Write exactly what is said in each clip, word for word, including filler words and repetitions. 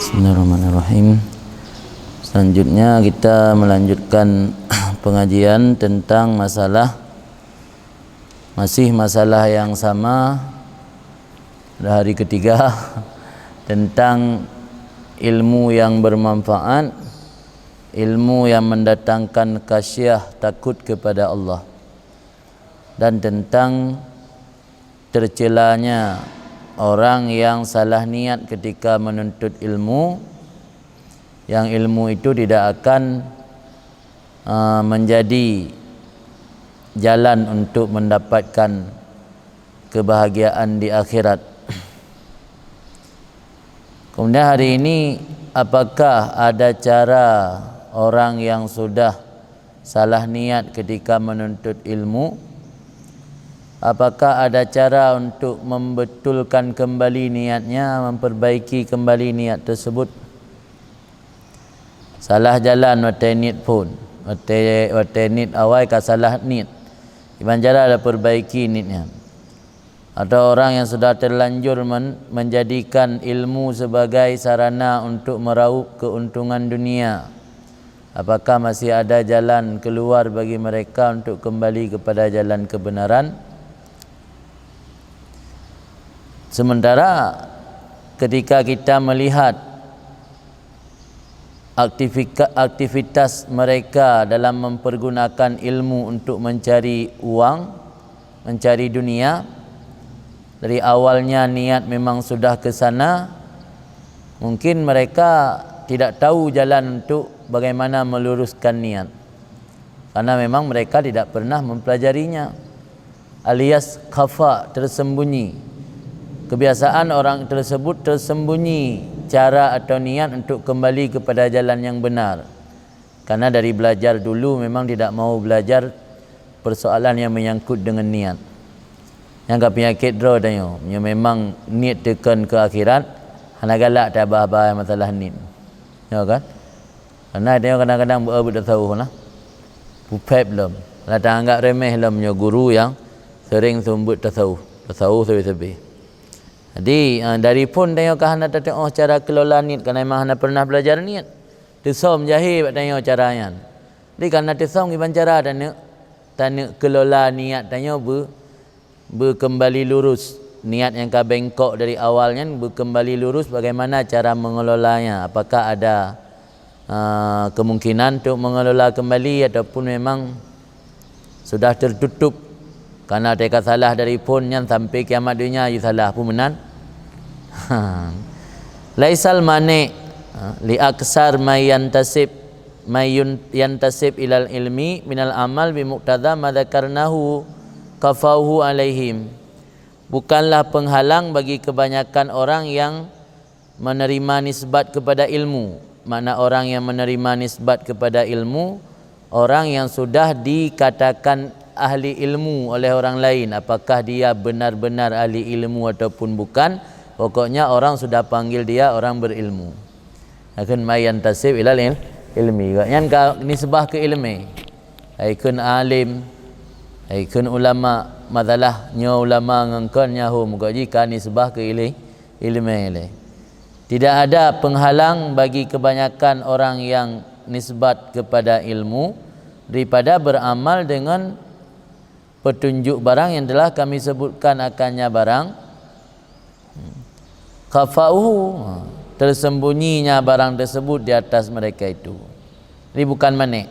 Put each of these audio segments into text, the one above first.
Bismillahirrahmanirrahim. Selanjutnya kita melanjutkan pengajian tentang masalah, masih masalah yang sama, pada hari ketiga, tentang ilmu yang bermanfaat, ilmu yang mendatangkan khasyah, takut kepada Allah, dan tentang tercelanya orang yang salah niat ketika menuntut ilmu, yang ilmu itu tidak akan, uh, menjadi jalan untuk mendapatkan kebahagiaan di akhirat. Kemudian hari ini, apakah ada cara orang yang sudah salah niat ketika menuntut ilmu? Apakah ada cara untuk membetulkan kembali niatnya, memperbaiki kembali niat tersebut? Salah jalan watée niet phon, watée, watée niet awai ka salah niet. Kiban cara taperbaiki niet nyan? Atau orang yang sudah terlanjur men-, menjadikan ilmu sebagai sarana untuk meraup keuntungan dunia, apakah masih ada jalan keluar bagi mereka untuk kembali kepada jalan kebenaran? Sementara ketika kita melihat aktifika-, aktivitas mereka dalam mempergunakan ilmu untuk mencari uang, mencari dunia, dari awalnya niat memang sudah ke sana, mungkin mereka tidak tahu jalan untuk bagaimana meluruskan niat, karena memang mereka tidak pernah mempelajarinya, alias khafa, tersembunyi. Kebiasaan orang tersebut tersembunyi cara atau niat untuk kembali kepada jalan yang benar, karena dari belajar dulu memang tidak mau belajar persoalan yang menyangkut dengan niat. Nyang ka peunyakét droe tanyoe, meunyoe memang niet teukon keu akhirat, hana galak tabahas-bahas masalah niet. Ya kan? Karena tanyoe kadang-kadang beu-, beutasawuf lah. Pupet lom. Lah taanggap remeh lom nyoe guru yang sering seumeubeuet tasawuf. Tasawuf sabe-sabe. Jadi, ah, dari phon tanyoe ka hana tateuoh cara keulola niet, karena memang hana pernah belajar niet. Teusom jahé bak tanyoe cara nyan. Jadi, karena teusom kiban cara taneuk, taneuk keulola niat tanyoe beu-, beukeumbali lurus. Niat nyang ka bengkok dari awal nyan beukeumbali lurus, bagaimana cara mengelolanya? Apakah ada, ah, kemungkinan untuk mengelola kembali ataupun memang sudah tertutup? Karena teuka salah dari phon nyan sampai kiamat dunia ji salah, peue meunan? Laisal mani', ha, li aksar may yantasib, may yun-, yantasib ilal ilmi minal amal bi muqtada ma dzakarnahu kafauhu alaihim. Bukanlah penghalang bagi kebanyakan orang yang menerima nisbat kepada ilmu. Makna orang yang menerima nisbat kepada ilmu, orang yang sudah dikatakan ahli ilmu oleh orang lain, apakah dia benar-benar ahli ilmu ataupun bukan, pokoknya orang sudah panggil dia orang berilmu. Akhun may yantasib ilal il-, ilmi. Gobnyan ka nisbah keu ilmu. Hai kheun alim, hai kheun ulama, masalah nyoe ulama ngon kon nyan hom, gobnyan ka nisbah keu ili-, ilmu lé. Tidak ada penghalang bagi kebanyakan orang yang nisbat kepada ilmu daripada beramal dengan petunjuk barang yang telah kami sebutkan akannya barang. Khafauhu, ha, tersembunyinya barang tersebut di atas mereka itu. Jadi bukan mani'.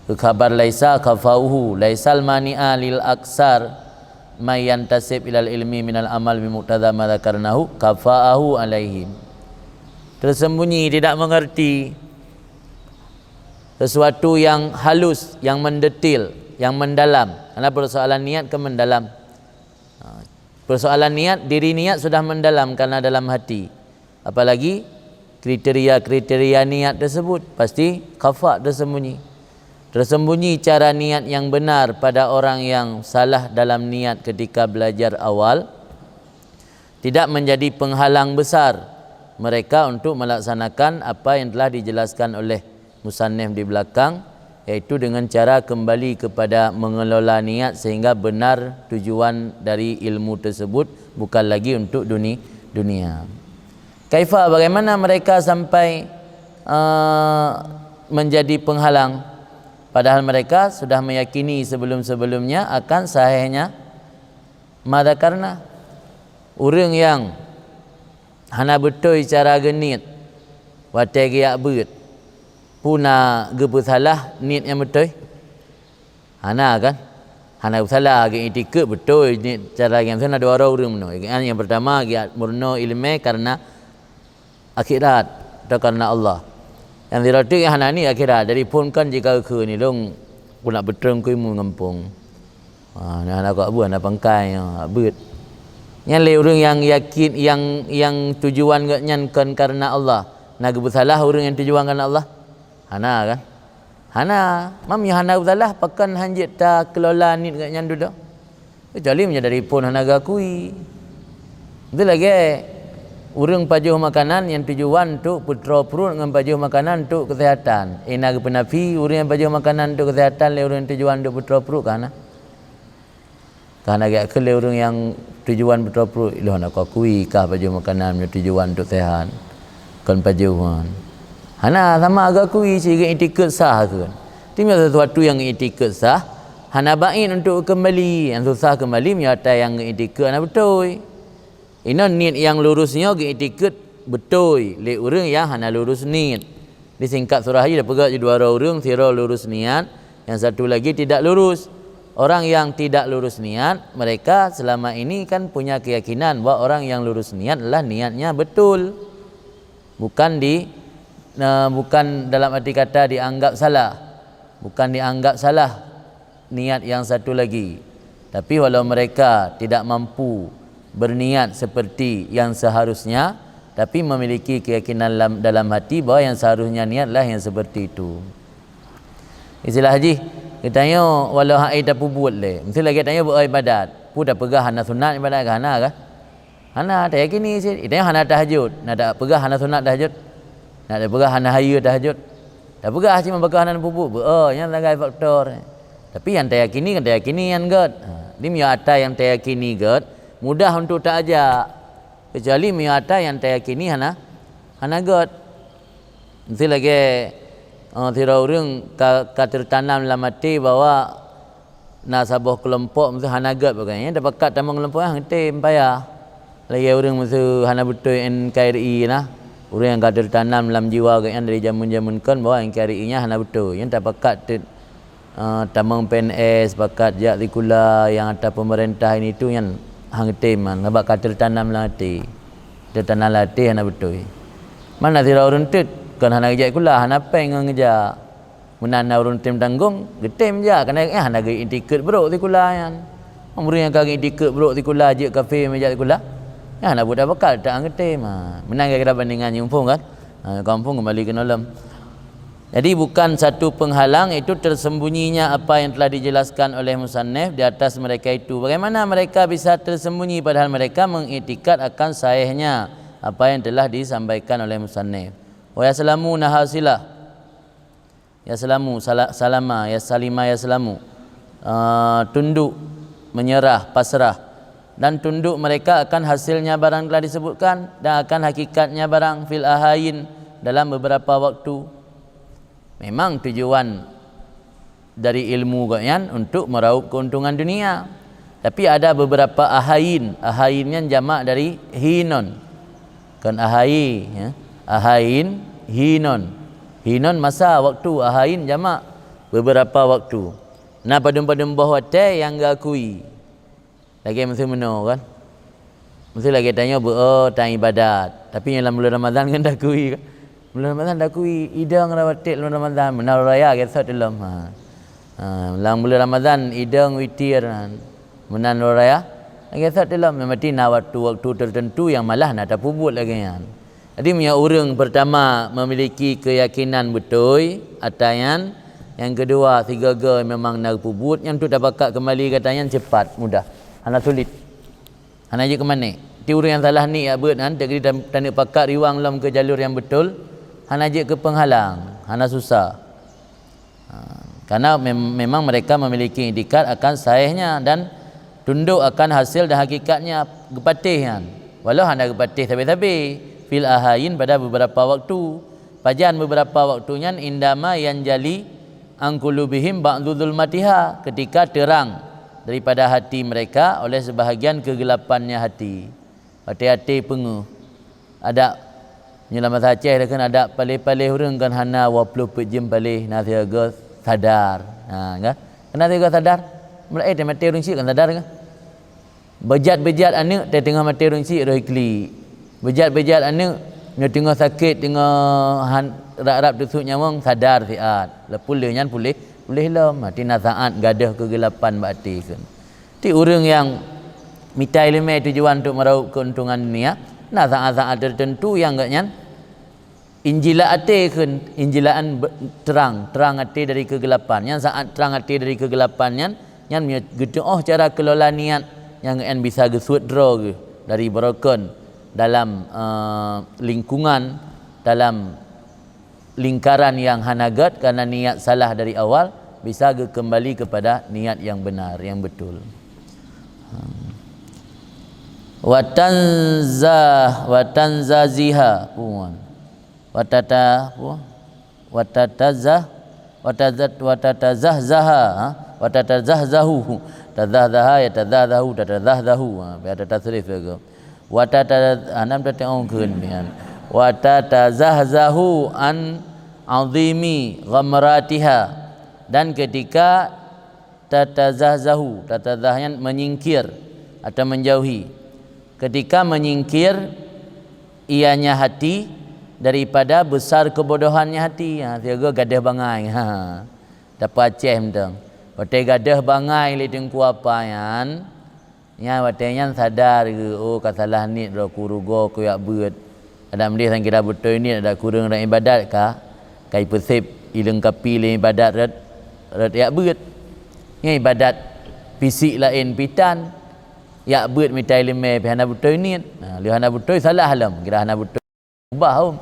Keu khabar laisa khafauhu, laisal mani'a lil aksar may yantasib ilal ilmi minal amal bi muqtada ma dzakarnahu kafaahu alaihim. Tersembunyi, tidak mengerti sesuatu yang halus, yang mendetil, yang mendalam. Karena persoalan niat kan mendalam. Ha, persoalan niat, diri niat sudah mendalam karena dalam hati. Apalagi kriteria-kriteria niat tersebut pasti khafa, tersembunyi. Tersembunyi cara niat yang benar pada orang yang salah dalam niat ketika belajar awal, tidak menjadi penghalang besar mereka untuk melaksanakan apa yang telah dijelaskan oleh musannif di belakang, yaitu dengan cara kembali kepada mengelola niat sehingga benar tujuan dari ilmu tersebut, bukan lagi untuk duni-, dunia. Kaifa, bagaimana mereka sampai, eh, menjadi penghalang, padahal mereka sudah meyakini sebelum-sebelumnya akan sahihnya ma dzakarna? Ureuëng nyang hana beutôi cara geuniet watée geujak beuet, peue na geupeusalah niet nyang beutôi? Hana kan? Hana geusalah, geuiktikeuet beutôi niet cara nyang na dua droe ureuëng meunoe. Nyang pertama, geumeurunoe iéleumé kareuna akhirat atau kareuna Allah. Nyang sidroe teuk nyang hana niet akhirat, jadi phon kan jika keu ni dong, ku nak beutreun keu ilmu ngampong. Ha, nyang hana kok buah, hana pangkai, ha, beuet. Nyan lé ureuëng nyang yakin, nyang, nyang tujuan geuhnyan kon kareuna Allah. Na geupeusalah ureuëng nyang tujuan kareuna Allah? Hana kan? Hana. Meunyoe hana geusalah, pakon hanjeuet takeulola niet geuhnyan dudoe? Keucuali meunyoe dari phon hana geukui. Itu lagée ureuëng pajoh makanan nyang tujuan untuk peutroe pruet ngon pajoh makanan untuk keuseuhatan. Ina geupeunafi ureuëng nyang pajoh makanan untuk keuseuhatan lé ureuëng tujuan untuk peutroe pruet ka hana? Ka hana geukheun lé ureuëng nyang tujuan peutroe pruet, ilôn hana kukui kah pajoh makanan meunyoe tujuan untuk sehat, kon pajoh nyan. Hana, sama geukui cit geuiktikeuet sah kheun. Tapi meunyoe sesuatu nyang geuiktikeuet sah, hana bait untuk keumbali. Nyang susah keumbali meunyoe ata nyang geuiktikeuet hana beutôi. Inan niet nyang lurus nyoe geuiktikeuet beutôi lé ureuëng nyang hana lurus niet. Di singkat surah jih tapeugah jih dua droe ureuëng, sidroe lurus niet, nyang satu lagi tidak lurus. Orang yang tidak lurus niat, mereka selama ini kan punya keyakinan bahwa orang yang lurus niat adalah niatnya betul. Bukan di, eh, bukan dalam arti kata dianggap salah. Bukan dianggap salah niat yang satu lagi. Tapi walau mereka tidak mampu berniat seperti yang seharusnya, tapi memiliki keyakinan dalam, dalam hati bahwa yang seharusnya niatlah yang seperti itu. Istilah jih, geutanyoe walau hai tapeubuet lé, meusti lagée tanyoe beu ibadat. Peue tapeugah hana sunat ibadat kah? Hana kah? Hana, tayakini cit. Geutanyoe hana tahajud, na tapeugah hana sunat tahajud? Na tapeugah hana hayeue tahajud? Tapeugah cit meubakah hana peubuet, beu, oh, nyan sagai faktor. Tapi nyang tayakini kan tayakini nyan gét. Ha, di meunyoe ata nyang tayakini gét, mudah untuk taajak. Keucuali meunyoe ata nyang tayakini hana, hana gét. Meusti lagée, eh, sidroe ureuëng ka, ka teutanam lam até bahwa na saboh keulompok meusti hana gét bagaih. Nyan tapakat tamong keulompok nyan hana tem payah. Lagée ureuëng meusti hana beutôi N K R I na. Ureuëng nyang ka teutanam lam jiwa geuhnyan dari jameun-jameun kon bahwa N K R I nyan hana beutôi. Nyan tapakat teut, eh, tamong P N S, pakat jak sikula nyang ata peumeurintah ini tu nyan hang tem, sabab ka teutanam lam até. Teutanam lam até hana beutôi. Mana sidroe ureuëng teut kon hana geujak sikula, hana péng ngon geujak. Meunan na ureuëng tem tanggong, geutem jak, keunae, eh, hana geuiktikeuet brok sikula nyan. Ureuëng nyang ka geuiktikeuet brok sikula, jeuet kafé meujak sikula, nyan hana buet tapakat, tak geutem. Ha, meunan kira-kira bandingan nyang muphom kan? Ha, ka muphom keumbali keunoe lom. Jadi, bukan satu penghalang, itu tersembunyinya apa yang telah dijelaskan oleh musannif di atas mereka itu. Bagaimana mereka bisa tersembunyi padahal mereka mengiktikad akan sahihnya apa yang telah disampaikan oleh musannif? Wa yaslamuna hasilah. Yaslamu, sala-, salama, yasalima, yaslamu. Eh, tunduk, menyerah, pasrah. Dan tunduk mereka akan hasilnya barang telah disebutkan dan akan hakikatnya barang fil ahayin dalam beberapa waktu. Memang tujuan dari ilmu gobnyan untuk meraup keuntungan dunia. Tapi ada beberapa ahayin. Ahayin nyan jamak dari hinon. Kon ahayi, ya. Ahayin, hinon. Hinon masa, waktu, ahayin jamak beberapa waktu. Na padum-padum boh watée nyang geukui. Lagée meuseumeunoe kan. Meusti lagée tanyoe beu-o tan ibadat, tapi nyang lam buleuen Ramadhan kan dakui kan. Buleuen Ramadhan dakui, idong rawaték lam Ramadhan, meunan raya gesot ilom. Ha. Ha, lam buleuen Ramadhan idong witir, meunan raya gesot ilom. Berarti na waktu-waktu tertentu nyang malah na tapeubuet lagée nyan. Jadi meunyoe ureuëng pertama memiliki keyakinan beutôi ata nyan, nyang keudua sigoe-goe memang na geupeubuet, nyan tu tapakat keumbali gata nyan cepat, mudah, hana sulit. Hana jeuet keu manéh. Ti ureuëng nyang salah niet jak beuet nyan, teuk jih tan-, taneuk pakat riwang lom keu jalur nyang beutôi, hana jeuet keu peunghalang, hana susah. Ha, karena mem-, memang mereka memiliki iktikad akan sahihnya dan tunduk akan hasil dan hakikatnya geupatéh nyan. Walau hana geupatéh sabe-sabe, Bil ahayin, pada beberapa waktu. Pajan beberapa waktu nyan? Indama yanjali an qulubihim ba'du zulmatiha, ketika terang daripada hati mereka oleh sebahagian kegelapannya hati. Watèe até peungeuh. Adak nyoe lam basa Aceh kan adak paléh-paléh ureueng kan hana dua ploh peuet jeuem paléh na sigoe sadar. Ha, kan? Kan na sigoe sadar. Mulai eh, maté ureueng syik kan sadar kan? Beujat-beujat aneuk teuh teungoh maté ureueng syik roh iklik. Beujat-beujat aneuk nyoe teungoh sakét, teungoh han rab-rab teusut nyawöng, sadar siat. Leupah lheueh nyan puléh, puléh lom. Hati na saát gadôh keugelapan bak até kheun. Ti ureueng nyang mita ileumèe tujuan untuk meuraup keuntungan dunia, na saát-saát tertentu nyang gobnyan injila até kheun, injilaan be-, terang, terang até dari keugelapan. Nyan saát terang até dari keugelapan nyan, nyan meunyoe geutu'oh cara keulola niat nyang gobnyan bisa geusuet droe geuh dari beurokon dalam, eh, lingkungan, dalam lingkaran nyang hana gèt karena niat salah dari awal, bisa geukeumbali kepada niat nyang benar, nyang betul. Hmm. Watanzah, watanzaziha, puan. Watata, puan. Watatazah, watazat, watatazahzaha, ha? Watatazahzahu. Tazahzaha, yatazahzahu, tatazahzahu. Ha, biar ada tasrif lagi. Watata, ha, nam tata'ungkeun pian. Watatazahzahu an azimi ghamratiha. Dan ketika tatazahzahu, tatazah nyan menyingkir atau menjauhi. Ketika menyingkir ianya hati daripada besar kebodohannya hati. Ha, sigoe gadôh bangai. Ha. Dapeuet Aceh mantong. Watèe gadôh bangai lé Teungku Apa nyan, nyan watèe nyan sadar geuh, oh, ka salah niet droe, kurugoe kujak beuet. Adak meudeh sang kira beutôi niet, adak kureueng lam ibadat ka, ka ipeusép, ilengkapi lé ibadat rot, rot jak beuet. Nyan ibadat fisik laén pih tan. Jak beuet mita ileumèe pih hana beutôi niet. Nah, lheueh hana beutôi salah lom, kira hana beutôi. Ubah, hom.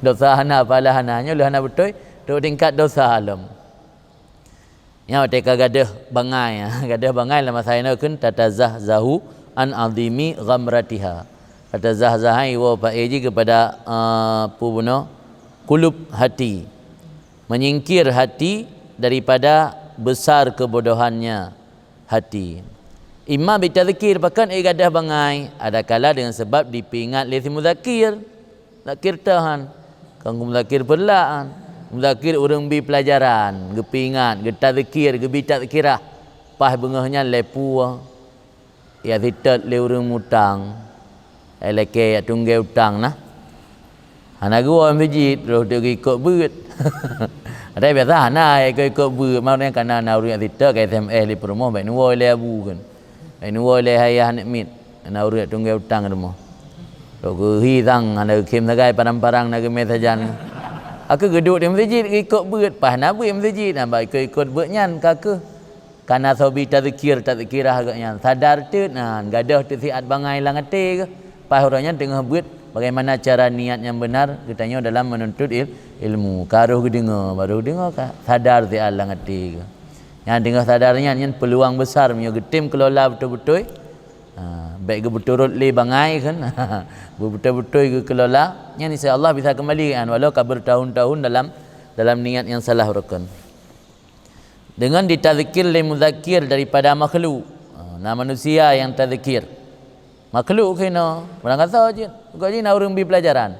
Dosa hana, pahala hana. Nyoe lheueh hana beutôi, trok tingkat dosa lom. Nyan watèe ka gadôh bangai. Gadôh bangai lam basa inoe kheun tatazahzahu an azimi ghamratiha. Tatazahzaha iwoe paé jih keupada, eh, peue bunoe? Kulub hati. Menyingkir hati daripada besar kebodohannya hati. Imma bitazkir, pakon éh gadôh bangai, adakala deungon sabab dipeuingat lé si muzakir. Zakir tahan, kon muzakir peureulaan. Muzakir ureueng bi peulajaran, geupeuingat, geutazkir, geubi tazkirah. Paih beungoh nyan lé peue, ya sitot lé ureueng mutang. Eh, lakèe jak tunggée utang na. Hana geuwoe meuseujid, roh teuk ikot beuet. Ada biasa hana ikot-ikot beuet, maknanya kana na ureueng jak sitot ka S M S lé peurumoh, bèk neuwoe lé abu kan. Bèk neuwoe lé ayah aneuk miet, na ureueng jak tunggée utang rumoh. Rot geuhi sang, hana geukhém sagai, parang-parang na geumé sajan. Aku geuduek di meuseujid, ikot beuet, paih na beuet meuseujid, na bak ikot-ikot beuet nyan ka keuh. Kana soe bi tazkir, tazkirah geuh nyan. Sadar teuk nan, gadôh teuk siat bangai lam até geuh. Paih uroe nyan teungoh beuet bagaimana cara niat nyang beunar geutanyoe dalam meununtut il-, ilmu. Ka roh geudeungoe, baru geudeungoe ka sadar siat lam até geuh. Nyan teungoh sadar nyan, nyan peuluang beusar meunyoe geutem keulola beutôi-beutôi. Ha, bèk geubeuturot lé bangai kan. Beutôi-beutôi geukeulola, nyan insya Allah bisa keumbali kan, walau ka beutahun-tahun dalam, dalam niat nyang salah rukon. Deungon ditazkir lé muzakir daripada makhluk. Ha, na manusia nyang tazkir. Makhluk keunoe, barangkasoe jeuet. Bukan jih na ureueng bi peulajaran.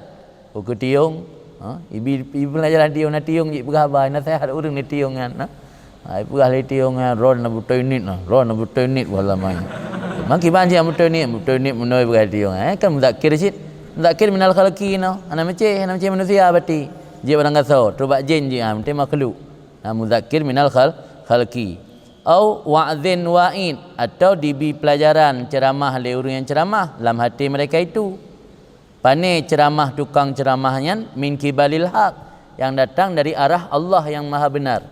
Buku tiong, ha, ibi, ibi peulajaran tiong, na tiong jih peugah haba, na sehat ureueng ni tiong nyan, ha. Ha, ipeugah lé tiong nyan, ron na beutôi niet na, ron na beutôi niet buah lamai. Mang kiban jih beutôi niet, beutôi niet meunoi peugah tiong. Eh, kan muzakir cit. Muzakir minal khalqi no, hana meucé, hana meucé manusia berarti. Jih barangkasoe, trok bak jén jih, ha, meuntée makhluk. Nah, muzakir minal khal-, khalqi. Au wa'zin wa'id, atau dibi pelajaran ceramah lé ureueng nyang ceramah lam hati mereka itu. Pané ceramah tukang ceramah nyan min kibalil haq, yang datang dari arah Allah yang Maha Benar.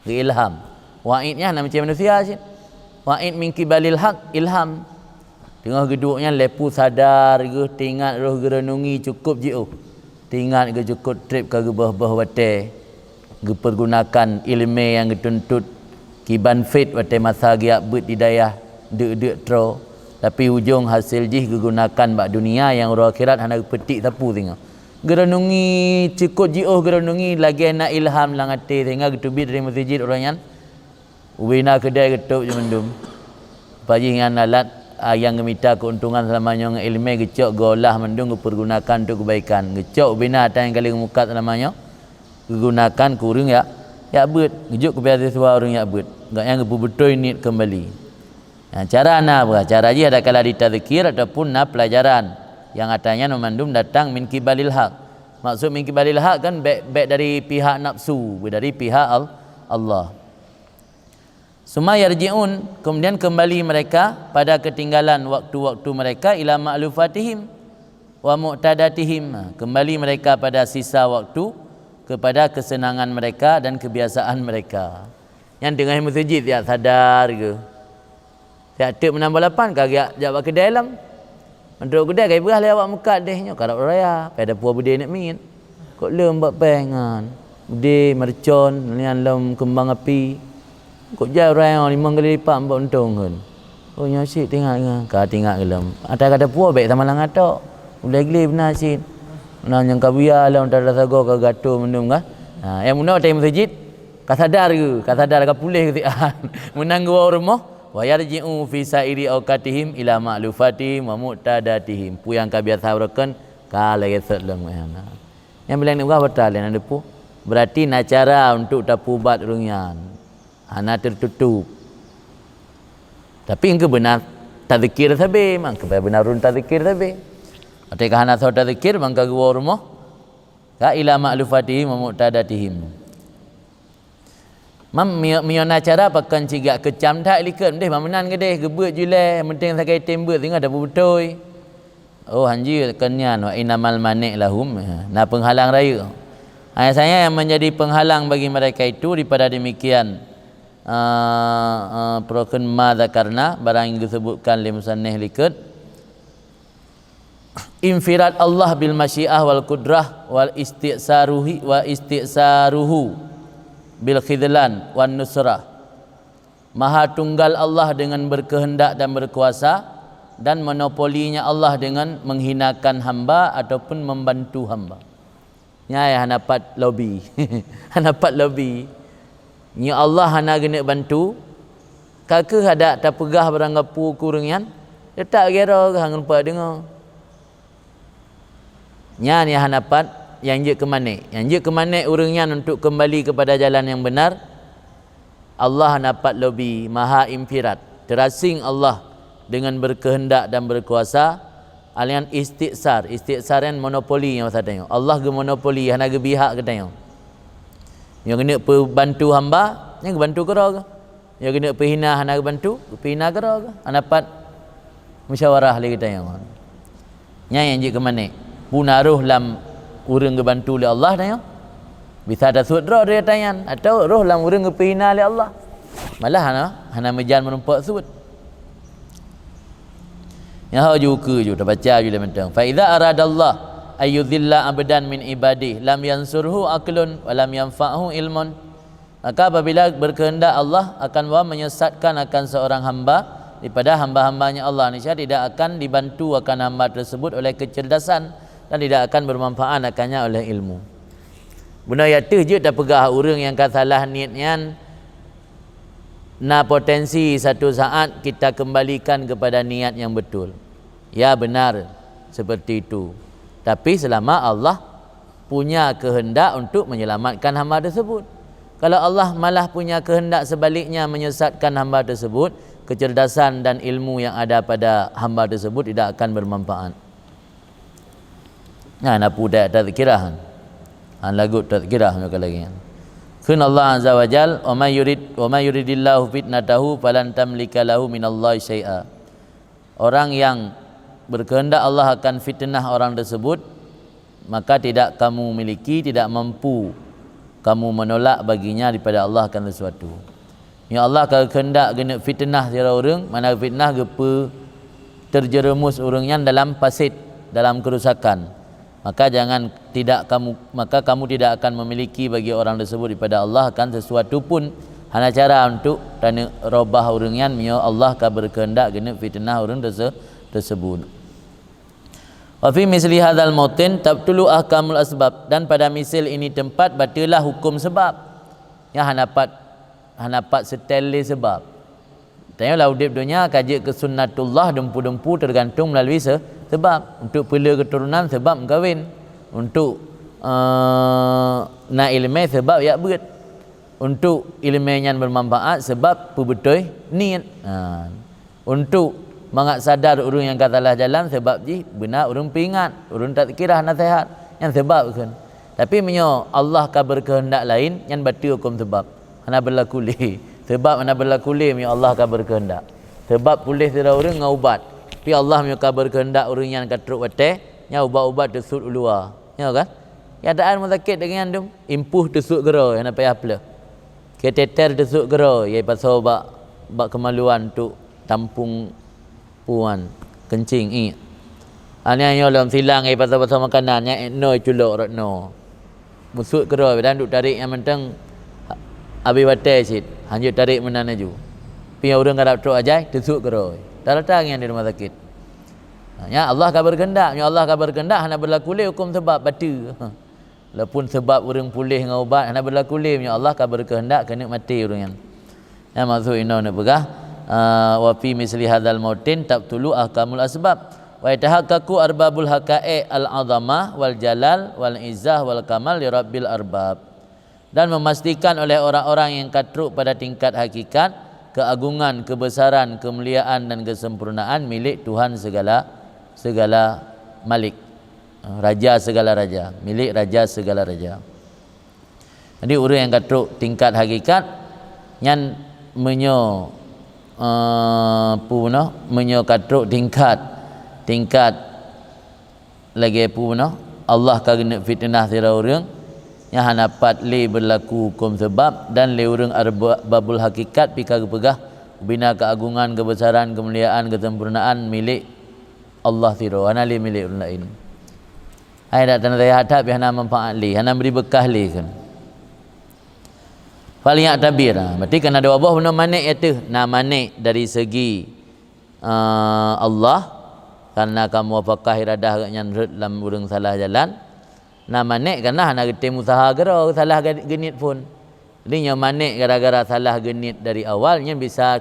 Geuilham. Wa'id nyan hana meucé manusia cit. Wa'id min kibalil haq, ilham. Teungoh geuduek nyan lé peue sadar geuh, teuingat roh geureunungi cukôp jiôh. Teuingat geuh cukôp trép ka geuboh-boh watée. Geupeurgunakan iéleumé nyang geutuntot kiban phét watée masa geujak beuet di dayah deuk-deuk troe. Tapi ujong hasé jih geugunakan bak dunia, nyang uroe akhirat hana geupeutik sapeue singoh. Geureunungi, cukôp jiôh geureunungi, lagée na ilham lam até sehingga geuteubiet dari meuseujid uroe nyan. Ubena keudai geutôp jih mandum. Pajih nyan alat, a, nyang geumita keuntungan seulama nyoe ngon iéleumé geucok geuolah mandum geupeurgunakan untuk keubaikan. Geucok ubena ata nyang ka lheueh geumukat seulama nyoe geugunakan keu ureuëng jak, jak beuet, geujok keu beasiswa ureuëng jak beuet. Gobnyan geupeubeutôi niet keumbali. Nah, cara na apa? Cara jih adakala di tazkir ataupun na pelajaran nyang ata nyan mandum datang min kibalil haq. Maksud min kibalil haq kan bék, bék dari pihak nafsu, dari pihak Al-, Allah. Summa yarji'un, kemudian kembali mereka pada ketinggalan waktu-waktu mereka, ila ma'lufatihim wa mu'tadatihim. Ha, kembali mereka pada sisa waktu, kepada kesenangan mereka dan kebiasaan mereka. Nyang teungoh meuseujid siat sadar geuh. Siat teuk meunan balapan ka geujak jak bak keudai lom. Meunurot keudai ka ipeugah lé awak meukat deh nyoe karab raya, pada puwoe beudé aneuk miet. Kok lom bak péng nyan, beudé, mercon, nyan lom keumbang api. Kok jai uroe nyoe limong kali lipat bak untông kheun. Oh nyoe cit tingat nyan, ka tingat geulom. Ata ka tapuwoe bék sama langat tok. Ulée glé beuna cit. Meunan nyang ka buya lom ata sagoe ka gato meunum kan. Ha, nyang meunoe ata meuseujid ka sadar geuh, ka sadar ka puléh geuh siat. Meunan geuwoe u rumoh, wa yarji'u fi sa'iri awqatihim ila ma'lufatihim wa mu'tadatihim. Peue nyang ka biasa uroe kheun ka lagée sot lom nyan. Nyang bileng neupeugah batal nyang na deupue. Berarti na cara untuk tapubat ureuëng nyan. Hana teututup. Tapi engkeu beuna tazkir sabe, mangkeu beuna ureuëng tazkir sabe. Watée ka hana soe tazkir, mangka geuwoe u rumoh, ka ila ma'lufatihim wa mu'tadatihim. Mam, meunyoe, meunyoe na cara pakon cigak keucam that likot, deh, ban meunan geudeh, geubeuet julée, meunteng sagai tem beuet, singoh tapeubeutôi. Oh, hanjeuet kon nyan, wa innamal mani' lahum, na peunghalang rayeuk. Hanya saja yang menjadi penghalang bagi mereka itu daripada demikian, eh, eh, peurokon ma dzakarna, barang nyang geusebutkan lé musannif likot, infirad Allah bil masyiah wal qudrah wal isti'saruhi, wa isti'saruhu bil khidlan wan nusrah. Maha tunggal Allah dengan berkehendak dan berkuasa, dan monopolinya Allah dengan menghinakan hamba ataupun membantu hamba. Nyan hana pat lobi. Hana pat lobi. Nyoe Allah hana geuneuk bantu, ka kheueh adak tapeugah barang gapu keu ureuëng nyan, teutab gero geuh ngon pat deungoe. Nyan nyang hana pat, nyang jeuet keu manéh. Nyang jeuet keu manéh ureuëng nyan untuk kembali kepada jalan yang benar, Allah hana pat lobi, maha infirad, terasing Allah dengan berkehendak dan berkuasa, alian istiksar, istiksar nyan monopoli nyang bahasa tanyoe. Allah geumonopoli, hana geubri hak keu tanyoe. Nyang keuneuk peubantu hamba, nyang geubantu keudroe geuh. Nyang keuneuk peuhina hana geubantu, geupeuhina keudroe geuh. Hana pat musyawarah lé geutanyoe. Nyan nyang jeuet keu manéh. Peue na roh lam ureuëng geubantu lé Allah tanyoe? Bisa tasuet droe dari ata nyan, atawa roh lam ureuëng geupeuhina lé Allah. Malah hana, hana meujan meurumpok suet. Nyan ho ju ukeue ju, tabaca ju lé mantong. Fa idza aradallah ayyudzilla abdan min ibadih lam yansurhu aqlun wa lam yanfa'hu ilmun. Maka apabila berkehendak Allah akan bahwa menyesatkan akan seorang hamba daripada hamba-hambanya Allah, niscaya tidak akan dibantu akan hamba tersebut oleh kecerdasan dan tidak akan bermanfaat akannya oleh ilmu. Beuna ya teuh jeuet tapeugah ureuëng nyang ka salah niet nyan na potensi satu saat kita kembalikan kepada niat yang betul. Ya benar seperti itu. Tapi selama Allah punya kehendak untuk menyelamatkan hamba tersebut. Kalau Allah malah punya kehendak sebaliknya menyesatkan hamba tersebut, kecerdasan dan ilmu yang ada pada hamba tersebut tidak akan bermanfaat. Nah, na peue tazkirah. Han lagot tazkirah meuka lagée nyan. Kheun Allah Azza wa Jal, "Wa may yurid, wa may yuridillahu fitnatahu falan tamlika lahu minallahi syai'a." Orang yang berkehendak Allah akan fitnah orang tersebut, maka tidak kamu miliki, tidak mampu kamu menolak baginya daripada Allah akan sesuatu. Ya Allah ka kehendak geuneuk fitnah sidroe ureuëng, mana fitnah geupeu terjerumus ureuëng nyan dalam paset, dalam kerusakan. Maka jangan tidak kamu, maka kamu tidak akan memiliki bagi orang tersebut daripada Allah akan sesuatu pun Hana cara untuk taneuk robah ureuëng nyan meunyoe Allah ka beukeuheundak geuneuk fiteunah ureuëng teuse-, teusebut. Wa fi misli hadzal mautin tabtulu ahkamul asbab, dan pada misil ini tempat bateulah hukum sebab. Nyan hana pat, hana pat seutôt lé sebab. Tanyoe lam udeb donya ka jeuet keu sunnatullah, dumpu-dumpu teugantung meulalu se-, sebab. Untuk peuleueh keuturonan sebab meukawen. Untuk, eh, na iéleumé sebab jak beuet. Untuk iéleumé nyan beumanfaat sebab peubeutôi niet. Ha. Untuk mangat sadar ureuëng nyang ka salah jalan sebab jih beuna ureuëng peuingat, ureuëng tazkirah naseuhat. Nyan sebab kheun. Tapi meunyoe Allah ka beukeuheundak laén, nyan bateue huköm sebab. Hana beulaku lé. Sebab hana beulaku lé meunyoe Allah ka beukeuheundak. Sebab puléh sidroe ureuëng ngon ubat. Tapi Allah meunyoe ka beukeuheundak ureuëng nyan ka trok watée, nyan ubat-ubat teusut u luwa. Nyoe kan? Keadaan meusaket deungon dum, impôh teusut keudroe, hana payah pleueh. Kateter teusut keudroe, ya pasoe bak, bak keumaluan untuk tampung puan, keuncing, iek. Aneuk nyoe lom silang, ya pasoe-pasoe makanan, nyan ék noe culok rot noe. Meusut keudroe, dan duek tarék nyang mantong habéh watée cit, hanjeuet tarék meunan laju. Pi ureuëng ka rab trok ajai, teusut keudroe. Rata-rata nyan di rumoh sakét. Nyan Allah ka beukeuheundak, nyoe Allah ka beukeuheundak, hana beulaku lé huköm sebab bateue. Walaupun sebab ureuëng puléh ngon ubat hana beulaku lé, meunyoe Allah ka beukeuheundak keuneuk maté ureuëng nyan. Nyan maksud inoe neupeugah, ah, wa fi misli hadzal mautin tabtulu ahkamul asbab. Wa yatahaqqaqu arbabul haqaiq al-azamah wal jalal wal izzah wal kamal li rabbil arbab. Dan memastikan oleh orang-orang yang ka trok pada tingkat hakikat, keagungan, kebesaran, kemuliaan dan kesempurnaan milik Tuhan segala, segala malik. Raja segala raja, milik raja segala raja. Jadi ureuëng nyang ka trok tingkat hakikat nyan meunyoe, eh, pu noh, meunyoe ka trok tingkat, tingkat lagée pu noh, Allah ka geuneuk fiteunah sidroe ureuëng, nyan hana pat lé beulaku huköm sebab, dan lé ureuëng arbabul hakikat pi ka geupeugah, bina keagungan, kebesaran, kemuliaan, kesempurnaan milik Allah sidroe, hana lé milik ureuëng laén. Hai dak tanaseuhat that, tapi hana manfaat lé, hana bri beukah lé kheun. Falya'tabir. Ha, berarti kan na dua boh bunoe manék ya teuh. Na manék dari segi, eh, Allah, karena ka muwafaqah iradah geuhnyan rhot lam ureuëng salah jalan. Na manék karena hana geutem useuha keudroe, salah ge-, geuniet phon. Jadi nyoe manék gara-gara salah geuniet dari awal, nyan bisa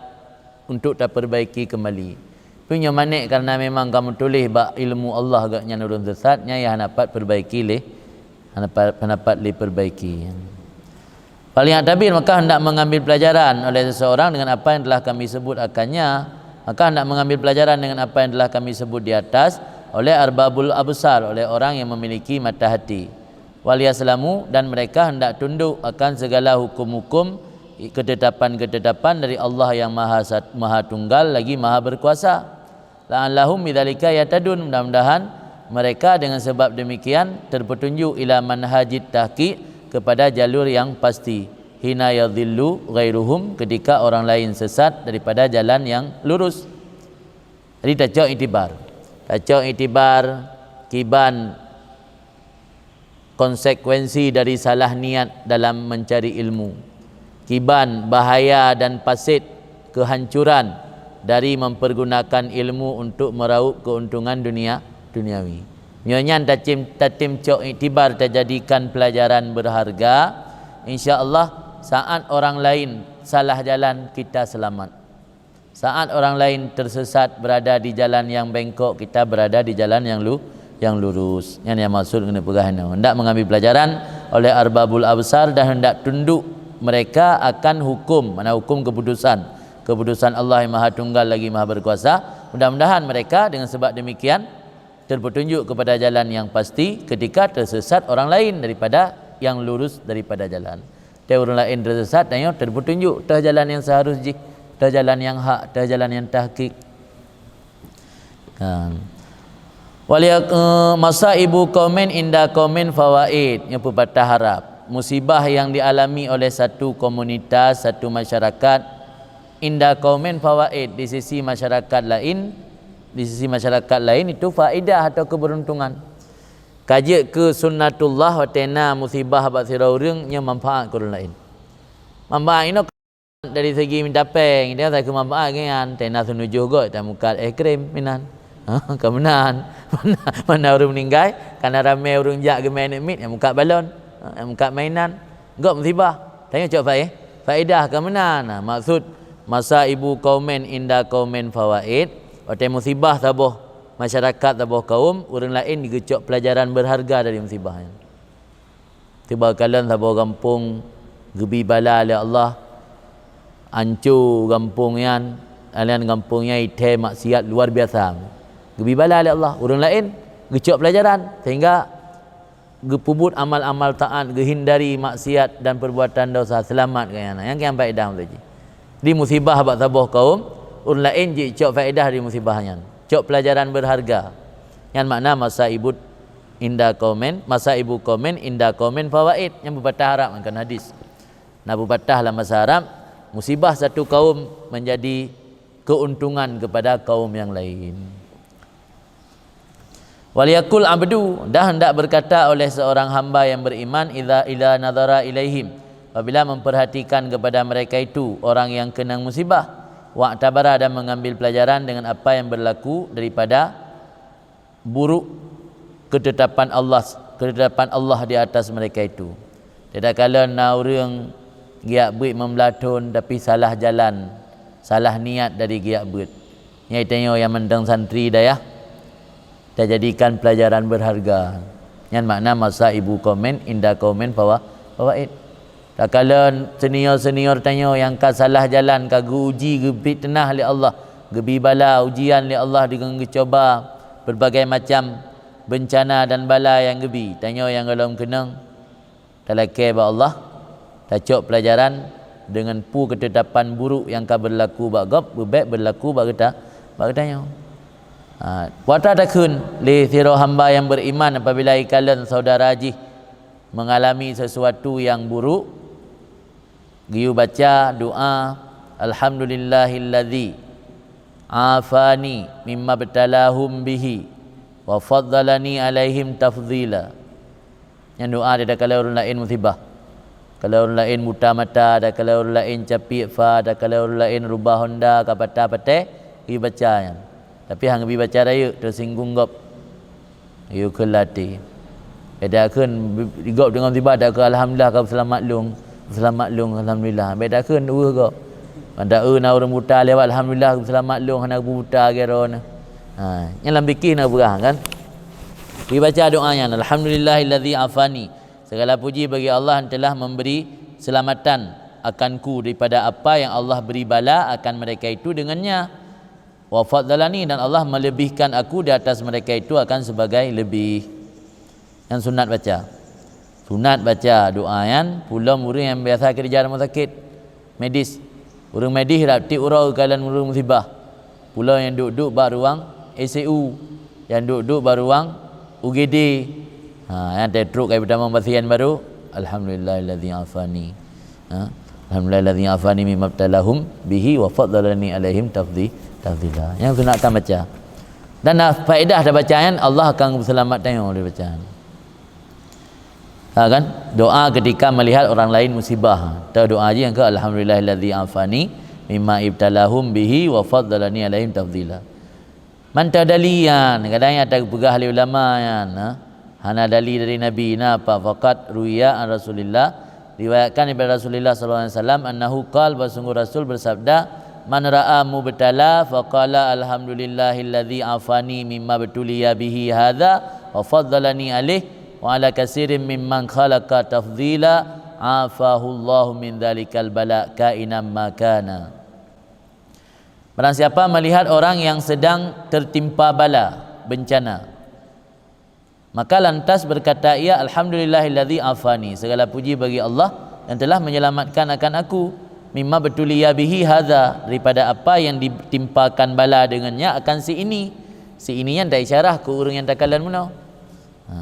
untuk tapeurbaiki keumbali. Tapi nyoe manék karena memang ka meutuléh bak ilmu Allah geuhnyan ureuëng sesat, nyan ya hana pat peurbaiki lé, hana pat, hana pat lé peurbaiki. Falya'tabir, maka hendak mengambil pelajaran oleh seseorang dengan apa yang telah kami sebut akannya, maka hendak mengambil pelajaran dengan apa yang telah kami sebut di atas oleh arbabul absar, oleh orang yang memiliki mata hati. Wal yaslamu, dan mereka hendak tunduk akan segala hukum-hukum, ketetapan-ketetapan dari Allah yang Maha Sat-, Maha Tunggal lagi Maha Berkuasa. La'allahum bidzalika yahtadun, mudah-mudahan mereka dengan sebab demikian terpetunjuk ila manhajit tahqiq, kepada jalur yang pasti. Hina yadhillu ghairuhum, ketika orang lain sesat daripada jalan yang lurus. Jadi tacok iktibar. Tacok iktibar kiban konsekuensi dari salah niat dalam mencari ilmu. Kiban bahaya dan paset kehancuran dari mempergunakan ilmu untuk meraup keuntungan dunia, duniawi. Nyoe nyan tacim, tatim cok iktibar, tajadikan pelajaran berharga. Insya Allah, saat orang lain salah jalan, kita selamat. Saat orang lain tersesat, berada di jalan yang bengkok, kita berada di jalan yang lu-, yang lurus. Nyan nyang maksud keuneuk peugah nyoe. Hendak mengambil pelajaran oleh arbabul absar dan hendak tunduk mereka akan hukum, mana hukum keputusan. Keputusan Allah yang Maha Tunggal lagi Maha Berkuasa. Mudah-mudahan mereka dengan sebab demikian terpetunjuk kepada jalan yang pasti ketika tersesat orang lain daripada yang lurus daripada jalan. Teu ureuëng laén teusesat, tanyoe teupeutunjuk teuh jalan nyang seuharus jih, teuh jalan nyang hak, teuh jalan nyang tahqiq. Kan. Waliyak-, eh, masaibu qaumin inda qaumin fawaid, nyoe peupatah Arab. Musibah yang dialami oleh satu komunitas, satu masyarakat, inda qaumin fawaid, di sisi masyarakat lain, di sisi masyarakat lain itu faedah atau keberuntungan. Ka jeuet keu sunnatullah, watée na musibah bak sidroe ureuëng, nyoe manfaat keu ureuëng laén. Manfaat inoe Dari segi mita péng, dia tak keumanfaat nyan, tena seunujoh got, tak mukat es krim minan. Ha, ka meunan. Mana, mana ureuëng meninggai, kana ramé ureuëng jak geumai aneuk miet, nyang mukat balon, ha, nyang mukat mainan. Got musibah. Tanyoe cok faé-, faedah ka meunan. Nah, maksud masa ibu kaumen inda kaumen fawaid, watée musibah saboh masyarakat, saboh kaum, ureuëng laén geucok pelajaran berharga dari musibah nyan. Tiba kalon saboh gampông geubi bala lé Allah, anco gampông nyan, alian gampông nyan ithée maksiat luar biasa. Geubi bala lé Allah, ureuëng laén geucok pelajaran sehingga geupeubuet amal-amal taat, geuhindari maksiat dan perbuatan dosa, seulamat keu nyan. Nyang kian faedah meutuji. Di musibah bak saboh kaum, ureuëng laén jicok faedah di musibah nyan. Cok pelajaran berharga. Nyan makna masa ibu inda kaumen, masa ibu kaumen inda kaumen fawaid, nyang beupatah Arab kan hadis. Na beupatah lam bahasa Arab, musibah satu kaum menjadi keuntungan kepada kaum yang lain. Waliyakul abdu, dah hendak berkata oleh seorang hamba yang beriman, idza ila nadhara ilaihim, apabila memperhatikan kepada mereka itu orang yang kena musibah, wa tabara, dan mengambil pelajaran dengan apa yang berlaku daripada buruk ketetapan Allah, ketetapan Allah di atas mereka itu. Tidak kala na ureuëng giak beuet meublaih thon tapi salah jalan, salah niat dari giak beuet. Nyai tanyoe nyang mantong santri dayah, tajadikan pelajaran berharga. Nyan makna masa ibu kaumen inda kaumen fawa-, fawaid. Takalon senior-senior tanyoe nyang ka salah jalan, ka geuuji, geubri teunah lé Allah, geubi bala ujian lé Allah dengan geucoba berbagai macam bencana dan bala nyang geubi. Tanyoe nyang golom keunong, talakée bak Allah, tacok pelajaran deungon peue ketetapan buruk nyang ka berlaku bak gob, beubek berlaku bak geuta-, bak geutanyoe. Ha, watée takheun lé sidroe hamba nyang beriman apabila ikalon saudara jih mengalami sesuatu yang buruk, geuyue baca doa, "Alhamdulillahilladzi afani mimma btalahum bihi wa faddalani alaihim tafdila." Nyan doa di takalon ureuëng laén musibah. Takalon ureuëng laén buta mata, takalon ureuëng laén capiek fa, takalon ureuëng laén rubah honda ka patah patéh, geuyue baca nyan. Tapi han geubi baca rayeuk, teusinggung gob. Yue kheun latée. Beda kheun, di gob deungon musibah, dak kheun alhamdulillah ka seulamat lôn. Seulamat lôn, alhamdulillah. Beda kheun dua gob. Dak eu na ureuëng buta lewat, alhamdulillah seulamat lôn, hana buta gero na. Ha, nyan lam fikih na peugah kan. Dibaca doa nyan, "Alhamdulillahilladzi afani." Segala puji bagi Allah yang telah memberi selamatan akanku daripada apa yang Allah beri bala akan mereka itu dengannya. "Wa faddalani," dan Allah melebihkan aku di atas mereka itu akan sebagai lebih. Yang sunat baca. Sunat baca doa nyan, pulom ureuëng nyang biasa kerja rumah sakit, medis. Ureuëng medis rab tiep uroe geukalon ureuëng musibah. Pulom nyang duek-duek bak ruang I C U, nyang duek-duek bak ruang U G D. Ha, nyang tetruk kai peutamong pasien baru, "Alhamdulillahilladzi afani." Ha? "Alhamdulillahilladzi afani mimma btalahum bihi wa faddalani alaihim tafdhi-, tafdhila." Nyang sunat kan baca. Dan na faedah tabaca nyan, Allah akan seulamat tanyoe dari bacaan. Ha kan? Doa ketika melihat orang lain musibah. Atau doa jih nyang keu, "Alhamdulillahilladzi afani mimma ibtalahum bihi wa faddalani alaihim tafdhila." Mantong dalil nyan, kadang nyang tapeugah lé ulama nyan, ha? Hana dalil dari Nabi, na apa? Faqad ruwiya an Rasulillah, riwayatkan daripada Rasulullah sallallahu alaihi wasallam, annahu qal, bahwa sungguh Rasul bersabda, "Man ra'a mubtala faqala, 'Alhamdulillahilladzi afani mimma btuliya bihi hadza wa faddalani alaih wa ala katsirin mimman khalaqa tafdhila, afahullahu min dzalikal bala kainam ma kana.'" Barang siapa melihat orang yang sedang tertimpa bala, bencana, maka lantas berkata ia, "Alhamdulillahilladzi afani." Segala puji bagi Allah yang telah menyelamatkan akan aku. "Mimma btuliya bihi hadza," daripada apa yang ditimpakan bala dengannya akan si ini. Si ini nyan dak isyarah keu ureuëng nyang takalon meunoe. Ha.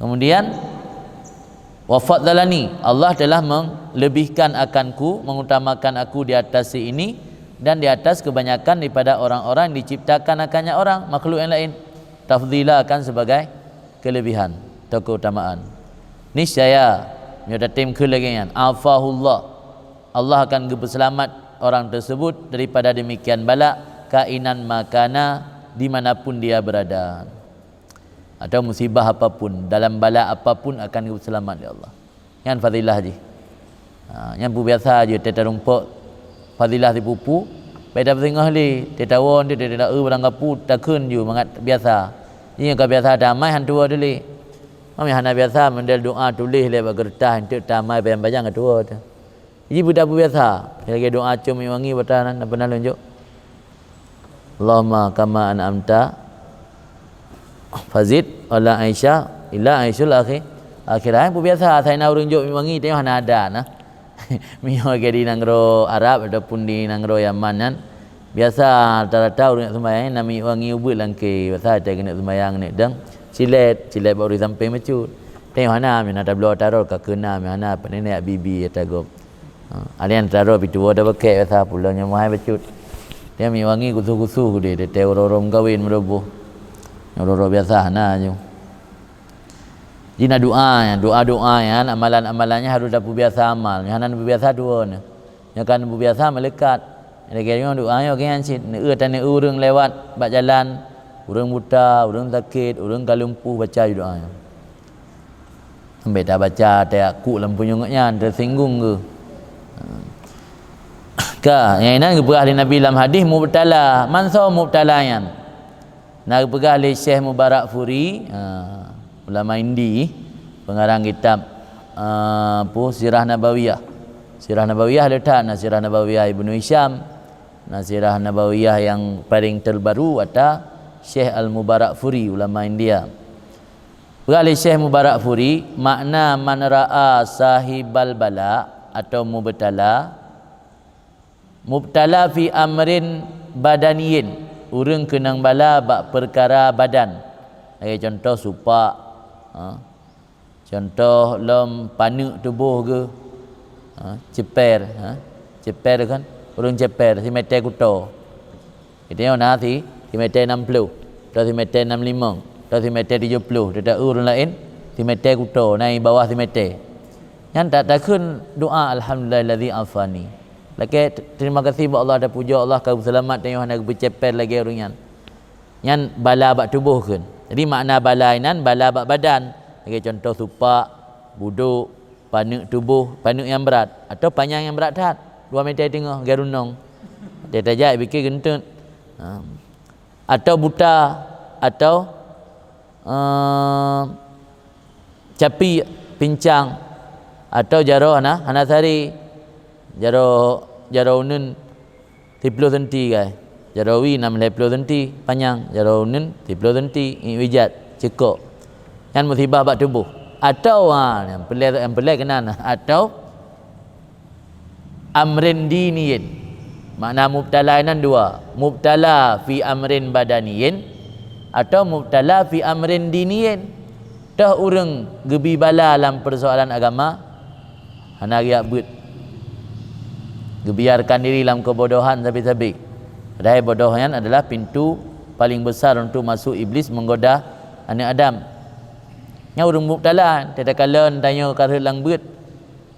Kemudian, "Wa faddalani," Allah telah melebihkan akanku, mengutamakan aku di atas si ini dan di atas kebanyakan daripada orang-orang yang diciptakan akannya orang, makhluk yang lain. Tafdhila akan sebagai kelebihan atau keutamaan. Niscaya, nyoe tatem keu lagée nyan, afahullah, Allah akan geupeuseulamat orang tersebut daripada demikian bala, kainan ma kana, di mana pun dia berada. Atau musibah apapun, dalam bala apapun akan geupeuseulamat lé Allah. Nyan fadilah jih. Ha, nyan peubiasa jih teuh tarumpok fadilah sipupu, bèk tapeusingoh lé, teuh tawon, teuh, teuh, teuh, barang kapu, takheun ju mangat biasa. Jih ka biasa tamai han tuwoe teuh lé. Mami hana biasa model doa tuléh lé bak keureutah, enteuk tamai bajang-bajang ka tuwoe teuh. Jih beuda peubiasa, lagèe doa com minyeuk wangi bak ta nan, na pernah lôn jok. Allahumma kama an'amta fazid ala Aisyah ila aisyul akhi-, akhirah. Peubiasa, asai na ureueng jok minyeuk wangi, tanyoe hana adat na. Minyeuk lagèe di nanggroe Arab ataupun di nanggroe Yaman nyan, biasa rata-rata ureueng sumbayang na minyeuk wangi ubeut lam kèe. Biasa watèe keuneuk sumbayang, keuneuk dong, cilet, cilet bak ureueng sampéng bacut. Tanyoe hana, meunan tabloe tarot ka keuna, meunan hana, apa ni, nak bibi ya tagop. Ha, alèh nyan taroe pih tuwoe dah beukék biasa, pulo nyoe meuhai bacut. Dia minyeuk wangi khusos-khusos geude, teuntèe uroe-uroe meukawen meuruboh. Uroe-uroe biasa hana ju. Jih na doa nyan, doa-doa nyan, amalan-amalan nyan harôh tapeubiasa amal. Nyoe hana neupeubiasa tuwoe nyoe. Nyoe ka neupeubiasa malaikat. Lagèe nyoe doa nyoe geuh nyan cit, neueu taneueu ureueng lewat bak jalan, ureueng buta, ureueng sakét, ureueng ka lumpuh, baca ju doa nyoe. Sampai tabaca, takuk lam punyueng nyan, teusinggung geuh. Ka, nyang inan geupeugah lé Nabi lam hadis mubtala. Man soe mubtala nyan? Na geupeugah lé Syekh Mubarakfuri, ha, ulama Indi, pengarang kitab, ha, apa, Sirah Nabawiyah. Sirah Nabawiyah le that, na Sirah Nabawiyah Ibnu Hisham, na Sirah Nabawiyah nyang paling terbaru ata Syekh Al-Mubarakfuri, ulama India. Peugah lé Syekh Mubarakfuri, makna man ra'a sahibal bala atau mubtala, mubtala fi amrin badaniyin, ureueng keunong bala bak peukara badan. Lagèe contoh supak, ha. Contoh lom paneuk tuboh geuh, ha, ceper, ha. Ceper kan, ureueng ceper, simeter kuto. Geutanyoe na si, simeter nam ploh, atau simeter nam limong, atau simeter tujoh ploh, teuta ureueng laén simeter kuto, na i bawah simeter. Nyan ta-, takheun doa, "Alhamdulillahillazi afani." Lakèe t-, terima kasih bak Allah, tapujoe Allah ka geuseulamat tanyoe hana geupeuceper lagèe ureueng nyan. Nyan bala bak tuboh kheun. Jadi makna bala inan bala bak badan. Lagèe contoh supak, budok, paneuk tuboh, paneuk nyang brat, atau panyang nyang brat that, dua meter teungoh, lagèe runong. Tajak pike geunteut. Ha. Atau buta, atau, eh, capi, pincang, atau jaroe hana, hana sari, jaroe, jaroe uneun siploh senti kai, jaroe wie nam lhèe ploh senti panyang, jaroe uneun siploh senti, ngiek wijat, ceukok. Nyan musibah bak tuboh. Atau, ha, nyang peulai, nyang peulai keunan, atau amrin diniyin. Makna mubtala nyan dua, mubtala fi amrin badaniyin atau mubtala fi amrin diniyin. Toh ureueng geubi bala lam peusoalan agama, hana geujak beuet, geubiarkan diri lam keubodohan sabe-sabe. Padahai bodoh nyan adalah pintu paling besar untuk masuk iblis menggoda aneuk Adam. Nyan ureueng mubtala, teuka lôn tanyoe ka rhot lam beuet.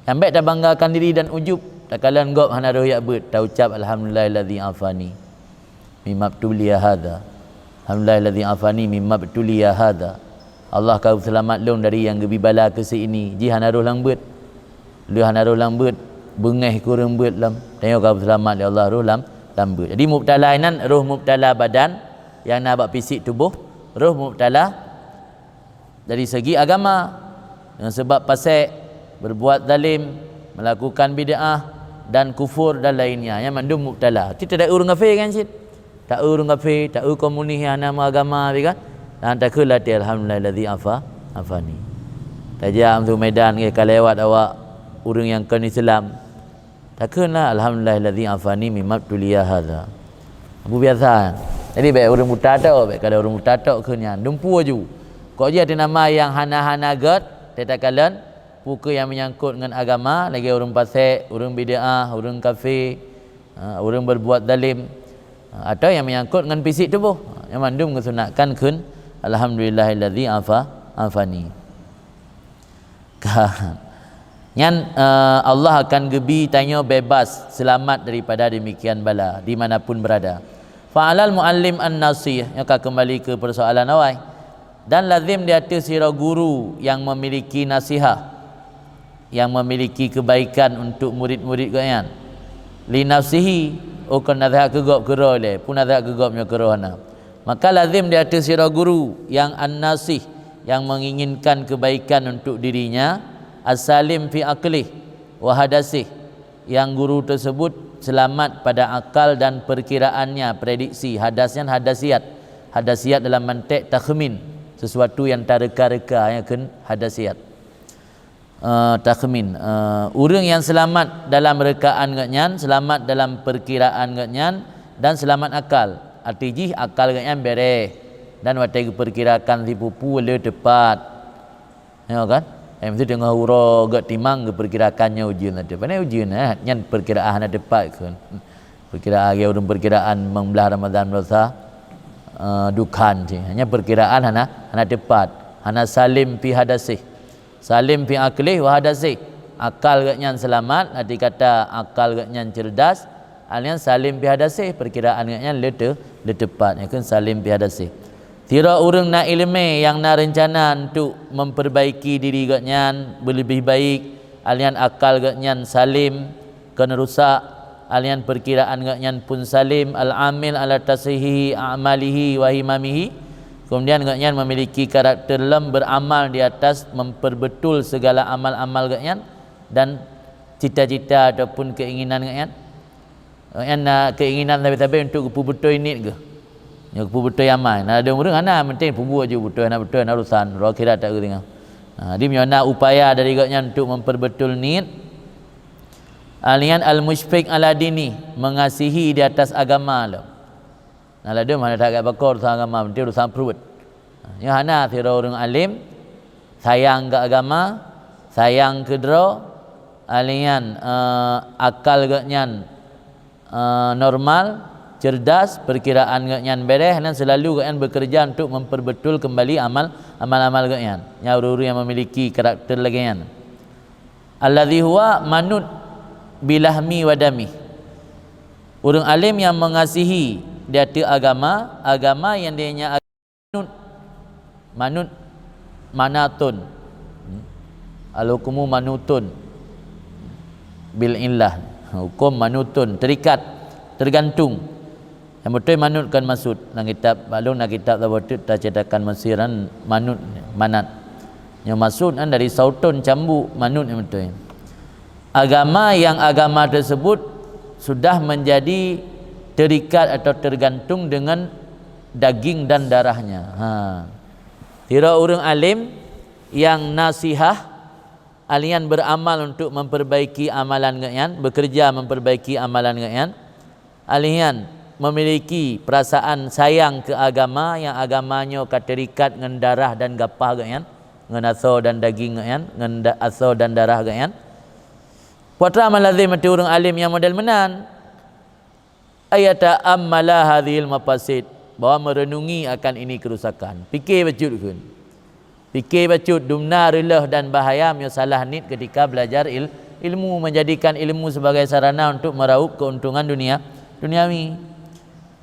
Nyang bèk tabanggakan diri dan ujub, takalon gob hana rhoh jak beuet, taucab, "Alhamdulillahilladzi afani mimabtulia hadza. Alhamdulillahilladzi afani mimabtulia hadza." Allah ka geuseulamat lôn dari nyang geubi bala keu si ini, jih hana rhoh lam beuet. Lheueh hana rhoh lam beuet, beungèh keu ureueng beuet lom. Tanyoe ka geuseulamat lé Allah rhoh lam, lam beuet. Jadi mubtala inan rhoh mubtala badan, nyang na bak fisik tuboh, rhoh mubtala dari segi agama, dengan sebab fasek, berbuat zalim, melakukan bid'ah dan kufur dan lainnya. Nyan mandum mubtala. Kita dak ureueng kafé kan cit. Tak ureueng kafé, tak komunis nyang hana meuagama, kan? Dan takheun latèe, "Alhamdulillahilladzi afa-, afani." Tajak u Medan, ka lewat awak ureueng nyang kon Islam. Takheun lah, "Alhamdulillahilladzi afani mimabtulia hadza." Abu biasa. Jadi bèk ureueng buta tok, bèk kada ureueng buta tok kheun nyan. Dumpu aju. Kok jih ati nama nyang hana-hana gèt, teuka lôn, peue keuh nyang meunyangkot ngon agama, lagèe ureueng fasek, ureueng bid'ah, ureueng kafé, ha, ureueng berbuat zalim, ha, atau nyang meunyangkot ngon fisik tuboh. Ha, nyan mandum geusunatkan kheun, "Alhamdulillahilladzi afa-, afani." Kan. Nyan, eh, Allah akan geubi tanyoe bebas, seulamat daripada demikian bala, di mana pun berada. Fa'alal muallim an-nasih, nyoe ka keumbali keu peusoalan awai. Dan lazim di ateueh sidroe guru nyang memiliki nasihah, nyang memiliki keubaikan untuk murid-murid gobnyan. Li nafsihi, oh kon nasihah keu gob keudroe lé, peue nasihah keu gob nyoe keudroe hana. Maka lazim di ateueh sidroe guru nyang an-nasih, nyang menginginkan keubaikan untuk dirinya, as-salim fi aqlih wa hadasih, nyang guru teusebut seulamat pada akal dan peurkiraannya, prediksi, hadas nyan hadasiat. Hadasiat dalam mantek takhmin, sesuatu nyang tareuka-reuka, nyan kheun hadasiat. Eh, takhmin, eh, ureuëng nyang seulamat dalam reukaan gobnyan, seulamat dalam peurkiraan gobnyan, dan seulamat akal. Arti jih, akal gobnyan bereh, dan watée geupeurkirakan sipupu le teupat. Ya kan? Eh, meusti teungoh uroe geutimang geupeurkirakan nyoe ujeuen na teupat. Pane ujeuen, eh, nyan peurkiraan hana teupat kheun. Peurkiraan lagée ureuëng peurkiraan meung blaih Ramadhan meurasa, eh, dukhan cit. Nyan peurkiraan hana, hana teupat, hana salim fi hadasih. Salim fi aqlih wa hadasih. Akal gobnyan seulamat, arti kata akal gobnyan cerdas, Alian salim fi hadasih, peurkiraan gobnyan le teu-, le teupat, nyan kheun salim fi hadasih. Sidroe ureuëng na iéleumé nyang na reuncana untuk memperbaiki diri gobnyan beuleubeh baik, alian akal gobnyan salim, kon rusak, alian peurkiraan gobnyan pun salim, al-amil ala tashihi a'malihi wa himamihi, kemudian gobnyan memiliki karakter lom beramal di atas memperbetul segala amal-amal gobnyan dan cita-cita ataupun keinginan gobnyan. Awaknyan na keinginan sabe-sabe untuk geupeubeutôi niet geuh. Nyoe geupeubeutôi amai. Na ladôm ureuëng hana, penting peubuet ju beutôi, hana beutôi, hana urusan, roh akhirat tak geuringan. Ha, jadi meunyoe na upaya dari gobnyan untuk memperbetul niet, alian al-musyfiq ala dini, mengasihi di atas agama lom. Na ladôm hana that gak bakor urusan agama, penting urusan pruet. Nyoe hana sidroe ureuëng alim, sayang keu agama, sayang keu droe, alian, eh, akal gobnyan, eh, normal, cerdas, peurkiraan gobnyan bereh, dan selalu gobnyan bekerja untuk memperbetul kembali amal, amal-amal gobnyan. Nyan ureuëng-ureuëng nyang memiliki karakter lagée nyan. Alladzi huwa manut bilahmi wa dami. Ureuëng alim nyang mengasihi di ateueh agama, agama nyang dia nya manut, manut, manatun. Al-hukmu manutun bil illah. Hukum manutun, terikat, tergantung. Nyang beutôi manut kon masud. Lam kitab, bak lôn na kitab saboh teuk tacetakan Mesir nyan manut, manat. Nyang masud nyan dari sautun, cambuk, manut nyang beutôi. Agama yang agama tersebut sudah menjadi terikat atau tergantung dengan daging dan darahnya. Ha. Sidroe ureuëng alim nyang nasihah, alian beramal untuk memperbaiki amalan gobnyan, bekerja memperbaiki amalan gobnyan, alian memiliki perasaan sayang keu agama nyang agama nyoe ka terikat ngon darah dan gapah gobnyan, ngon asoe dan daging gobnyan, ngon da-, asoe dan darah gobnyan. Peue teuma lazim ateueh ureuëng alim nyang model meunan? Ayata ammala hadhil mafasid, bahwa merenungi akan ini kerusakan. Pike bacut kheun. Pike bacut dumna reuloh dan bahaya meunyoe salah niet ketika belajar il-, ilmu, menjadikan ilmu sebagai sarana untuk meraup keuntungan dunia, duniawi.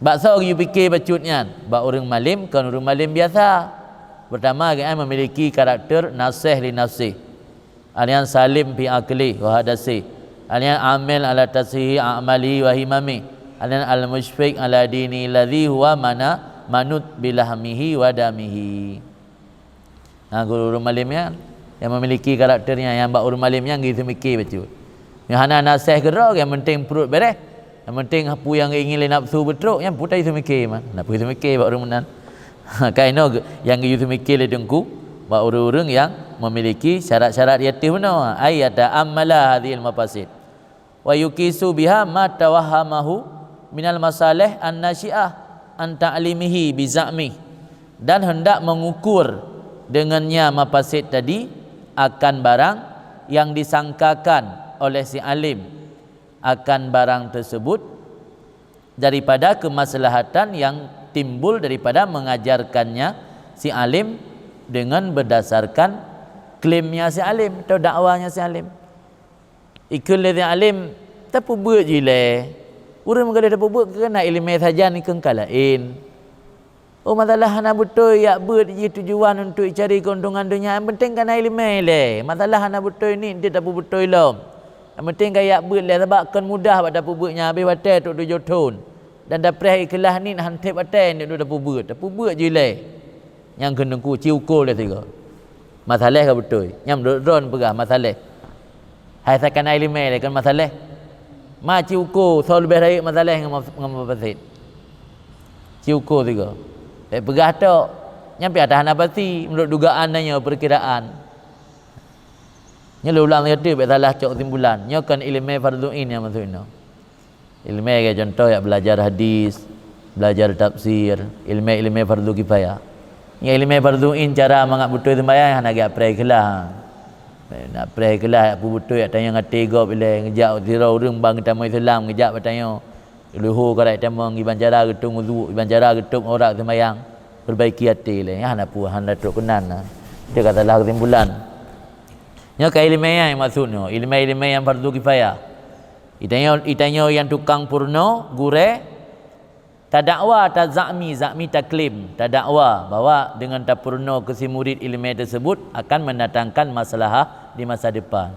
Bak soe geuyue pike bacut nyan? Bak ureuëng malem, kon ureuëng malem biasa. Pertama, gobnyan memiliki karakter nasih li nafsih. Alian salim fi aqlih wa hadasih. Alian amil ala tashihi a'malihi wa himamih. Alian al-musyfiq ala dini alladzi huwa mana manut bilahmihi wa damihi. Nah, guru ureuëng malem nyan, nyang memiliki karakter nyan, nyang bak ureuëng malem nyan geuyue seumiké bacut. Nyang hana naseh keudroe, nyang penting pruet bereh. Nyang penting peue nyang geuingin lé nafsu beutrok, nyan peue tajih seumiké man. Nah, peue seumiké bak ureuëng meunan. Kainoe ge-, nyang geuyue seumiké lé Teungku, bak ureuëng-ureuëng nyang memiliki syarat-syarat di ateueh bunoe. Ay yata'ammala hadhil mafasid. Wa yuqisu biha ma tawahhamahu minal masalih an-nasyi'ah an ta'limihi bi za'mih. Dan hendak mengukur dengannya mafasid tadi akan barang yang disangkakan oleh si alim akan barang tersebut daripada kemaslahatan yang timbul daripada mengajarkannya si alim dengan berdasarkan klaimnya si alim atau dakwanya si alim. Ikheun lé si alim, tapeubeuet jih lé. Ureuëng meugaleh tapeubeuet keu na iéleumé sajan ikheun ka laén. Oh, masalah hana beutôi yak beuet jih tujuan untuk cari keuntungan donya, nyang penting ka na iéleumé lé. Masalah hana beutôi niet deuh tapeubeutôi lom. Nyang penting ka yak beuet lé, sabab kon mudah bak tapeubeuet nyan, habéh watée trok tujoh thon. Dan tapreh ikhlaih niet han theb watée niet deuh tapeubeuet. Tapeubeuet jih lé. Nyang keuneuk ci uko lé sigoe. Masalah ka beutôi. Nyang meunurot droen peugah masalah. Hai sakana iéleumé lé kon masalah. Ma ci uko soe leubeh rayeuk masalah ngon ma-, ngon mafasid. Ci uko sigoe. Bék peugah tok. Nyang pih ata hana pasti, meunurot dugaan tanyoe, peurkiraan. Nyoe lé ulang siat bék salah cok kesimpulan. Nyoe kon iéleumé fardhu ain nyang maksud inoe. Iéleumé lagée contoh yak belajar hadis, belajar tafsir, iéleumé-iéleumé fardhu kifayah. Nyoe iéleumé fardhu ain cara mangat beutôi seumbahyang hana geupreh ikhlaih. Na preh ikhlaih yak peubeutôi yak tanyoe até gob ilée, ngeujak sidroe ureuëng ban geutamong Islam, ngeujak bak tanyoe. Leuhô karak tamong, iban cara geutueng udhu, iban cara geutueng aurat seumbahyang, perbaiki até ilée. Nyan hana peue, hana trok keunan na. Itu ka salah kesimpulan. Nyoe ka iéleumé nyang maksud nyoe, iéleumé-iéleumé nyang fardhu kifayah. Itanyoe, itanyoe nyang tukang peurunoe, gurée, tadakwa, tazakmi, zakmi taklaim, tadakwa bahwa dengan tapeurunoe keu si murit iéleumé tersebut akan mendatangkan maslahah di masa depan.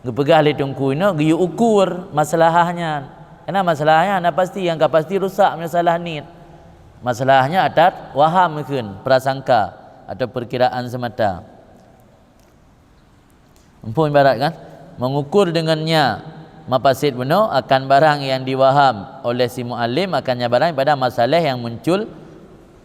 Geupeugah lé teungku inoe geuyue ukur maslahah nyan. Karena maslahah nyan hana pasti, nyang ka pasti rusak meunyoe salah niet. Maslahah nyan atas waham kheun, prasangka atau perkiraan semata. Muphom ibarat kan? Mengukur dengannya mafasid bunoe akan barang yang diwaham oleh si muallim, akan nyan barang pada masalah yang muncul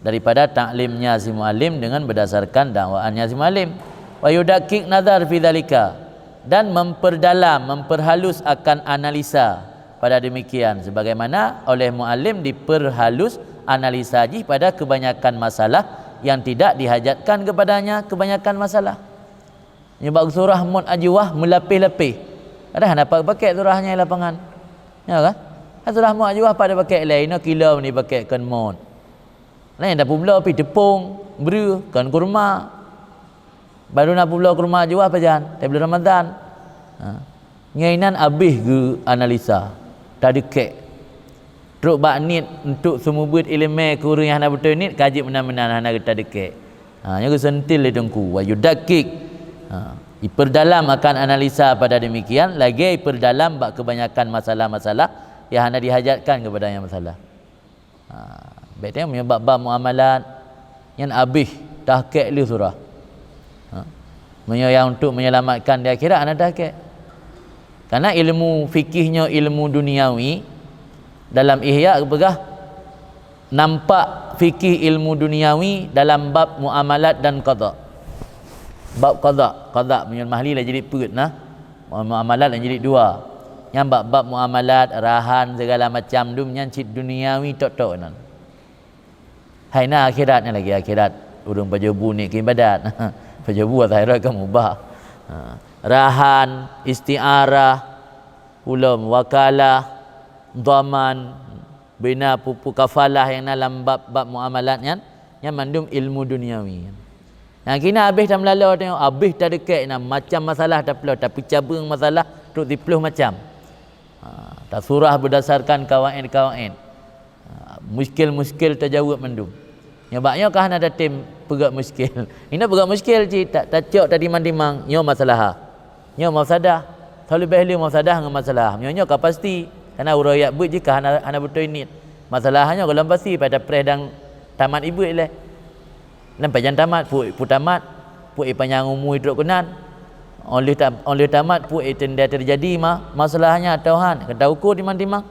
daripada taklimnya si muallim dengan berdasarkan dakwaannya si muallim. Wa yudakkik nazar fi dzalika, dan memperdalam, memperhalus akan analisa pada demikian, sebagaimana oleh muallim diperhalus analisa jih pada kebanyakan masalah yang tidak dihajatkan kepadanya kebanyakan masalah. Nyoe bak surah mot ajuwah meulapéh-lapéh. Padahai hana pat pakèk surah nyan lapangan. Ya kan? Surah mot ajuwah pat pakèk lé, inoe kilo ni pakèk kon mot. Laén dah publoe pi tepung, breuh, kon kurma. Baru na publoe kurma ajuwah pajan, teuh bulan Ramadan. Ha. Nyoe inan abéh geu analisa, tadeukék. Trok bak niet untuk seumeubeuet iéleumé keu ureuëng nyang hana beutôi niet, ka jeuet meunan-meunan hana geuta deukek. Ha, nyoe geuseuntil lé teungku, wa yudakkik. Ha, ipeurdalam akan analisa pada demikian, lagée ipeurdalam bak keubanyakan masalah-masalah nyang hana dihajatkan keupada nyang masalah. Ha, bék teuh meunyoe bab-bab muamalat, nyan abéh tahkek lé surah. Ha. Meunyoe nyang untuk menyelamatkan di akhirat hana tahkek. Karena ilmu fikih nyoe ilmu duniawi, dalam Ihya geupeugah nampak fikih ilmu duniawi dalam bab muamalat dan qada. Bab qada, qada meunyoe mahli lah jadi peuet nah. Muamalat lah jadi dua. Nyan bab-bab muamalat, rahan segala macam dum nyan cit duniawi tok-tok nan. Hai na akhirat nyan lagi akhirat. Ureuëng pajoh bu niet keu ibadat. Pajoh bu ata akhirat ka mubah. Ha. Rahan, isti'arah, ulom, wakalah, dhaman, bina pupu kafalah nyang na lam bab-bab muamalat nyan, nyan mandum ilmu duniawi. Nyang kina abéh tameulaloe teuh, abéh tadeukék na macam masalah taploh, tapeucabeueng masalah trok siploh macam. Ha, tasurah berdasarkan kawaid-kawaid. Ha, muskil-muskil tajaweueb mandum. Nyoe bak nyoe ka hana tatem peugét muskil. Inoe peugét muskil cit, ta-, tacok tatimang-timang, nyoe masalah. Nyoe mafsadah. Teuleubeh lé mafsadah ngon masalah. Nyoe, nyoe ka pasti. Karena uroe jak beuet jih ka hana, hana beutôi niet. Masalah nyoe gohlom pasti, pada preh dan tamat ibuet lé. Lam pajan tamat, peue tamat, peue panyang umu trok keunan. Óh lheueh ta-, óh lheueh tamat, peue teuntée teujadi ma-, masalahnya atau han, ka tauko timang-timang.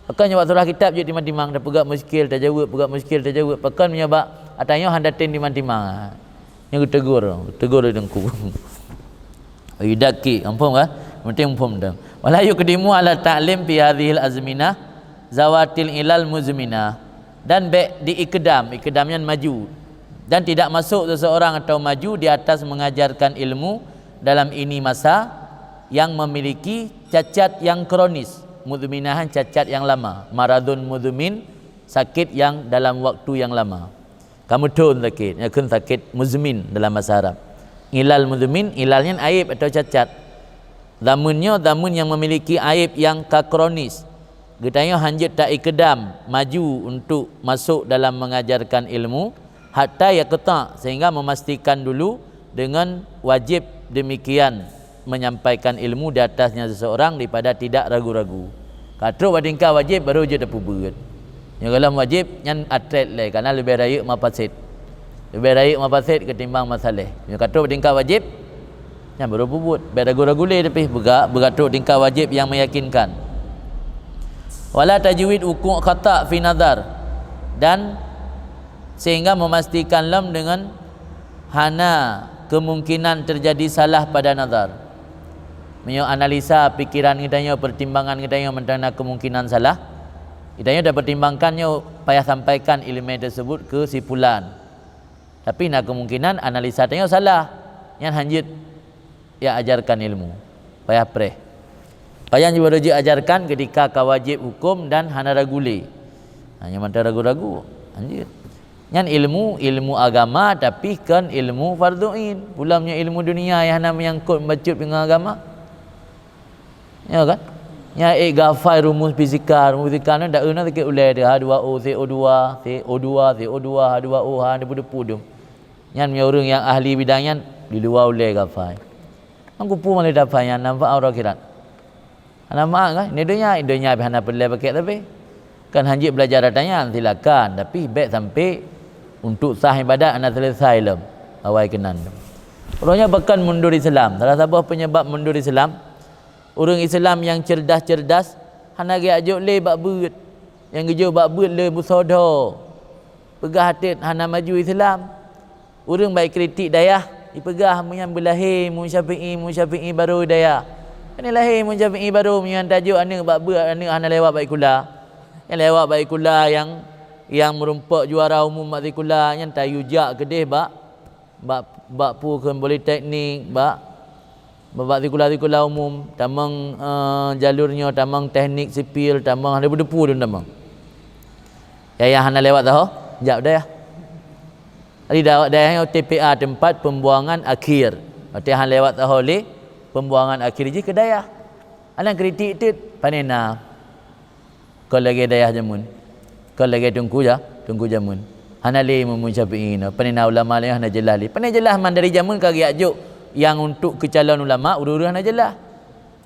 Maka nyoe bak surah kitab jeuet timang-timang, tapeugét muskil, tajaweueb, peugét muskil, tajaweueb. Pakon meunyoe bak ata nyoe han tatem timang-timang. Nyoe geutegur, geutegur lé teungku. Idaki, muphom kan? Penting muphom tu. Wala yuqdimu ala ta'lim fi hadhil azminah zawatil ilal muzminah. Dan bék diikdam, ikdam nyan maju. Dan tidak masuk seseorang atau maju di atas mengajarkan ilmu dalam ini masa yang memiliki cacat yang kronis, muzminahan cacat yang lama, maradun muzmin, sakit yang dalam waktu yang lama. Ka meuthon sakét, nyan kheun sakét muzmin dalam bahasa Arab. Ilal muzmin, ilal nyan aéb atau cacat. Zameun nyoe zameun nyang memiliki aib nyang ka kronis. Geutanyoe hanjeuet taikeudam maju untuk masuk dalam mengajarkan ilmu, hatta yaqta, sehingga memastikan dulu dengan wajib demikian menyampaikan ilmu di atasnya seseorang daripada tidak ragu-ragu. Ka trok bak tingkat wajib baru jeuet tapeubuet. Nyoe golom wajib nyan atret lé, karena leubeh rayeuk mafasid. Leubeh rayeuk mafasid ketimbang masaleh. Nyoe ka trok bak tingkat wajib, nyan baru peubuet. Bèk ragu-ragu lé, tapi beuga-, beuga trok tingkat wajib nyang meyakinkan. Wala tajwid wuqu' khata' fi nazar, dan sehingga memastikan lom dengan hana kemungkinan terjadi salah pada nazar. Meunyoe analisa pikiran geutanyoe, pertimbangan geutanyoe mantong na kemungkinan salah, geutanyoe tapertimbangkan nyoe payah sampaikan ileumèe tersebut keu si fulan. Tapi na kemungkinan analisa tanyoe salah, nyan hanjeuet ya ajarkan ilmu. Payah preh. Payah jeuet baru jeuet ajarkan ketika ka wajib hukum dan hana ragu lé. Ha, nyang mantong ragu-ragu, hanjeuet. Nyan ilmu, ilmu agama, tapi kon ilmu fardhu ain. Pula meunyoe ilmu dunia nyang hana menyangkut bacut ngon agama. Ya kan? Nyan ék gafai rumus fisika, rumus fisika nyan dak euna sakét ulèe teuh, H dua O, C O dua, C O dua, C O dua, H dua O, ha, depu-depu dum. Nyan meunyoe ureueng nyang ahli bidang nyan, di luwa ulèe gafai. Nyan kupu malah dafai nyan, manfaat uroe akhirat. Hana manfaat kan? Di donya, di donya pih hana peureulèe pakèk tapi. Kan hanjeuet belajar ata nyan, silakan. Tapi bèk sampai untuk sah ibadat hana selesai lom. Awai keunan. Uroe nyoe pakon mundur Islam. Salah saboh penyebab mundur Islam, ureueng Islam nyang cerdas-cerdas hana geujak jok lé bak beuet. Nyang geujok bak beuet lé musodho. Peugah até hana maju Islam. Ureueng bak kritik dayah, ipeugah meunyan beulahé Imam Syafi'i, Imam Syafi'i barô dayah. Kan lahé Imam Syafi'i barô, meunyan tajok aneuk bak beuet, aneuk hana lewat bak sikula. Nyang lewat bak sikula nyang, nyang meurumpok juara umum bak sikula, nyan tayue jak keudeh bak, bak, bak peue kheun politeknik, bak, bak sikula-sikula umum, tamong, eh, jalur nyoe, tamong teknik sipil, tamong hana depu-depu dum tamong. Yah, nyang hana lewat saho, jak dayah. Jadi, da-, dayah nyoe T P A, tempat pembuangan akhir. Watèe hana lewat saho lé, pembuangan akhir jih keu dayah. Aneuk kritik teuk, pane na. Kon lagèe dayah jameun. Kon lagèe teungku ja-, teungku jameun. Hana lé Imam Syafi'i nyoe. Pane na ulama laén hana jeulaih lé. Pane jeulaih man dari jameun ka geujak jok nyang untuk keu calon ulama, ureueng-ureueng hana jeulaih.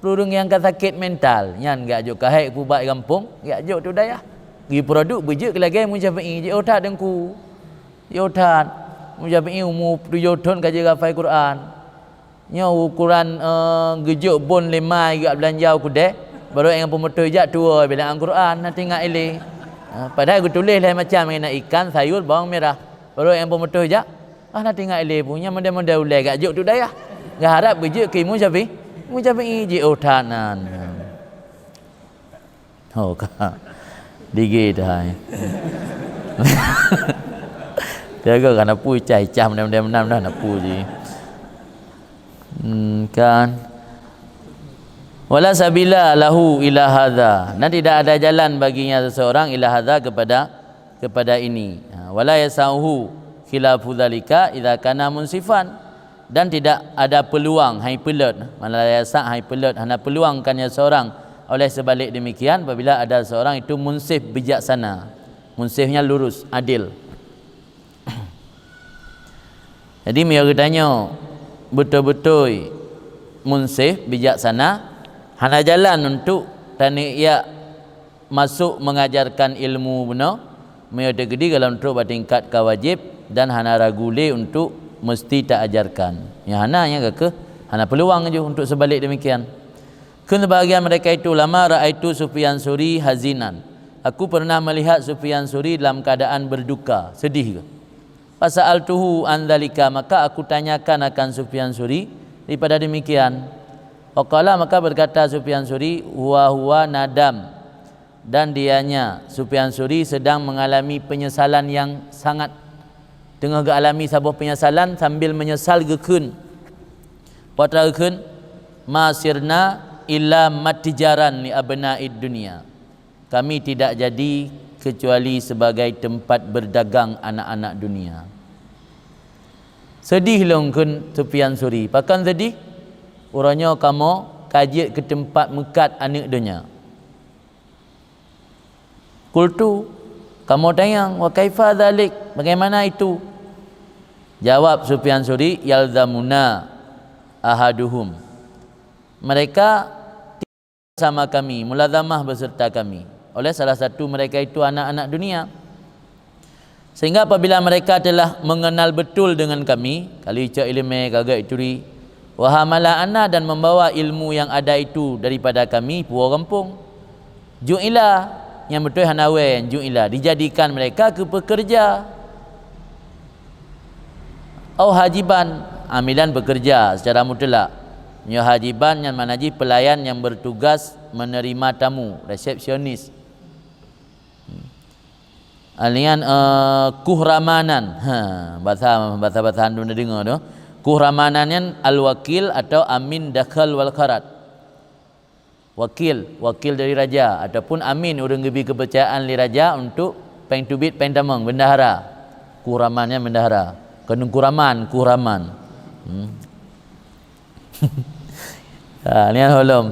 Ureueng nyang ka sakét mental, nyan geujak jok, ka hék peubat gampông, geujak jok teuk dayah. Geupeuduek beujeuet keu lagèe Imam Syafi'i, jiôh that teungku. Jiôh that. Imam Syafi'i umu tujoh thon ka jeuet hafai Quran. Nyoe ukoran, eh, geujok bon lé ma geujak beulanja u keudè, barô nyang peumeutoh jak tuwoe bilangan Quran, na teuingat ilèe. Eh, padahai geutuléh lhèe macam, na ikan, sayur, bawang merah. Barô nyang peumeutoh jak, ah, na teuingat ilèe peue, nyan model-model ulèe geujak jok teuk dayah. Geuharap beujeuet keu Imam Syafi'i, Imam Syafi'i jiôh that nan. Ho ka. Dige dah hai. Jaga kan apu cah, cah mendam-mendam dah apu ji. Hmm, kan. Wala sabila lahu ila hadza. Dan tidak ada jalan baginya seseorang ila hadza kepada, kepada ini. Ha, wala yasauhu khilafu dzalika idza kana munsifan. Dan tidak ada peluang, hai peulot, mana yasa hai peulot, hana peluang kan ya seorang. Oleh sebalik demikian, apabila ada seorang itu munsif bijaksana, munsifnya lurus, adil. Jadi, meunyoe geutanyoe beutôi-beutôi munsif, bijaksana, hana jalan untuk taneuk ya masuk mengajarkan ilmu bunoe, meunyoe teukeudi golom trok bak tingkat ka wajéb dan hana ragu lé untuk meusti taajarkan. Nyang hana, nyan ka keuh hana peuluang ju untuk seubalek deumikian. Kheun seubahagian meureka itu ulama, "Ra'aitu Sufyan Suri hazinan." Aku pernah melihat Sufyan Suri dalam keadaan berduka, sedih. Fasa'altuhu an dzalika, maka aku tanyakan akan Sufyan Suri daripada demikian. Faqala, maka berkata Sufyan Suri, "Huwa huwa nadam." Dan dianya, Sufyan Suri, sedang mengalami penyesalan yang sangat. Teungoh geualami saboh penyesalan sambil menyesal geukheun. Peue geukheun, "Ma sirna illa matjaran li abna'id dunya." Kami tidak jadi kecuali sebagai tempat berdagang anak-anak dunia. Sedih lôn kheun Sufyan Suri. Pakon sedih? Uroe nyoe kamoe ka jeuet keu teumpat meukat aneuëk donya. Qultu, kamoe tanyong, "Wa kaifa dzalik? Bagaimana itu?" Jawab Sufyan Tsauri, "Yalzamuna ahaduhum." Mereka sama kami, mulazamah beserta kami. Oleh salah satu mereka itu anak-anak dunia. Sehingga apabila mereka telah mengenal betul dengan kami, ka lheueh cok iéleumé, ka gét turi, "Wa hamala anna," dan membawa ilmu yang ada itu daripada kami, puwoe gampông. Ju'ila, nyang beutôi hana wée, ju'ila, dijadikan mereka keu pekerja. Au hajiban, amilan, pekerja secara mutlak. Nyoe hajiban nyan makna jih pelayan yang bertugas menerima tamu, resepsionis. Alian, eh, kuhramanan. Ha, bahasa, bahasa-bahasa handu na deungoe tu. Kuhramanan nyan al-wakil atau amin dakhal wal kharaj. Wakil, wakil dari raja ataupun amin, ureuëng geubi keupeurcayaan lé raja untuk péng teubiet, péng tamong, bendahara. Kuhraman nyan bendahara. Keuneung kuraman, kuhraman. Hmm. Ha, nyan holom.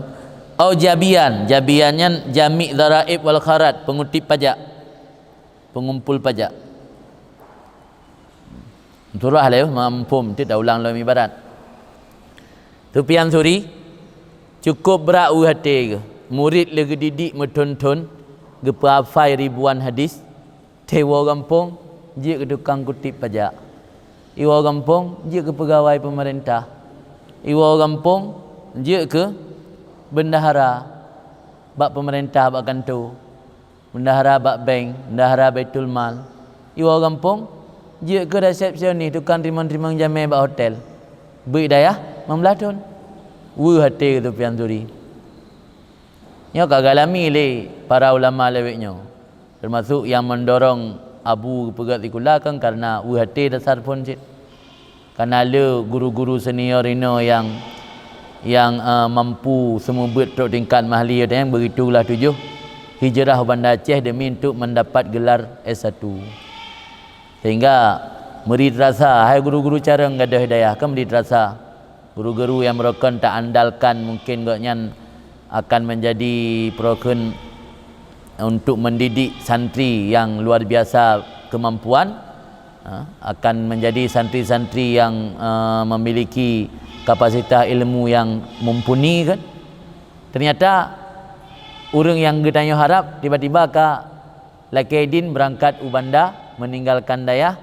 Au jabian, jabian nyan jami' dharaib wal kharaj, pengutip pajak. Pengumpul pajak. Surah lé, mampum, ti ulang lom ibarat. Sufyan Tsauri, cukup brat weueh até geuh. Murit lé geudidik meuthon-thon, geupeuhafai ribuan hadis, teuma iwoe gampông, jeuet keu tukang kutip pajak. Iwoe gampông, jeuet keu peugawai peumeurintah. Iwoe gampông, jeuet keu bendahara bak peumeurintah, bak kantô. Bendahara bak bank, bendahara Baitul Mal. Iwoe gampông, jeuet keu resepsionis, tukang teurimong-teurimong jamé bak hotel. Beuet dayah, limong blaih thon. Weueh até Sufyan Tsauri. Nyoe ka galami lé para ulama lawét nyoe, termasuk nyang mendorong Abu geupeugét sikula kan karena weueh até dasar phon cit. Kana le guru-guru senior inoe nyang, nyang, eh, mampu seumeubeuet trok tingkat mahli, nyang begitu geulah tujoh hijrah u Banda Aceh demi untuk mendapat gelar S satu. Sehingga meuri teurasa, hai guru-guru carông gadôh hidayah, kan meuri teurasa. Guru-guru nyang meurokon ta andalkan, mungkin gobnyan akan menjadi peurokon untuk mendidik santri yang luar biasa kemampuan, ha, akan menjadi santri-santri yang, eh, memiliki kapasitas ilmu yang mumpuni kan. Ternyata ureuëng nyang geutanyoe harab tiba-tiba ka lakée idin beurangkat u Banda, meninggalkan dayah,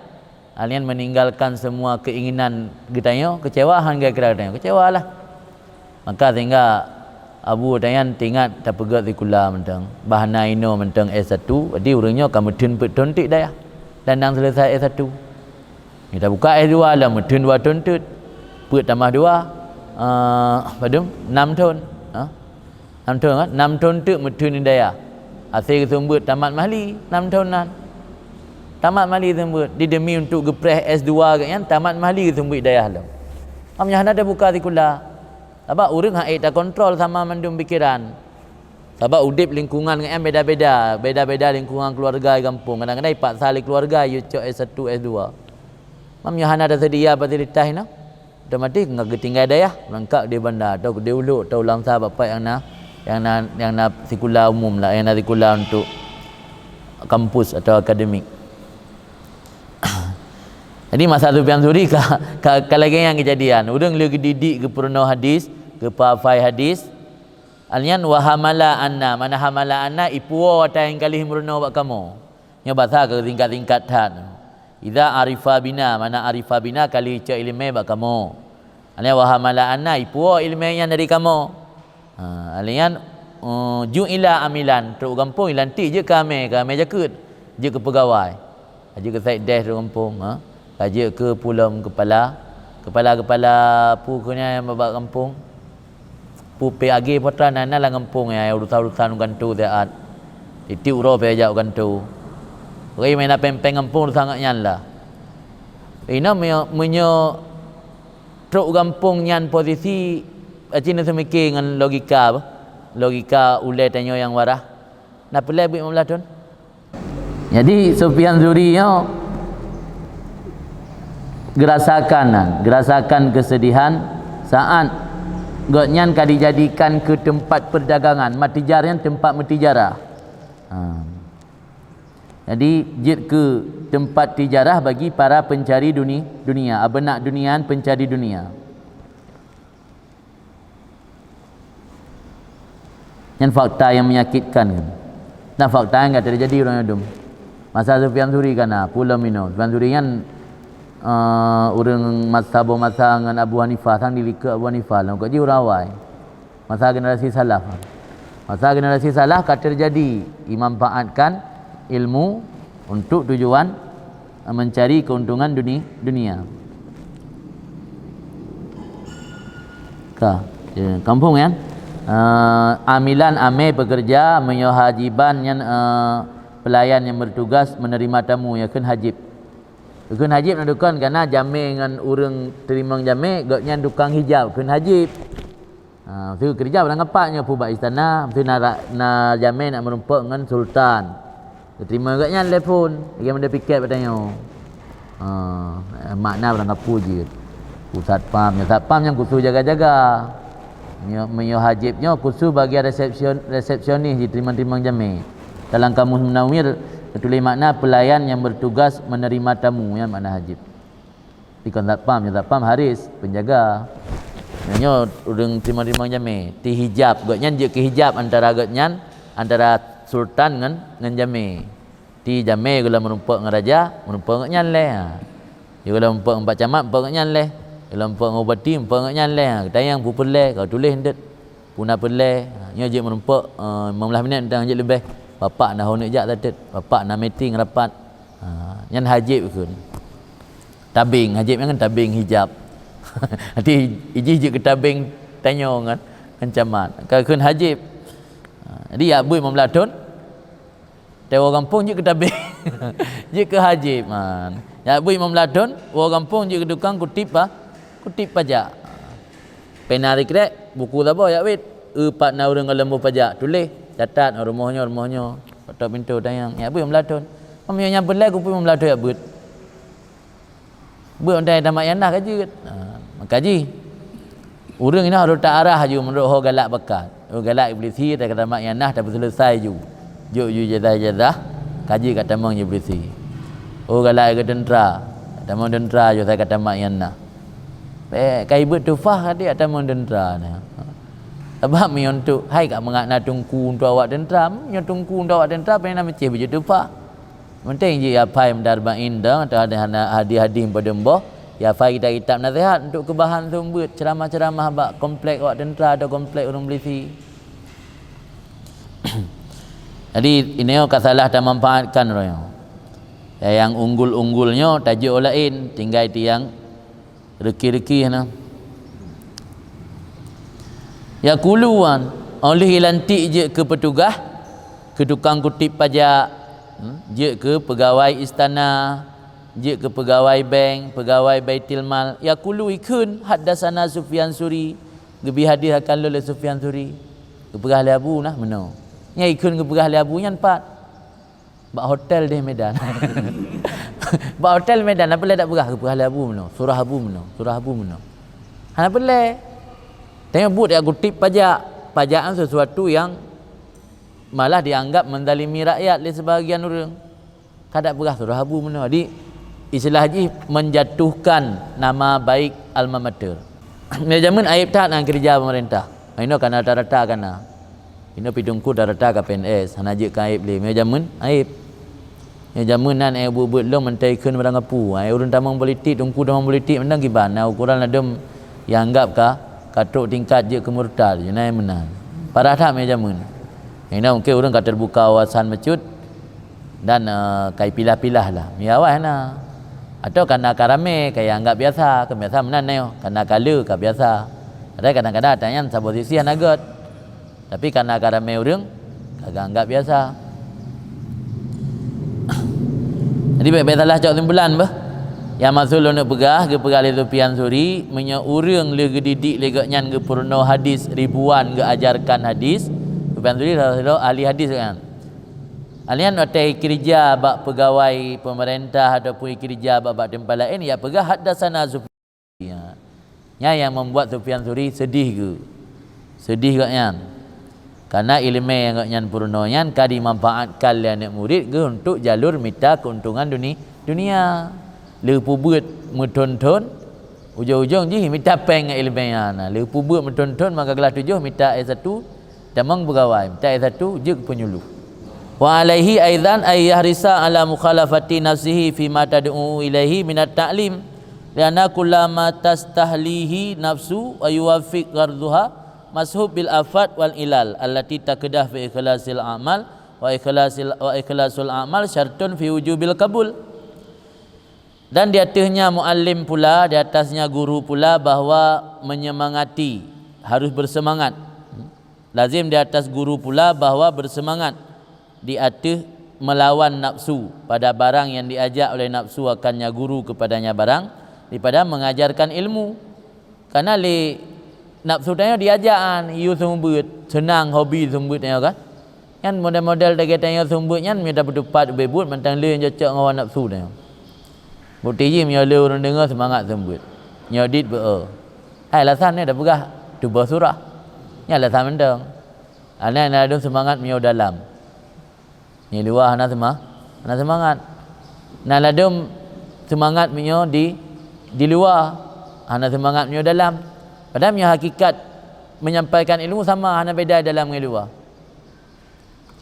alian meninggalkan semua keinginan geutanyoe, keucewa han kira-kira geutanyoe, keucewa lah. Maka sehingga Abu tanyan tingat tapeugét sikula mantong, bah na inoe mantong S satu, jadi ureuëng nyoe ka meutheun peuet thon teuk dayah dan nyang selesai S satu. Nyoe tabuka S dua lah meutheun dua thon teuk, peuet tamah dua, eh, padum? Nam thon. Ha? Nam thon, kan? Nam thon teuk meutheun di dayah. Asai geuseumeubeuet tamat mahli, nam thon nan. Tamat mahli geuseumeubeuet. Di demi untuk geupreh S dua geuhnyan, tamat mahli geuseumeubeuet dayah lom. Am nyoe hana tabuka sikula. Sabab ureuëng han ék takontrol sama mandum pikeran. Sabab udeb lingkungan geuhnyan beda-beda, beda-beda lingkungan keluarga di gampông. Kadang-kadang ipaksa lé keluarga yue cok S satu, S dua. Am nyoe hana taseudia fasilitas inoe. Otomatis ka geutinggai dayah, beurangkat di Banda, atau di Ulok, atau Langsa, bak pat nyang na, nyang na, nyang na sikula umum lah, nyang na sikula untuk kampus atau akademik. Jadi masa Sufyan Tsauri ka, ka, ka lagée nyan keujadian. Ureuëng le geudidik, geupeurunoe hadis, geupeuhafai hadis. Alian wa hamala anna, mana hamala anna, ipuwoe ata nyang ka lheueh meurunoe bak kamoe. Nyoe basa ka singkat-singkat that. Idza arifa bina, mana arifa bina, ka lheueh cok iéleumé bak kamoe. Alian wa hamala anna, ipuwoe iéleumé nyan dari kamoe. Ha, alian, eh, ju'ila amilan, trok gampông ilantik jeuet keu amé, keu amé jakeuet, jeuet keu peugawai. Jeuet keu saikdes trok gampông, ha. Ka jeuet keu pulom keupala, keupala-keupala peue keuh nyan nyang bak gampông. Peue pih agé putra na, na lam gampông nyang urusan-urusan u kantô siat. Tieb-tieb uroe pih jak u kantô. Pokoknya meunan péng-péng gampông urusan gobnyan lah. Inoe meunyoe, meunyoe trok u gampông nyan posisi, aci neuseumiké ngon logika, logika ulée tanyoe nyang wadah. Na peureulée beuet limong blaih thon? Jadi, Sufyan Tsauri nyoe geurasakan, geurasakan kesedihan saat Gobnyan ka dijadikan keu teumpat peudagangan, matijar nyan teumpat meutijarah. Ha. Jadi, jeuet keu teumpat tijarah bagi para peuncari duni-, dunia, abeunak dunia, peuncari dunia. Nyan fakta nyang menyakitkan kan. Nah, fakta nyang ka teujadi ureuëng adum. Masa Sufyan Suri kana, pulo mino. Sufyan Suri nyan, eh, ureuëng masa, saboh masa ngon Abu Hanifah, sang dilikot Abu Hanifah, lom kok jih ureuëng awai. Masa generasi salaf. Masa generasi salaf ka teujadi, imanfaatkan ilmu untuk tujuan mencari keuntungan duni-, dunia. Ka, ya, kampung ya. Eh, amilan, amé, pekerja, meunyoe hajiban nyan, eh, pelayan yang bertugas menerima tamu, ya, kheun hajib. Kheun hajib na dukon, karena jamé ngon ureuëng teurimong jamé, gobnyan tukang hijab, kheun hajib. Ha, meusti keureuja barang gapak nyoe, peuet bak istana, meusti na ra-, na jamé nak meurumpok ngon sultan. Geuteurimong gobnyan lé phon, lagée mandum piket bak tanyoe. Ha, makna barang gapu jeuet. Ku satpam, nyoe satpam nyang khusus jaga-jaga. Meunyoe, meunyoe hajib nyoe khusus bagian resepsion-, resepsionis jiteurimong-teurimong jamé. Dalam Kamus Munawir, teutuléh makna pelayan yang bertugas menerima tamu, nyan makna hajib. Dikon satpam, nyoe satpam haris, penjaga. Nyoe ureuëng timang-timang jamé, ti hijab, gobnyan jeuet keu hijab antara gobnyan, antara sultan ngon, ngon jamé. Ti jamé gula meurumpok ngon raja, meurumpok ngon nyan lé. Ha. Gula meurumpok ngon Pak Camat, meurumpok ngon nyan lé. Gula meurumpok ngon bupati, meurumpok ngon nyan lé. Ha, tayang peupeulé, ka tuléh ndeuet. Puna peulé, ha, nyoe jeuet meurumpok, eh, limong blah minit, mantong jeuet leubeh. Bapak na hon jak tatet, bapak na meeting rapat. Ha, nyan hajib kheun. Tabeng, hajib nyan kan tabeng hijab. Nanti ijih jeuet keu tabeng tanyoe ngon, ngon camat. Ka kheun hajib. Ha, jadi yak bui limong blah thon, Tewoe gampông jeuet keu tabeng. Jeuet keu hajib, man. Nyak bui limong blah thon, woe gampông jeuet keu tukang kutip pa-, kutip pajak. Pena rikrek, buku saboh yak wét. Eu pat na ureuëng goh lom boh pajak, tuléh, catat, rumoh nyoe, rumoh nyoe. Ketok pintoe tanyong. Nyak bui limong blah thon. Meunyoe nyang peulai kupui limong blah thon yak beuet. Beuet mantong tamat ianah ka jeuet. Ha, maka jih, ureuëng inong harôh ta arah ju meunurot ho galak bakat. Oh galak iblisi, ta ka tamat ianah, tapeuseuleusai ju. Jok ju ijazah-ijazah, ka jeuet ka tamong ju iblisi. Oh galak keu teuntra, ka tamong teuntra ju, asai ka tamat ianah. Bèk ka ibeuet tufah ka jeuet ka tamong teuntra na. Sabab meunyoe untuk hai ka mangat na teungku untuk awak teuntra, meunyoe teungku untuk awak teuntra, pane na meucéh beujeuet tufah. Penting jih ya phai meudarbain dong atau ada hana hadis-hadis padum boh, ya phai kitab-kitab nasihat untuk keubahan seumeubeuet, ceramah-ceramah bak komplek awak teuntra atau komplek ureuëng polisi. Jadi, ini ka salah tamanfaatkan roh nyoe. Ya, nyang unggul-unggul nyoe tajok laén, tinggai tiang reuki-reuki hana. Ya kuluan, oleh ilantik jeuet keu peutugah, keu tukang kutip pajak, hmm, jeuet keu peugawai istana, jeuet keu peugawai bank, peugawai baitul mal. Ya kulu ikheun haddasana Sufyan Suri, geubi hadis akan lôn lé Sufyan Suri. Geupeugah lé Abu nah meunoe. Nyan ikheun geupeugah lé Abu nyan pat. Bak hotel deh Medan. Bak hotel Medan, hana peulai dak peugah, geupeugah lé Abu meunoe, surah Abu meunoe, surah Abu meunoe. Hana peulai. Tanyoe buet dak kutip pajak. Pajak nyan sesuatu yang malah dianggap menzalimi rakyat lé sebagian ureuëng. Ka dak peugah surah Abu meunoe. Jadi, istilah jih menjatuhkan nama baik alma mater. Meunyoe jameun aib that nyang keureuja pemerintah. Inoe kana rata-rata kana. Inoe pih teungku rata-rata ka P N S, hana jeuet keu aib lé. Meunyoe jameun aib. Meunyoe jameun nan, eh, buet-buet lom mantong ikheun barang gapu. Ai ureuëng tamong politik, teungku tamong politik mantong kiban. Na ukoran ladom nyang anggap ka, ka trok tingkat jeuet keu murtad. Jih na meunan. Parah that meunyoe jameun. Inoe mungken ureuëng ka teubuka wawasan meucut. Dan, eh, ka ipilah-pilah lah. Meunyoe awai hana. Atawa kana ka ramé, ka ianggap biasa, ka biasa meunan nyoe, kana ka le ka biasa. Padahai kadang-kadang ata nyan saboh sisi hana gét. Tapi kana ka ramé ureuëng, ka geuanggap biasa. Jadi bèk-bèk salah cok kesimpulan bah. Nyang maksud lôn peugah, geupeugah lé Sufyan Suri, meunyoe ureuëng le geudidik lé gobnyan geupeurunoe hadis ribuan, geuajarkan hadis, Sufyan Suri salah sidroe ahli hadis kan. Alèh nyan watèe ikeureuja bak peugawai peumeurintah ataupun ikeureuja bak, bak teumpat laén, ya peugah haddasana Sufyan. Nyan nyang membuat Sufyan Suri sedih geuh. Seudeh gobnyan. Karena ileumèe nyang gobnyan peurunoe nyan ka dimanfaatkan lé aneuk murit geuh untuk jalur mita keuntungan duni-, dunia. Lheuh peubeuet meuthon-thon, ujong-ujong jih mita péng ngon ileumèe nyan. Lheuh peubeuet meuthon-thon maka glah tujoh mita S satu, tamong peugawai, mita S satu jeuet keu peunyuluh. Wa alaihi aidan ay yahrisa ala mukhalafati nafsihi fima tad'u ilaihi minat ta'lim. Lianna kullama tastahlihi nafsu wa yuwafiq gharduha mashub bil afat wal ilal allati taqdah fi ikhlasil a'mal wa ikhlasil, wa ikhlasul a'mal syartun fi wujubil qabul. Dan di ateuhnya muallim pula, di atasnya guru pula bahwa menyemangati, harus bersemangat. Lazim di atas guru pula bahwa bersemangat di ateuh melawan nafsu pada barang yang diajak oleh nafsu akannya guru kepadanya barang daripada mengajarkan ilmu. Karena lé nafsu tanyoe diajak-an, yue seumeubeuet, seunang hobi seumeubeuet tanyoe kan. Nyan model-model lagèe tanyoe seumeubeuet nyan meunyoe tapeuteupat ubé buet mantong le nyang cocok ngon hawa nafsu tanyoe. Bukti jih meunyoe le ureueng deungoe seumangat seumeubeuet. Nyoe dit beu-e. Hai alasan nyoe tapeugah tuboh surah. Nyan alasan mantong. Ana na ladôm seumangat meunyoe dalam. Nyang luwa hana seuma-, hana seumangat. Na ladôm seumangat meunyoe di, di luwa, hana seumangat meunyoe dalam. Padahai meunyoe hakikat menyampaikan ilmu sama, hana beda dalam ngon luwa.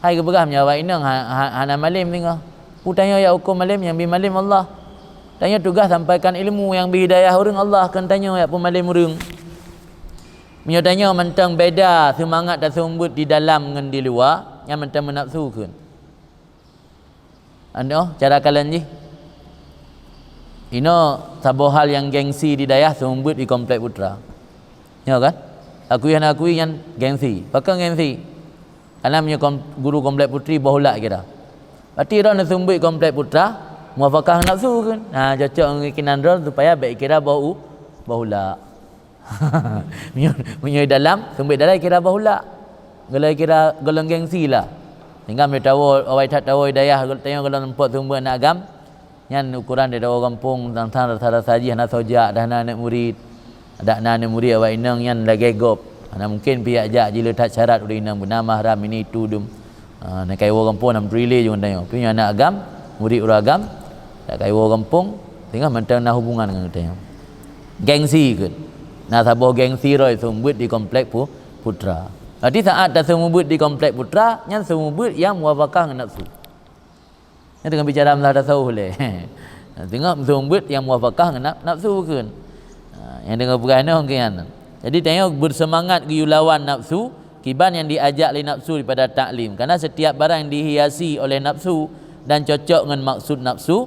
Hai geupeugah meunyoe awak inong ha-, ha-, hana malém singoh. Peue tanyoe jak hukôm malém, nyang bi malém Allah. Tanyoe tugaih sampaikan ilmu, nyang bi hidayah ureueng Allah, kon tanyoe jak peumalém ureueng. Meunyoe tanyoe mantong beda seumangat taseumeubeuet di dalam ngon di luwa, nyan mantong meunafsu kheun. Anoe cara kalon jih. Inoe saboh hal nyang gengsi di dayah seumeubeuet di Komplek Putra. Nyoe kan? Akui hana akui nyan gengsi. Pakon gengsi? Karena meunyoe kom-, guru Komplek Putri boh ulak kira. Berarti droe neuseumeubeuet Komplek Putra, muwafakah ngon nafsu kan? Ha, cocok ngon keinginan droe supaya bèk kira boh u-, boh ulak. Meunyoe, meunyoe dalam, seumeubeuet dalam kira boh ulak. Golom kira, golom gengsi lah. Sehingga meunyoe tawoe, awai that tawoe dayah, tanyoe golom seumeubeuet aneuk agam, nyan ukuran di tawoe gampông, tang-tang rasa-rasa jih hana soe jak, dah na aneuk murit. Dak na aneuk murit awak inong nyan lagèe gob. Hana mungkin pih jak-jak jih le that syarat ureueng inong beuna mahram ini itu dum. Ha, na kaiwoe gampông nam turi lé jeuet tanyoe. Tapi nyoe aneuk agam, murit ureueng agam, dak kaiwoe gampông, singoh mantong na hubungan ngon tanyoe. Gengsi kheun. Na saboh gengsi droe seumeubeuet di Komplek Pu-, Putra. Berarti saat taseumeubeuet di Komplek Putra, nyan seumeubeuet nyang muwafakah ngon nafsu. Nyan teungoh bicara masalah tasawuf lé. Teungoh seumeubeuet nyang muwafakah ngon naf-, nafsu kheun. Ha, nyang teungoh peugah nyoe kheun. Jadi tanyoe beuseumangat geuyue lawan nafsu, kiban nyang diajak lé nafsu daripada taklim. Karena setiap barang yang dihiasi oleh nafsu dan cocok ngon maksud nafsu,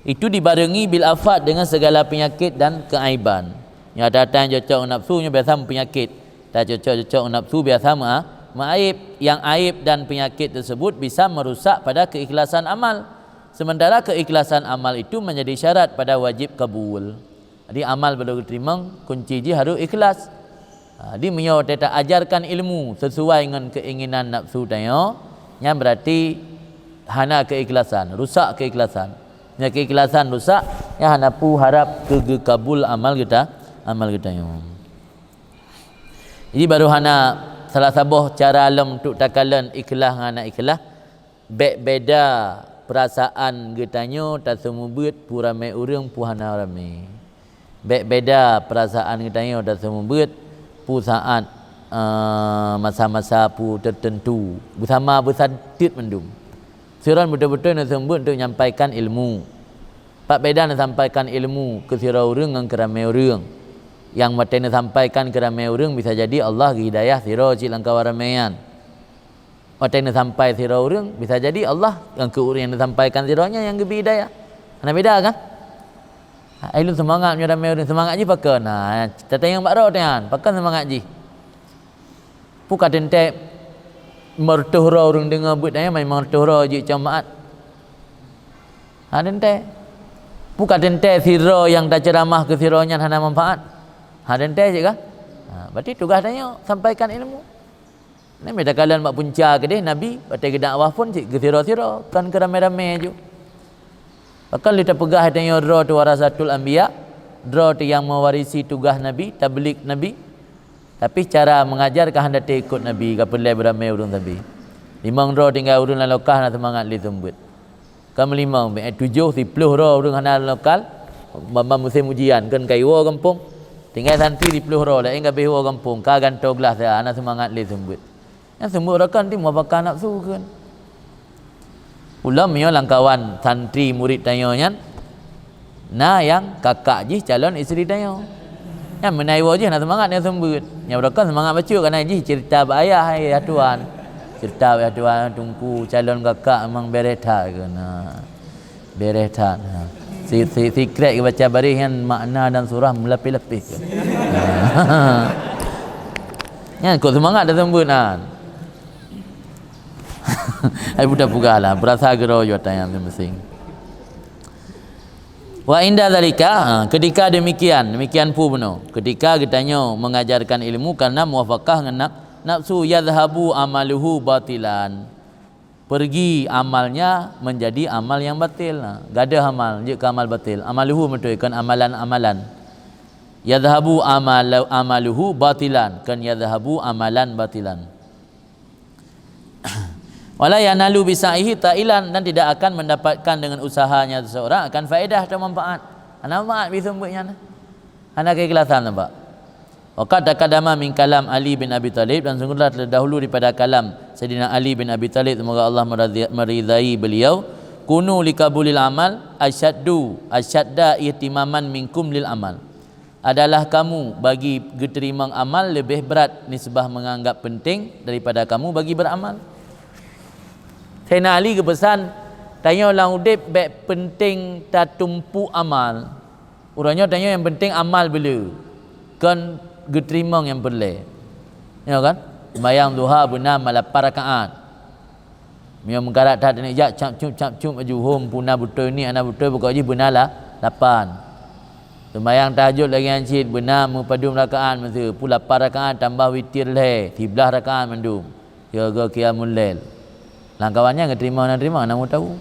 itu dibarengi bil afat dengan segala penyakit dan keaiban. Nyang datang cocok ngon nafsu nyoe biasa meupeunyakit. Tacocok-cocok ngon nafsu biasa meu'a-, meuaib. Yang aib dan penyakit tersebut bisa merusak pada keikhlasan amal. Sementara keikhlasan amal itu menjadi syarat pada wajib kabul. Jadi amal bak geuteurimong kunci jih harôh ikhlas. Ha, jadi meunyoe watèe taajarkan ilmu sesuai ngon keinginan nafsu tanyoe, nyan berarti hana keikhlasan, rusak keikhlasan. Nyan keikhlasan rusak, nyan hana peue harab keu geukabul amal geuta-, amal geutanyoe. Jadi baru hana salah saboh cara lom untuk takalon ikhlas ngon hana ikhlas. Bèk beda peurasaan geutanyoe taseumeubeuet peue ramé ureueng peue hana ramé. Bèk beda peurasaan geutanyoe taseumeubeuet peue saat, eh, masa-masa peue teuteuntu. Beusama beusateut mandum. Sidroe beutôi-beutôi neuseumeubeuet untuk nyampaikan ilmu. Pat beda neusampaikan ilmu keu sidroe ureueng ngon keu ramé ureueng. Nyang watèe neusampaikan keu ramé ureueng bisa jadi Allah geuhidayah sidroe cit lam kawan ramé nyan. Watèe neusampai sidroe ureueng, bisa jadi Allah nyang keu ureueng nyang neusampaikan sidroe nyan nyang geubri hidayah. Hana beda kan? Hai lôn seumangat meunyoe ramé ureueng, seumangat jih pakon? Nah, tatanyong bak droe nyan, pakon seumangat jih? Peue ka teuntèe meureutoh droe ureueng deungoe beuet nyan, meureutoh droe jeuet cong maat? Ha teuntèe. Peue ka teuntèe sidroe nyang taceuramah keu sidroe nyan hana manfaat? Ha teuntèe cit kan? Ha, berarti tugaih tanyoe sampaikan ilmu. Nyan mita kalon bak punca keudeh Nabi, watèe geudakwah phon cit keu sidroe-sidroe, kon keu ramé-ramé ju. Pakon lé tapeugah tanyoe droe teuh warasatul anbiya, droe teuh nyang meuwarisi tugaih Nabi, tablig Nabi. Tapi cara mengajar ka hana ikot Nabi, ka peureulée beuramé ureuëng sabe. Limong droe tinggai ureuëng lam lokal hana seumangat lé seumeubeuet. Ka meulimong, eh, tujoh, siplôh droe ureuëng hana lam lokal, ban-ban musém ujian, kheun ka iwoe gampông. Tinggai santri siplôh droe, laén ka abéh iwoe gampông, ka gantoe glah saja, hana seumangat lé seumeubeuet. Nyan seumeubeuet rakan ti muwafaqah nafsu kheun. Ulôn meunyoe lam kawan santri murit tanyoe nyan, na nyang kakak jih calon istri tanyoe. Nyan meunan iwoe jih na seumangat nyang seumeubeuet. Nyang beurokon seumangat bacut, karena jih cerita bak ayah, "Hai, ya Tuan." Cerita bak ayah Tuan, "Teungku, calon kakak memang bereh that," kheun. Ha. Bereh that. Ha. Si, si, sikret baca baréh nyan makna dan surah meulapéh-lapéh kheun. Ha. Nyan kok seumangat dah seumeubeuet nyan. Ai budak peugah lah, beurasa keudroe jih tanyoe meusing. Wa inda zalika, ha, ketika demikian, demikian pun bunoe. Ketika geutanyoe mengajarkan ilmu karena muwafaqah ngon naf-, nafsu, yadhhabu amaluhu batilan. Pergi amalnya menjadi amal yang batil. Ha, gadôh amal, jeuet keu amal batil. Amaluhu beutôi, kon amalan-amalan. Yadhhabu amalu-, amaluhu batilan, kon yadhhabu amalan batilan. Wala yanalu bisa'yihi ta'ilan, dan tidak akan mendapatkan dengan usahanya seseorang akan faedah atau manfaat. Hana manfaat bak seumeubeuet nyan. Hana keikhlasan nampak. Wa qad taqaddama min kalam Ali bin Abi Thalib, dan sungguhlah telah dahulu daripada kalam Saidina Ali bin Abi Thalib, semoga Allah meradhi-, meridai beliau, "Kunu likabulil amal asyaddu, asyadda ihtimaman minkum lil amal." Adalah kamu bagi geuteurimong amal leubeh brat nisbah menganggap penting daripada kamu bagi beramal. Saidina Ali geupeusan, tanyoe lam udeb bék penting tatumpuk amal. Uroe nyoe tanyoe nyang penting amal beu le, kon geuteurimong nyang peureulée. Nyoe kan? Seumayang duha beuna malapan rakaat. Meunyoe meukarat that neuk jak cap cup, cap cup laju hom, peue na beutôi ni, hana beutôi, pokok jih beuna lah lapan. Seumayang tahajud lagée nyan cit beuna meupadum rakaat, meuseu peue lapan rakaat tambah witir lhée, siblaih rakaat mandum. Sigoe qiyamul lail. Lam kawan nyan geuteurimong hana teurimong, hana meuteumé.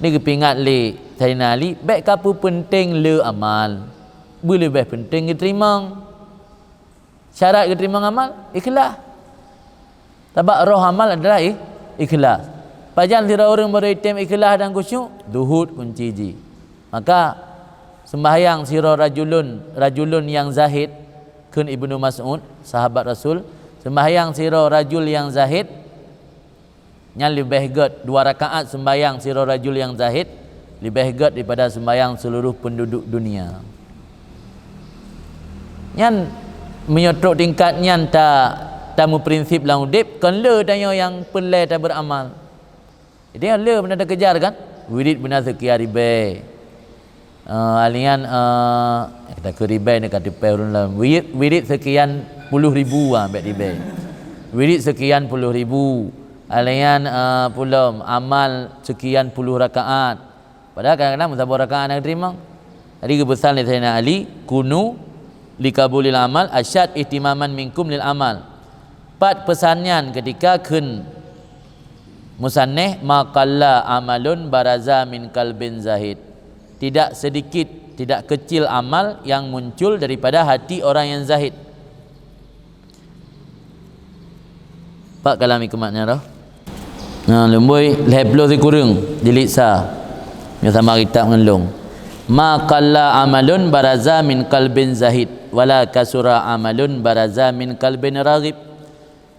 Di geupeuingat lé Saidina Ali, bék ka peupeunteng le amal. Beu leubeh peunteng geuteurimong. Syarat geuteurimong amal, ikhlas. Sabab roh amal adalah i-, ikhlas. Pajan sidroe ureuëng barô item ikhlas dan khusyuk, zuhud kunci jih. Maka, seumbahyang sidroe rajulun, rajulun nyang zahid, kheun Ibnu Mas'ud, sahabat Rasul, seumbahyang sidroe rajul nyang zahid, nyan leubeh gét, dua rakaat seumbahyang sidroe rajul nyang zahid, leubeh gét daripada seumbahyang seuluruh peunduduek dunia. Nyan, meunyoe trok tingkat nyan ta, tameuprinsip lam udeb, kon le tanyoe nyang peureulée tabeuramal. Jadi, le beuna takejar kan? Wirid beuna seukian ribée. Eh, alian, eh, kita ke ribée ni ka teupée ureuëng lom. Wirid, wirid seukian puluh ribu, ah, bék ribée. Wirid seukian puluh ribu. Alian, eh, pulom, amal seukian puluh rakaat. Padahal kadang-kadang meusaboh rakaat hana geuteurimong. Jadi geupeusan lé Saidina Ali, "Kunu likabulil amal asyad ihtimaman minkum lil amal." Pat peusan nyan ketika kheun musannif, "Ma qalla amalun baraza min qalbin zahid." Tidak sedikit, tidak kecil amal yang muncul daripada hati orang yang zahid. Pat kalam hikmat nyan roh? Nah, lumbôi lhée ploh sikureueng jilid sa. Nyoe sama kitab ngon lôn. "Ma qalla amalun baraza min qalbin zahid, wala kasura amalun baraza min qalbin raghib."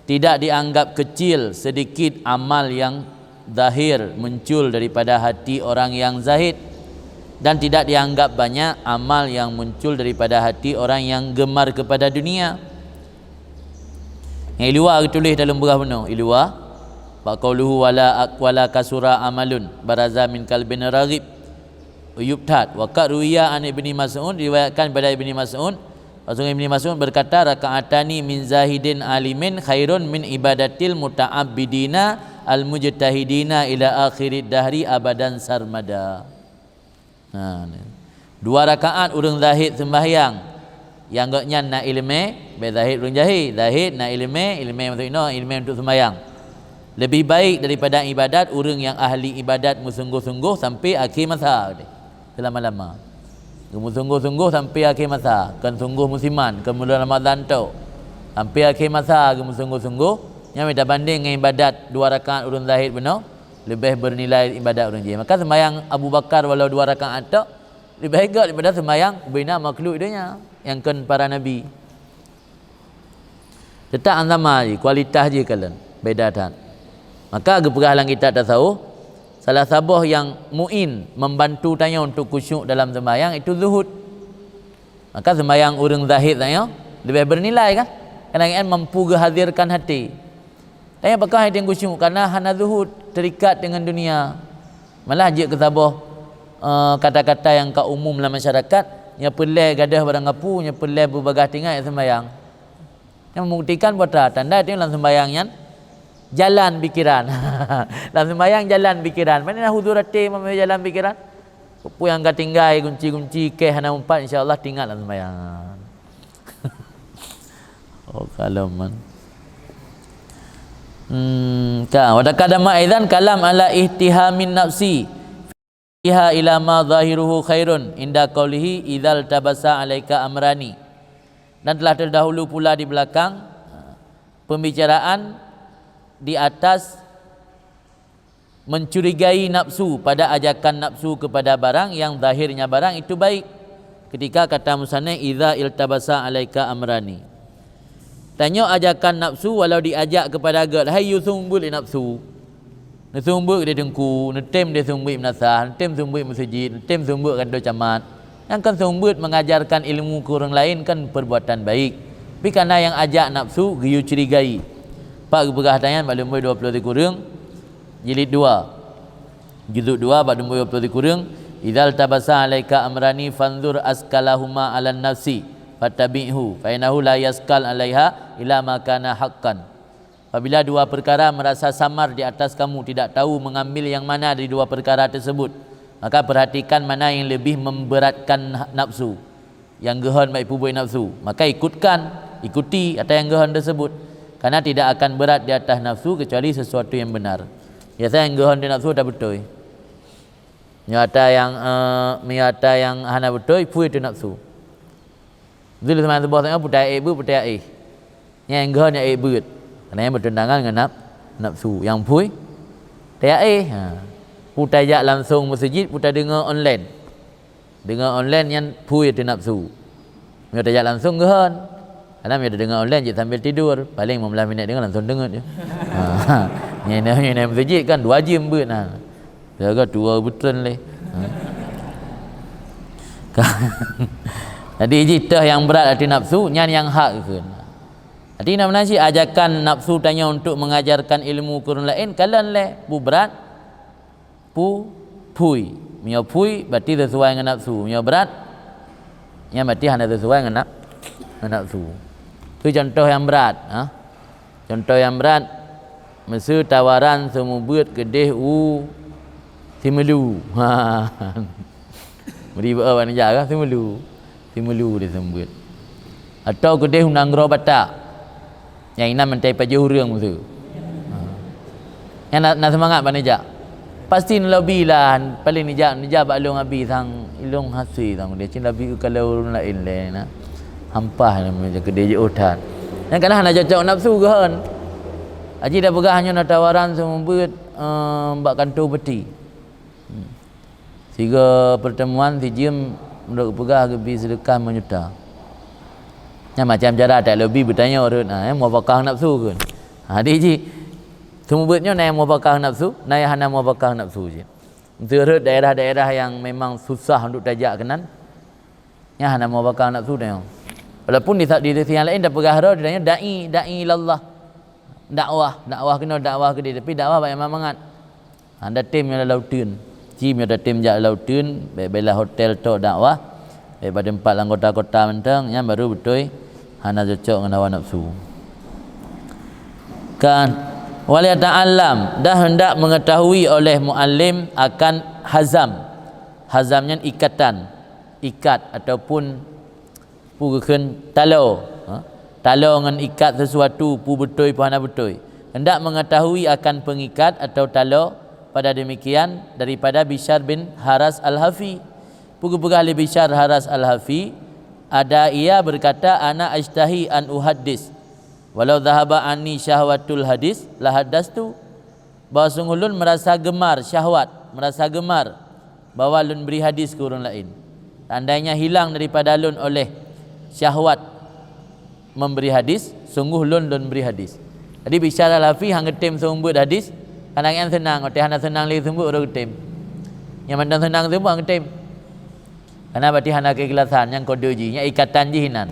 Tidak dianggap kecil sedikit amal yang zahir muncul daripada hati orang yang zahid, dan tidak dianggap banyak amal yang muncul daripada hati orang yang gemar kepada dunia. Nyang i luwa geutuléh dalam beurah bunoe, i luwa, bak qauluhu wala, wala kasura amalun baraza min qalbin raghib. Uyub that. Wa qad ruwiya an Ibni Mas'ud, diriwayatkan daripada Ibni Mas'ud, Rasulullah Ibni Mas'ud berkata, "Raka'atani min zahidin alimin khairun min ibadatil muta'abbidina al-mujtahidina ila akhirid dahri abadan sarmada." Nah, ni. Dua rakaat ureuëng zahid seumbahyang, nyang gobnyan na iéleumé, bék zahid ureuëng jahé, zahid na iéleumé, iéleumé maksud inoe iéleumé untuk seumbahyang. Lebih baik daripada ibadat ureuëng nyang ahli ibadat meusunggoh-sunggoh sampai akhé masa, selama-lama. Geumeusunggôh-sunggôh sampoe akhé masa, kon sunggôh musiman, kon bulan Ramadhan tok. Sampai akhé masa geumeusunggoh-sunggoh, nyan mita bandéng ngon ibadat dua rakaat ureuëng zahid bunoe, leubeh beunilai ibadat ureuëng jih. Maka seumbahyang Abu Bakar walau dua rakaat tok, leubeh gét daripada seumbahyang bina makhluk donya nyang kon para nabi. Teutap sama jih, kualitas jih kalon beda that. Maka geupeugah lam kitab tasawuf, salah saboh nyang muin membantu tanyoe untuk khusyuk dalam seumbahyang itu zuhud. Maka seumbahyang ureuëng zahid tanyoe leubeh beunilai kan? Karena nyan mampu geuhadirkan hati. Tanyoe pakon hati khusyuk karena hana zuhud, terikat dengan dunia. Malah jeuet keu saboh eh, kata-kata nyang ka umum lam masyarakat, nyoe peureulée gadôh barang gapu, nyoe peureulée beubagaih tinggai seumbahyang. Nyang membuktikan bahwa tanda itu lam seumbahyang nyan jalan pikiran. Lam seumbahyang jalan pikiran. Mana huzur até mamai jalan pikiran? Peue nyang ka tinggai gunci-gunci keh hana mumpat, insya Allah tingat lam seumbahyang. Oh, kalau man. Hmm, ka, wa taqaddama aidan kalam ala ihtihamin nafsi fiha ila ma zahiruhu khairun inda qaulihi idzal tabasa alaika amrani. Dan telah terdahulu pula di belakang pembicaraan di atas mencurigai nafsu pada ajakan nafsu kepada barang yang zahirnya barang itu baik. Ketika kata musannif, "Idza iltabasa alaika amrani." Tanyoe ajakan nafsu walau diajak kepada gét, hai yue seumeubeuet lé nafsu. Neuseumeubeuet di teungku, neutem di seumeubeuet meunasah, neutem seumeubeuet meuseujid, neutem seumeubeuet kantor camat. Nyang kan seumeubeuet mengajarkan ilmu ke ureuëng laén kan perbuatan baik. Tapi karena nyang ajak nafsu geuyue curigai. Pak geupeugah tanyan bak lumboi dua puluh sikureueng, jilid dua. Juzuk dua bak lumboi dua puluh sikureueng, "Idzal tabasa alaika amrani fanzur askalahuma alan nafsi fattabi'hu fa innahu la yaskal alaiha illa ma kana haqqan." Apabila dua perkara merasa samar di atas kamu, tidak tahu mengambil yang mana dari dua perkara tersebut, maka perhatikan mana yang lebih memberatkan nafsu. Nyang geuhon bak ipeubuet nafsu, maka ikutkan, ikuti ata nyang geuhon tersebut. Karena tidak akan berat di atas nafsu kecuali sesuatu yang benar. Biasa nyang geuhon di nafsu ata beutôi. Meunyoe ata nyang, eh, meunyoe ata nyang hana beutôi, phui teu nafsu. Zul seumang tuboh tanyoe putai ék beuet, putai éh. Nyang geuhon nyang ék beuet. Karena nyang bertentangan ngon naf-, nafsu. Nyang phui, putai éh. Ha. Putai jak langsung meuseujid, putai deungoe online. Deungoe online nyan phui teu nafsu. Meunyoe tajak langsung geuhon. Kadang meunyoe tadeungoe online cit sambil tidur, paling lima belas minit deungoe langsung deungeut je. Ha. Nyan, nyan, nyan meuseujid kan dua jeuem beuet na. Jaga tua beutreun lé. Ha. Jadi jih toh nyang brat ateueh nafsu, nyan nyang hak kheun. Jadi na meunan cit ajakan nafsu tanyoe untuk mengajarkan ilmu keu ureuëng laén, kalon lé, bu brat, Pu-, phui. Meunyoe phui, berarti sesuai ngon nafsu. Meunyoe brat, nyan berarti hana sesuai ngon naf-, ngon nafsu. Tu contoh nyang brat, ha? Contoh nyang brat, meuseu tawaran seumeubeuet keudeh u Simeulue. Ha. Meuri beu awak neujak ka Simeulue. Simeulue di seumeubeuet. Atau keudeh u nanggroe Batak. Nyang inan mantong pajoh ureuëng meuseu. Ha. Nyang na, na seumangat ban neujak. Pasti neulobi lah, paléng neujak, neujak bak lôn abi sang ilôn hase sang dia cit lobi u kalau ureuëng laén lé na. Hampah keudeh jiôh that. Nyang kana hana cocok nafsu geuhon. Aji dah peugah nyoe na tawaran seumeubeuet, eh, bak kantô bupati. Hmm. Sigoe pertemuan sijeuem meunurot geupeugah geubi seudeukah lima juta. Nyan macam cara that lobi beutanyoe rhot, ha, eh, muafakah nafsu kheun. Ha, di jih, seumeubeuet nyoe na nyang muafakah nafsu, na nyang hana muafakah nafsu cit. Meuseu rhot daerah-daerah nyang memang susah untuk tajak keunan, nyan hana muafakah nafsu tanyoe. Walaupun di, di sisi nyang laén tapeugah droe tanyoe dai, dai ilallah. Dakwah, dakwah keunoe, dakwah keudeh, tapi dakwah banyak mangat. Ha, tatem nyoe lam lauteuen. Ci meunyoe tatem jak lam lauteuen, bèk bela hotel tok dakwah, bèk bak teumpat lam kota-kota mantong, nyan baru beutôi hana cocok ngon hawa nafsu. Kan, wal yata'allam, dan hendak mengetahui oleh muallim akan hazam. Hazam nyan ikatan, ikat ataupun Peue geukheun taloe, ha? Taloe ngon ikat sesuatu, peue beutôi, peue hana beutôi. Hendak mengetahui akan pengikat atau taloe pada demikian daripada Bishar bin Haras Al-Hafi. Peue geupeugah lé Bishar Haras Al-Hafi, ada ia berkata, "Ana ajtahi an uhaddis." "Walau dhahaba anni syahwatul hadis la haddastu." Bahwa sungguh lôn merasa gemar syahwat, merasa gemar bahwa lôn bri hadis keu ureuëng laén. Seandainya hilang daripada lôn oleh syahwat memberi hadis, sungguh lôn lôn bri hadis. Jadi Bisyar Al-Hafi hana geutem seumeubeuet hadis, kadang nyan seunang, watée hana seunang lé seumeubeuet baru geutem. Nyang mantong seunang seumeubeuet hana geutem. Karena berarti hana keikhlasan, nyang kode jih, nyang ikatan jih inan.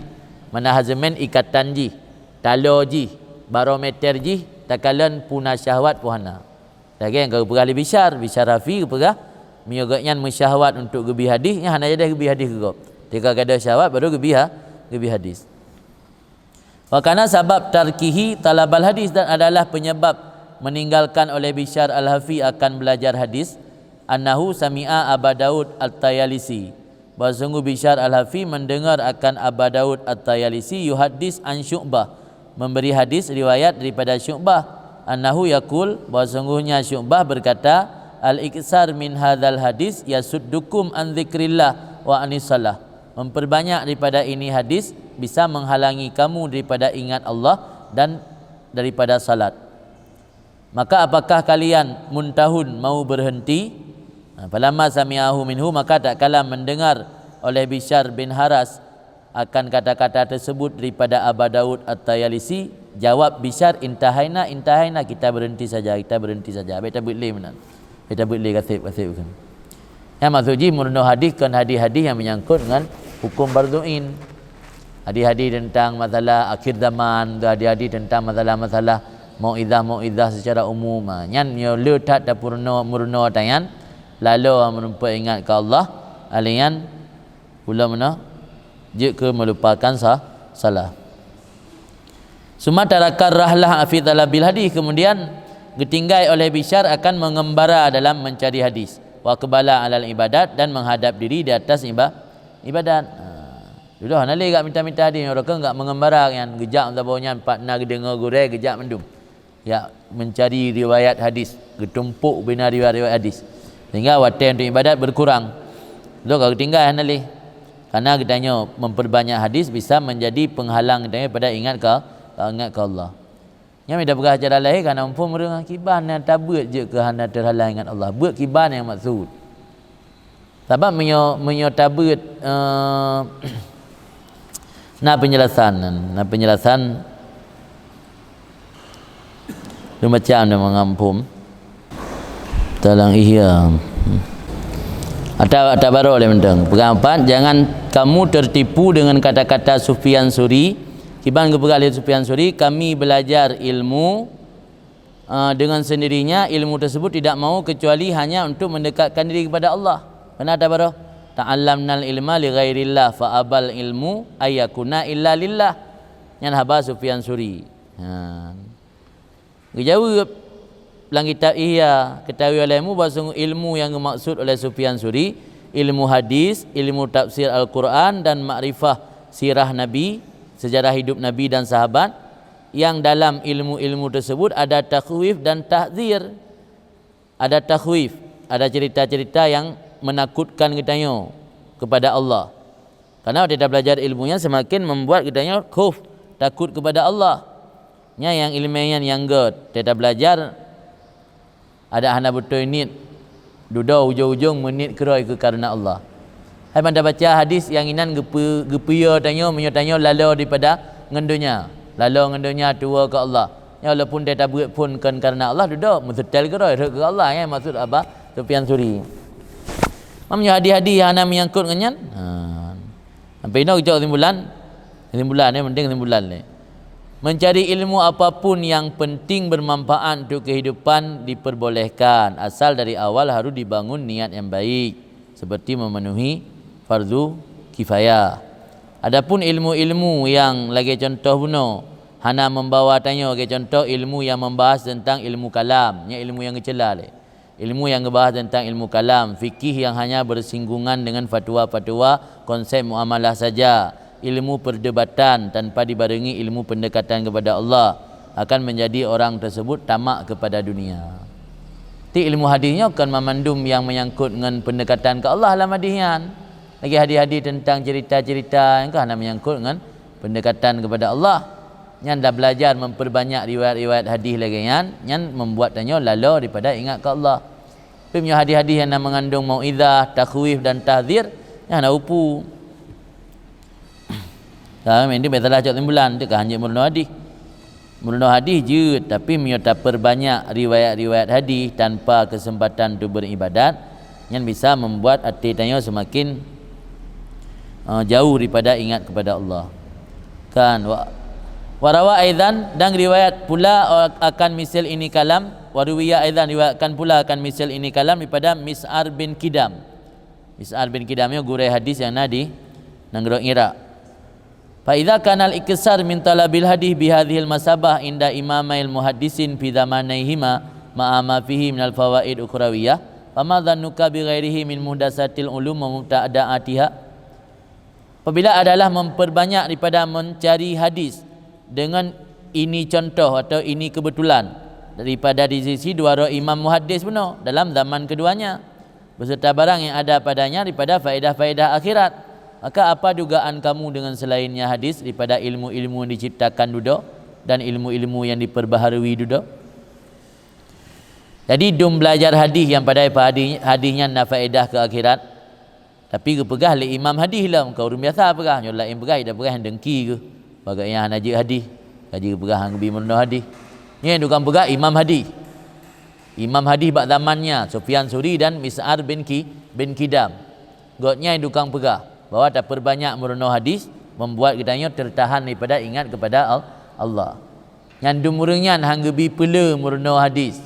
Mana hazemen ikatan jih, talo jih, barometer jih, takalon puna syahwat pun hana. Lagée nyang geupeugah lé Bisyar, Bisyar Hafi geupeugah, meunyoe gobnyan meusyahwat untuk geubi hadis, nyan hana jadi geubi hadis keu gob. Tika kada syahwat baru geubi ha, geubi hadis. Wa kana sabab tarkihi talabal hadis, dan adalah penyebab meninggalkan oleh Bisyar Al-Hafi akan belajar hadis, annahu sami'a Aba Daud At-Tayalisi, bahwa sungguh Bisyar Al-Hafi mendengar akan Aba Daud At-Tayalisi yuhaddis an Syu'bah, memberi hadis riwayat daripada Syu'bah, annahu yaqul, bahwa sungguhnya Syu'bah berkata, "Al-iksar min hadzal hadis yasuddukum an dzikrillah wa anis shalah." Memperbanyak daripada ini hadis bisa menghalangi kamu daripada ingat Allah dan daripada salat. Maka apakah kalian muntahun mau berhenti? Ha, falamma sami'ahu minhu, maka tatkala mendengar oleh Bisyar bin Haras akan kata-kata tersebut daripada Aba Daud At-Tayalisi, jawab Bisyar, "Intahaina, intahaina, kita berhenti saja, kita berhenti saja." Baik, tabeuet lé meunan. Baik, tabeuet lé gaseb, gaseb tu. Nyang maksud jih meurunoe hadis kon hadis-hadis nyang menyangkut ngon hukum fardhu ain. Hadis-hadis tentang masalah akhir zaman, hadis-hadis tentang masalah-masalah mauizah-mauizah secara umum. Ha, nyan nyoe le that tapeurunoe, meurunoe tanyan, laloe meurumpok ingat keu Allah, alian ulama jeuet keu meulupakan sa-, salah. Summa tarakar rahlah fi talabil hadis, kemudian geutinggai oleh Bisyar akan mengembara dalam mencari hadis. Wa aqbala alal ibadat, dan menghadap diri di atas iba-, ibadat. Ha. Dudoe hana lé gak mita-mita hadis, nyoe rokon gak mengembara nyan, geujak saboh nyan pat na geudeungoe gurée, geujak mandum. Ya, mencari riwayat hadis, geutumpok bina riwayat-riwayat hadis. Sehingga watée untuk ibadat berkurang. Dudoe ka geutinggai hana lé. Karena geutanyoe memperbanyak hadis bisa menjadi penghalang geutanyoe pada ingat ka, ingat ka Allah. Nyang mida peugah cara lahé kana muphom ureuëng, kiban nyang tabeuet jeuet keu hana terhalang ingat Allah. Beuet kiban nyang maksud. Sabab meunyoe, meunyoe tabeuet, eh, na penjelasan, na penjelasan. Lôn baca undang mangampum. Tolong Ihya. Ata, ata baru lé mantong. Peugah empat, jangan kamu tertipu dengan kata-kata Sufyan Suri. Kiban geupeugah lé Sufyan Suri, kami belajar ilmu, eh, dengan sendirinya, ilmu tersebut tidak mau kecuali hanya untuk mendekatkan diri kepada Allah. Keunan ata baru, "Ta'allamnal ilma li ghairillah, fa abal ilmu ayyakuna illa lillah." Nyan haba Sufyan Suri. Ha. Geujaweueb lam kitab Ihya, ketahui olehmu bahwa sungguh ilmu yang dimaksud oleh Sufyan Suri, ilmu hadis, ilmu tafsir Al-Quran dan makrifah sirah Nabi, sejarah hidup Nabi dan sahabat, yang dalam ilmu-ilmu tersebut ada takhwif dan tahzir. Ada takhwif, ada cerita-cerita yang menakutkan geutanyoe kepada Allah. Karena watée tabelajar ilmu nyan semakin membuat geutanyoe khauf, takut kepada Allah. Nyan nyang ileumé nyan nyang gét, watée tabelajar adak hana beutôi niet, dudoe ujong-ujong meuniet keurôi keu kareuna Allah. Hai ban tabaca hadis nyang inan geupeu-, geupeuyo tanyoe meunyoe tanyoe laloe daripada ngon donya. Laloe ngon donya tuwoe keu Allah. Nyan walaupun watée tabeuet phon kon kareuna Allah, dudoe meuseutôt keurôi rhot keu Allah, nyan maksud haba Sufyan Suri. Meunyoe hadis-hadis hana menyangkut ngon nyan. Ha. Sampai inoe geucok kesimpulan. Kesimpulan, ya, penting kesimpulan ni. Mencari ilmu apapun yang penting bermanfaat untuk kehidupan diperbolehkan, asal dari awal harus dibangun niat yang baik, seperti memenuhi fardu kifayah. Adapun ilmu-ilmu yang lagée contoh bunoe, hana membawa tanyoe, lagée contoh ilmu yang membahas tentang ilmu kalam, nyan ilmu nyang geucela lé. Ilmu yang ngebahas tentang ilmu kalam, fikih yang hanya bersinggungan dengan fatwa-fatwa, konsep muamalah saja, ilmu perdebatan tanpa dibarengi ilmu pendekatan kepada Allah, akan menjadi orang tersebut tamak kepada dunia. Ti ilmu hadis nyoe kon mamandum yang menyangkut ngon pendekatan ke Allah lam hadis nyan. Lagi hadis-hadis tentang cerita-cerita yang ka hana menyangkut ngon pendekatan kepada Allah. Nyan dah belajar memperbanyak riwayat-riwayat hadis lagée nyan, nyan membuat tanyoe lalo daripada ingat ke Allah. Tapi meunyoe hadis-hadis yang na mengandung mauizah, takhwif dan tahzir, nyan hana upu. Ka, meunan biasalah cok simpulan, teuka hanjeuet meurunoe hadis. Meurunoe hadis jeuet, tapi meunyoe taperbanyak riwayat-riwayat hadis tanpa kesempatan untuk beribadat, nyan bisa membuat até tanyoe semakin, eh, jauh daripada ingat kepada Allah. Kan, wa, wa rawa aidan, dan riwayat pula akan misal ini kalam, wa ruwiya aidan, riwayatkan pula akan misal ini kalam daripada Mis'ar bin Kidam. Mis'ar bin Kidam nyoe gurée hadis nyang na di nanggroe Irak. Fa idza kana al-iksar min talabil hadis bihadzihil masabah inda imamail muhaddisin fi zamanaihima ma'a ma fihi minal fawaid ukhrawiyah, fama dhannuka bi ghairihi min muhdatsatil ulum wa mubtada'atiha? Apabila adalah memperbanyak daripada mencari hadis dengan ini contoh atau ini kebetulan daripada di sisi dua droe imam muhaddis bunoe dalam zaman keduanya, beserta barang yang ada padanya daripada faedah-faedah akhirat. Maka apa dugaan kamu dengan selainnya hadis daripada ilmu-ilmu yang diciptakan dudoe dan ilmu-ilmu yang diperbaharui dudoe? Jadi dum belajar hadis yang padahai hadis, hadis nyan na faedah ke akhirat. Tapi geupeugah lé imam hadis lom, ka ureuëng biasa peugah, nyoe laén peugah, ida peugah nyang dengki geuh. Bagaimana hana jeuet hadis, ka jeuet peugah hana geubi meurunoe hadis. Nyan tukang peugah imam hadis. Imam hadis bak zamannya, Sufyan Suri dan Mis'ar bin Ki, bin Kidam. Gobnyan tukang peugah bahwa taperbanyak meurunoe hadis membuat geutanyoe tertahan daripada ingat kepada Al-, Allah. Nyan dum ureuëng nyan han geubi peuleu meurunoe hadis,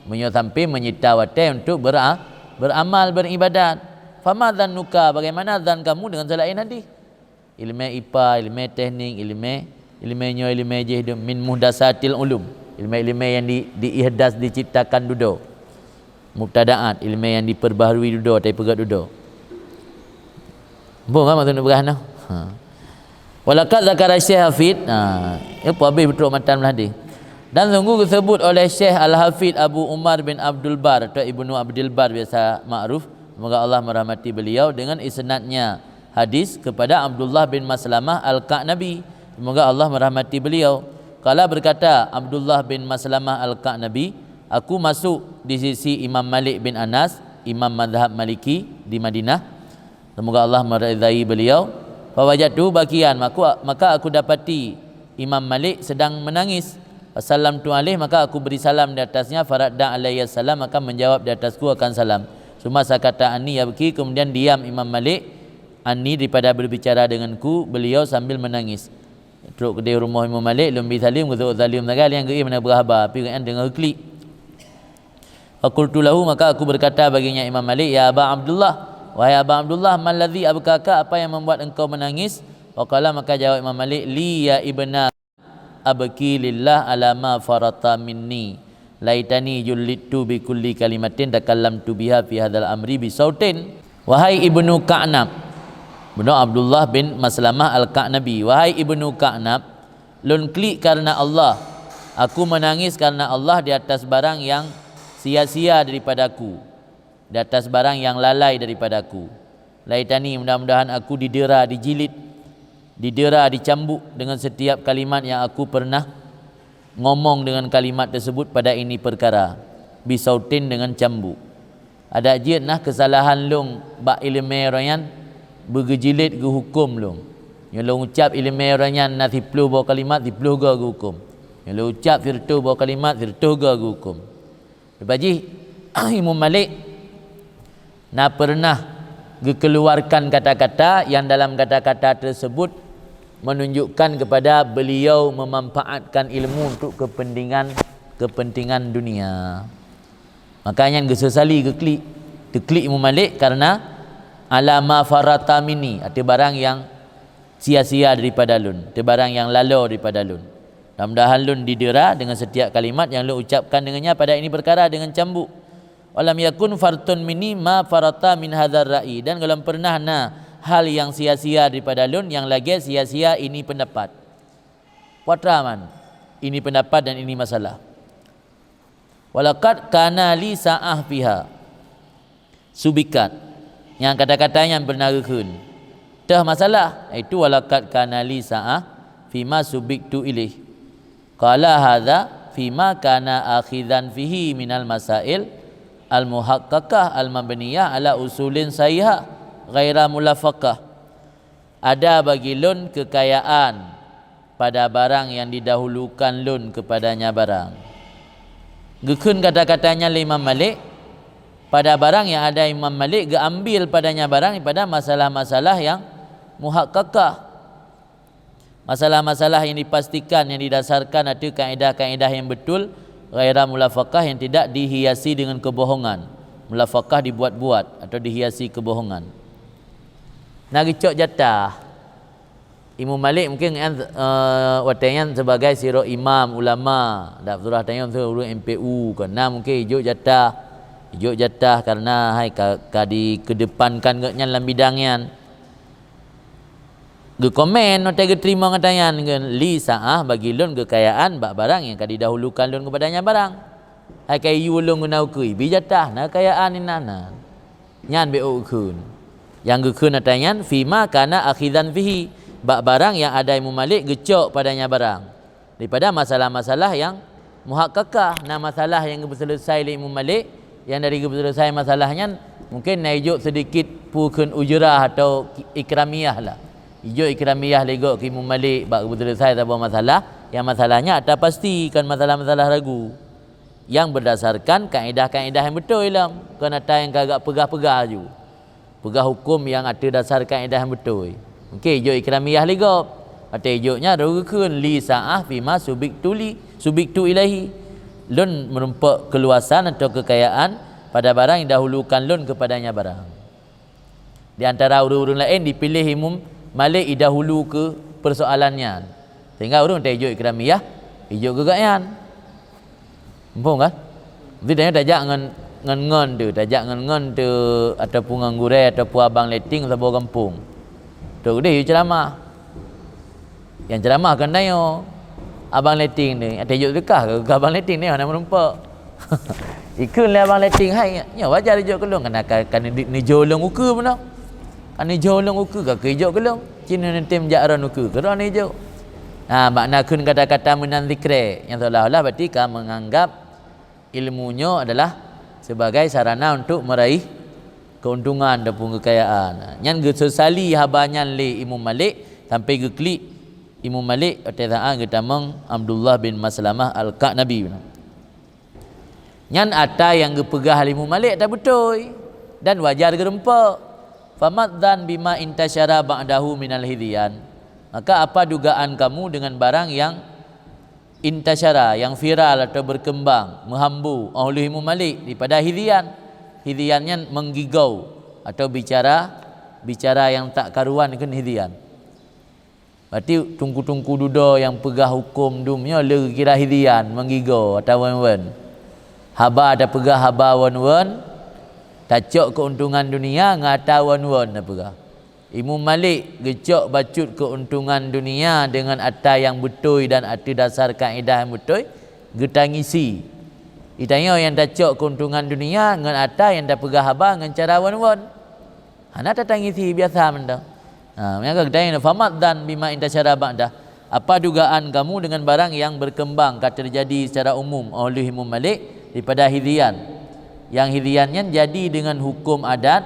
meunyoe sampai menyita watée untuk bera-, beramal, beribadat. Fama dhannuka, bagaimana zan kamu dengan selain hadis? Ilmu ipa, ilmu teknik, ilmu, ilmu nyoe, ilmu jih dum min muhdatsatil ulum. Ilmu-ilmu yang di, diihdas, diciptakan dudoe. Mubtada'at, ilmu yang diperbaharui dudoe, tapi peugah dudoe. Boh kan maksud peugah noh? Ha. Walaqad zakara Syekh Hafid, ha, ya, pun habis beutôi matan hadis. Dan sungguh disebut oleh Syekh Al-Hafid Abu Umar bin Abdul Bar atau Ibnu Abdul Bar biasa makruf, semoga Allah merahmati beliau, dengan isnadnya hadis kepada Abdullah bin Maslamah Al-Ka'nabi, semoga Allah merahmati beliau. Qala, berkata Abdullah bin Maslamah Al-Ka'nabi, aku masuk di sisi Imam Malik bin Anas, imam mazhab Maliki di Madinah, semoga Allah meridai beliau. Fawajadtu bakiyan, maka, maka aku dapati Imam Malik sedang menangis. Fasallamtu alaih, maka aku beri salam di atasnya. Faradda alayya salam, maka menjawab di atasku akan salam. Suma sakata anni yabki, kemudian diam Imam Malik, anni, daripada berbicara denganku, beliau sambil menangis. Trok keudeh rumoh Imam Malik, lôn bi saleuem, geuseuôt saleuem sagai, nyang geuéh meunan beuhaba, tapi gobnyan deungoe klik. Faqultu lahu, maka aku berkata baginya Imam Malik, "Ya Aba Abdullah, wahai Aba Abdullah, malladzi abkaka, apa yang membuat engkau menangis?" Faqala, maka jawab Imam Malik, "Li ya ibna, abki lillah ala ma farata minni, laitani jullitu bi kulli kalimatin takallamtu biha fi hadzal amri bi sautin." Wahai Ibnu Ka'nab, Ibnu Abdullah bin Maslamah Al-Ka'nabi, wahai Ibnu Ka'nab, lôn klik karena Allah. Aku menangis karena Allah di atas barang yang sia-sia daripadaku, di atas barang yang lalai daripadaku. Laitani, mudah-mudahan aku didera, dijilid, didera, dicambuk dengan setiap kalimat yang aku pernah ngomong dengan kalimat tersebut pada ini perkara, bisautin, dengan cambuk. Adak jeuet nah keusalahan lôn bak iéleumé uroe nyan, beugeujilid geuhuköm lôn. Nyoe lôn ucab iéleumé uroe nyan na siploh boh kalimat, siploh goe geuhuköm. Nyoe lôn ucab sireutoh boh kalimat, sireutoh goe geuhuköm. Lepas jih, Imam Malik na pernah geukeuluarkan kata-kata yang dalam kata-kata tersebut menunjukkan kepada beliau memanfaatkan ilmu untuk kepentingan, kepentingan dunia. Makanya geusesali geuklik, teuklik Imam Malik karena ala ma farata minni, ateueh barang yang sia-sia daripada lôn, ateueh barang yang lalo daripada lôn. Mudah-mudahan lôn didera dengan setiap kalimat yang lôn ucapkan dengannya pada ini perkara dengan cambuk. Walam yakun fartun minni ma farata min hadzar ra'i, dan golom pernah na hal yang sia-sia daripada lôn yang lagée sia-sia ini pendapat. Putra man, ini pendapat dan ini masalah. Walaqad kana li sa'ah fiha subikat. Nyang kata-kata nyan beuna geukheun. Teuh masalah, yaitu walaqad kana li sa'ah fima subiktu ilaih. Qala hadza fima kana akhizan fihi minal masail al-muhaqqaqah al-mabniyah ala usulin sahihah ghaira mulafaqah. Ada bagi lôn kekayaan pada barang yang didahulukan lôn kepadanya barang. Geukheun kata-kata nyan lé Imam Malik, pada barang yang ada Imam Malik geuambil padanya barang pada masalah-masalah yang muhaqqaqah. Masalah-masalah yang dipastikan, yang didasarkan ateueh kaedah-kaedah yang betul, ghaira mulafaqah, yang tidak dihiasi dengan kebohongan. Mulafaqah dibuat-buat atau dihiasi kebohongan. Na geucok jatah. Imam Malik mungkin nyan, eh, watée nyan sebagai sidroe imam ulama, dak surah tanyoe ureuëng M P U, kon na mungkin ijok jatah, ijok jatah karena hai ka, ka dikedepankan geuh nyan lam bidang nyan. Geukomen watée geuteurimong ata nyan, "Li sa'ah bagi lôn kekayaan bak barang nyang ka didahulukan lôn keupada nyan barang. Hai ka iyue lôn guna ukeue, ibi jatah na kekayaan inan." Nyan bék geukheun. Nyang geukheun ata nyan, "Fima kana akhizan fihi," bak barang nyang ada Imam Malik geucok pada nyan barang. Daripada masalah-masalah nyang muhaqqaqah, na masalah nyang geupeuseuleusoe lé Imam Malik, nyang dari geupeuseuleusoe masalah nyan, mungkin na ijok sedikit peue kheun ujrah atau ikramiyah lah. Ijok ikramiyah lé gob keu Imam Malik bak geupeuseuleusoe saboh masalah, nyang masalah nyan ata pasti, kon masalah-masalah ragu. Nyang berdasarkan kaedah-kaedah nyang beutôi lom, kon ata nyang ka agak peugah-peugah ju. Peugah huköm nyang ateueh dasar kaedah nyang beutôi. Mungken ijok ikramiyah lé gob. Watée ijok nyan, laju geukheun, "Li sa'ah fima subiktu li, subiktu ilaihi." Lôn meurumpok keuluasan atau keukayaan pada barang nyang dahulukan lôn keupada nyan barang. Di antara ureuëng-ureuëng laén dipiléh Imam Malik idahulu keu peusoalan nyan. Sehingga ureuëng watée ijok ikramiyah, ijok keu gobnyan. Muphom kan? Jadi tanyoe tajak ngon, ngon, ngon tu, tajak ngon, ngon tu, ataupun ngon gurée, ataupun abang letting saboh gampông. Tu deh ceramah. Nyang ceramah kon tanyoe. Abang letting ni, ada juk teuka keu abang letting ni hana meurumpok. Ikheun lé abang letting, "Hai, nyoe wajar ijok keu lôn, kana ka, ka neujok lôn ukeue bunoe. Ka neujok lôn ukeue, ka keu ijok keu lôn. Cit neutem jak ron ukeue, keu ron ijok." Ha, makna kheun kata-kata meunan zikrek, nyang seolah-olah berarti ka menganggap ilmu nyoe adalah sebagai sarana untuk meraih keuntungan ataupun kekayaan. Nyan geusesali haba nyan lé Imam Malik sampai geuklik Imam Malik watée saát geutamong Abdullah bin Maslamah Al-Qa'nabi. Nyan ata nyang geupeugah lé Imam Malik ata beutôi dan wajar geurumpok. "Famadzan bima intasyara ba'dahu minal hidyan." Maka apa dugaan kamu dengan barang yang intasyara, yang viral atau berkembang, meuhambu, óh lheueh Imam Malik daripada hidyan. Hidyan nyan menggigau atau bicara, bicara yang tak karuan kheun hidyan. Berarti teungku-teungku dudoe nyang peugah huköm dum nyoe le geukira hidyan, menggigau atawa wen-wen. Haba tapeugah haba wen-wen, tacok keuntungan dunia ngon ata wen-wen tapeugah. Imam Malik geucok bacut keuntungan dunia deungon ata nyang beutôi dan ateueh dasar kaedah nyang beutôi, geutangisi. Di tanyoe nyang tacok keuntungan dunia ngon ata nyang tapeugah haba ngon cara wen-wen. Hana tatangisi, biasa mantong. Ha, maka geutanyong, "Famadzan bima intasyara ba'dah." Apa dugaan kamu dengan barang yang berkembang ka terjadi secara umum óh lheueh Imam Malik daripada hidyan? Yang hidyan nyan jadi dengan hukum adat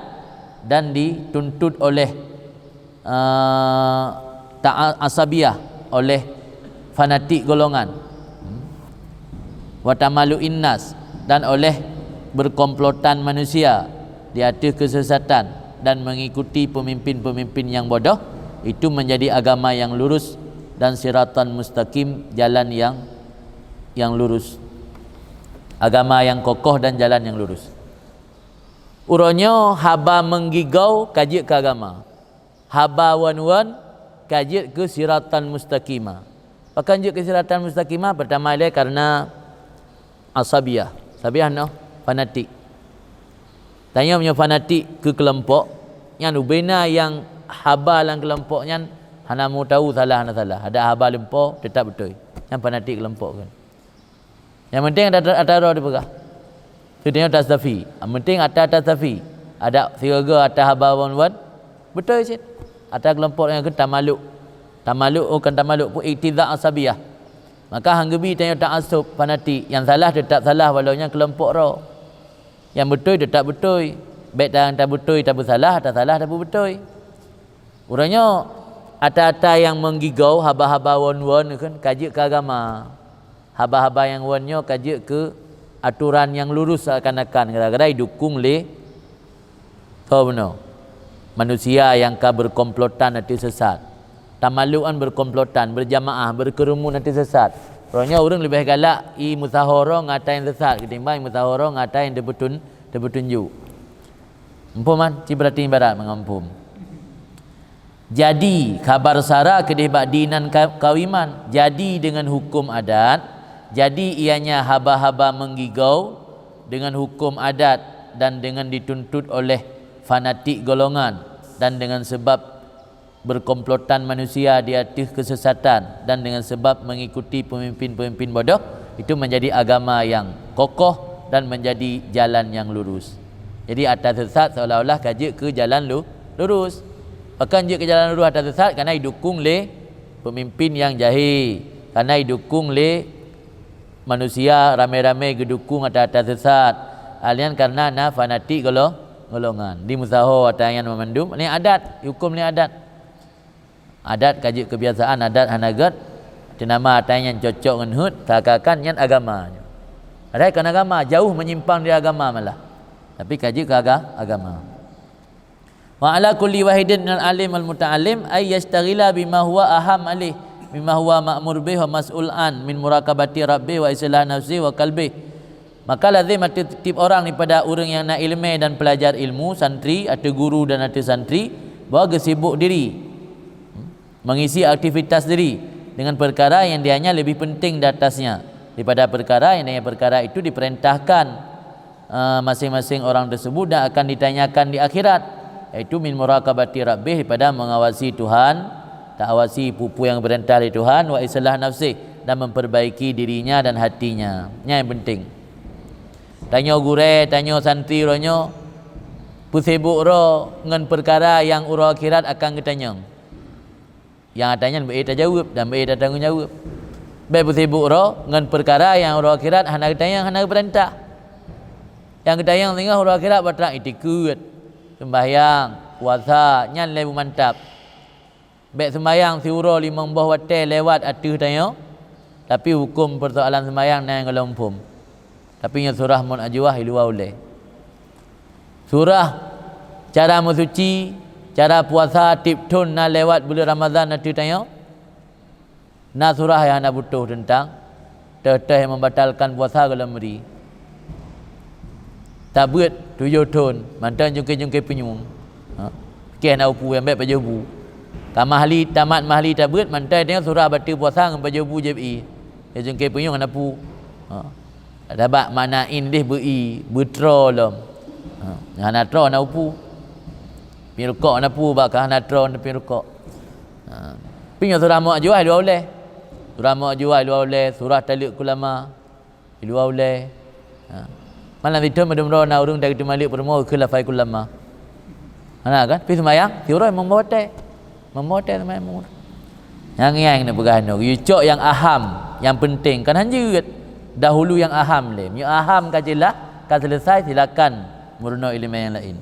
dan dituntut oleh, eh, ta'a-, asabiyah, oleh fanatik golongan. Wa tamalu'in nas, dan oleh berkomplotan manusia di ateueh kesesatan dan mengikuti pemimpin-pemimpin yang bodoh, itu menjadi agama yang lurus dan siratan mustaqim, jalan yang, yang lurus. Agama yang kokoh dan jalan yang lurus. Uroe nyoe haba menggigau ka jeuet keu agama. Haba wan-wan ka jeuet keu siratan mustaqimah. Pakon jeuet keu siratan mustaqimah? Pertama ilée karena asabiyah. Asabiyah noh fanatik. Tanyoe meunyoe fanatik keu keulompok, nyan ubena nyang haba lam keulompok nyan hana meu tahu salah hana salah. Ada haba lumpo tetap beutôi. Nyan fanatik keulompok kan. Nyang penting ata, ata droe dipeugah. Teudeungoe ata safi. Nyang penting ata, ata safi. Ada sigoe-goe ata haba wan-wan, beutôi cit. Ata keulompok nyang keu tamaluk. Tamaluk, oh, kon tamaluk, pun iktiza asabiyah. Maka han geubi tanyoe ta'assub fanatik, nyang salah teutap salah walau nyan keulompok droe. Nyang beutôi teutap beutôi. Bék ta-, tabeutôi tabeusalah, tasalah tabeubeutôi. Uroe nyoe ata-ata nyang meugigoe haba-haba won-won kheun ka jeuet keu agama. Haba-haba nyang won nyoe ka jeuet keu atoran nyang lurus seakan-akan gara-gara jidukong lé Soe bunoe? Manusia nyang ka beukomplotan ateueh sesat. Tamaluk nyan beukomplotan, beujamaah, beukeureumun ateueh sesat. Uroe nyoe ureuëng leubeh galak i meusaho droe ngon ata nyang sesat ketimbang i meusaho droe ngon ata nyang teupeutun-, teupeutunjuk. Muphom kan? Ci beurati ibarat meungon muphom. Jadi, khabar sara keudeh bak dinan ka-, kawiman. Jadi, dengan hukum adat, jadi ianya haba-haba meugigoe dengan hukum adat dan dengan dituntut oleh fanatik golongan dan dengan sebab berkomplotan manusia di ateueh kesesatan dan dengan sebab mengikuti pemimpin-pemimpin bodoh, itu menjadi agama yang kokoh dan menjadi jalan yang lurus. Jadi, ata sesat seolah-olah ka jeuet keu jalan lu-, lurus. Pakon jeuet keu jalan lurus ata sesat? Karena jidukong lé pemimpin nyang jahé, karena jidukong lé manusia ramé-ramé geudukong ata-ata sesat. Hal nyan karena na fanatik golo-, golongan. Di meusaho ata nyan mandum lé adat, huköm lé adat. Adat ka jeuet keubiasaan, adat hana gét. Teunama ata nyan cocok ngon heuet, seakan-akan nyan agama. Padahai kon agama, jauh menyimpang dari agama malah. Tapi ka jeuet keu aga-, agama. Wa ala kulli wahidin minal alim wal muta'allim ay yashtaghila bima huwa aham alih, bima huwa ma'mur bih wa mas'ul an min muraqabati rabbih wa islah nafsih wa qalbih. Maka lazim atas tieb-tieb orang daripada ureuëng nyang na iéleumé dan peulajar ilmu, santri, ateueh guru dan ateueh santri, bahwa geusibok diri, mengisi aktivitas diri dengan perkara yang dianya lebih penting di atasnya daripada perkara yang dengan perkara itu diperintahkan, eh, masing-masing orang tersebut dan akan ditanyakan di akhirat, yaitu min muraqabati rabbih, daripada mengawasi Tuhan, taawasi peue-peue nyang geupeurintah lé Tuhan, wa islah nafsih, dan memperbaiki dirinya dan hatinya. Nyan nyang penting. Tanyoe gurée, tanyoe santri uroe nyoe peusibok droe ngon peukara nyang uroe akhirat akan geutanyong. Nyang ata nyan beu-éh tajaweueb dan beu-éh tatanggong jaweueb. Bék peusibok droe ngon peukara nyang uroe akhirat hana geutanyong, hana geupeurintah. Nyang geutanyong singoh uroe akhirat bak trang itikeuet, seumbahyang, puasa, nyan lé beumantap. Bék seumbahyang siuroe limong boh watée lewat ateueh tanyoe, tapi huköm peursoalan seumbahyang na nyang gohlom phom. Tapi nyoe surah Mau'azuah i luwa ulée. Surah cara meusuci, cara puasa tieb thon na lewat buleuen Ramadhan ateueh tanyoe. Na surah nyang hana butôh teuntang teuh-teuh nyang membatalkan puasa gohlom ri. Tabeuet tujoh thon mantong jungke-jungke punyueng. Ha. Keh na upu nyang bék pajoh bu. Ka mahli, tamat mahli tabeuet mantong tanyoe surah bateue puasa ngon pajoh bu jép ie. Ya jungke punyueng hana pu. Ha. Sabab makna in deh beu-i, beutroe lom. Ha, hana troe na upu. Pieng rukok na pu bak ka hana troe na pieng rukok. Ha. Pi nyoe surah Mau'azuah i luwa ulée. Surah Mau'azuah i luwa ulée, surah Taleuek Kulama i luwa ulée. Ha. Malam itu meudum droe na ureuëng dari Teumaliek Peurumoh keu lafai kulama. Hana kan? Pi seumayang, siuroe membawa teh. Membawa teh seumayang mur. Nyang nyang na peugah nyoe, yue cok nyang aham, nyang penting kan hanjeuet. Dahulu nyang aham lé. Meunyoe aham ka jeulaih, ka selesai, silakan meurunoe iéleumé nyang laén.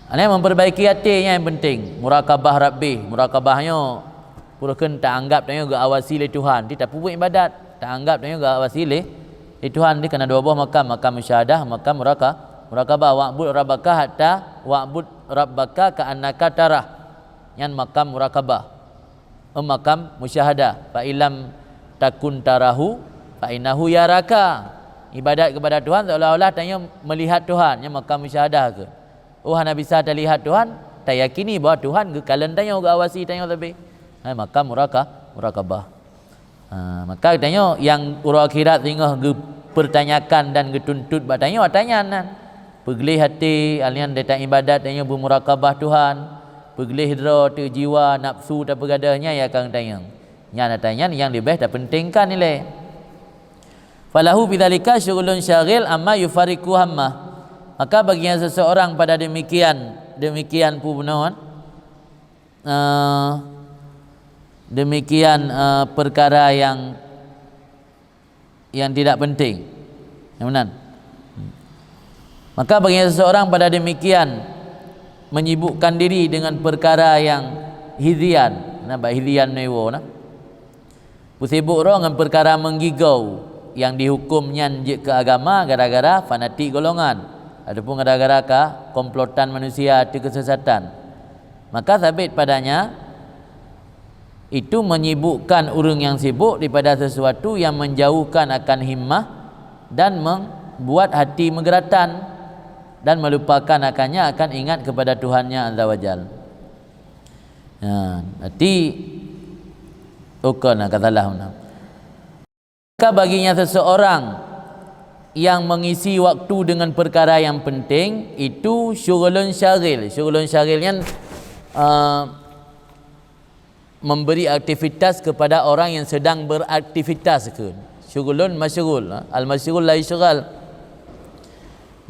Ana memperbaiki até nyang penting. Murakabah Rabbi, murakabah nyoe pura kheun taanggap tanyoe geuawasi lé Tuhan, di tapeubuet ibadat, taanggap tanyoe geuawasi lé, lé Tuhan. Di kana dua boh makam, makam musyahadah, makam muraka-, murakabah. Wa'bud rabbaka hatta, wa'bud rabbaka ka'annaka tarah. Nyan makam murakabah. Eh, makam musyahadah. Fa illam takun tarahu, fa innahu yaraka. Ibadat kepada Tuhan seolah-olah tanyoe melihat Tuhan, nyan makam musyahadah keu. Oh, hana bisa talihat Tuhan, tayakini bahwa Tuhan geukalon tanyoe, geuawasi tanyoe sabe. Hai, makam muraka-, murakabah. Ha, maka tanyoe nyang uroe akhirat singoh geupeurtanyakan dan geutuntot bak tanyoe, ata nyan nan. Peugleh até, alian data ibadat tanyoe beumurakabah Tuhan. Peugleh droe teuh jiwa, nafsu tapeugadoh nyan nyang akan tanyoe. Nyan ata nyan nyang leubeh tapeuntingkan ilée. Falahu bidzalika syughulun syaghil amma yufariqu hammah. Maka baginya seseorang pada demikian, demikian pu bunoe, eh, Demikian, eh, perkara yang, yang tidak penting. Yang benar. Maka bagi seseorang pada demikian menyibukkan diri dengan perkara yang hizian, nampak hizian neuwo nah. Beusibuk droe ngon peukara meunggigau nyang dihuköm nyan jeuet keu agama gara-gara fanatik golongan ataupun gara-gara ka komplotan manusia ateueh keusesatan. Maka sabit padanya, itu menyibukkan ureuëng nyang sibuk daripada sesuatu yang menjauhkan akan himmah dan membuat hati meugeuratan dan melupakan akannya akan ingat kepada Tuhannya Azza wa Jal. Ha, berarti, oh, kon, ka salah mana. Maka baginya seseorang yang mengisi waktu dengan perkara yang penting, itu syughulun syagil. Syughulun syagil nyan, eh, memberi aktivitas kepada orang yang sedang beraktivitas ke. Syughulun masyghul, ha? Al-masyghul la yusyghal.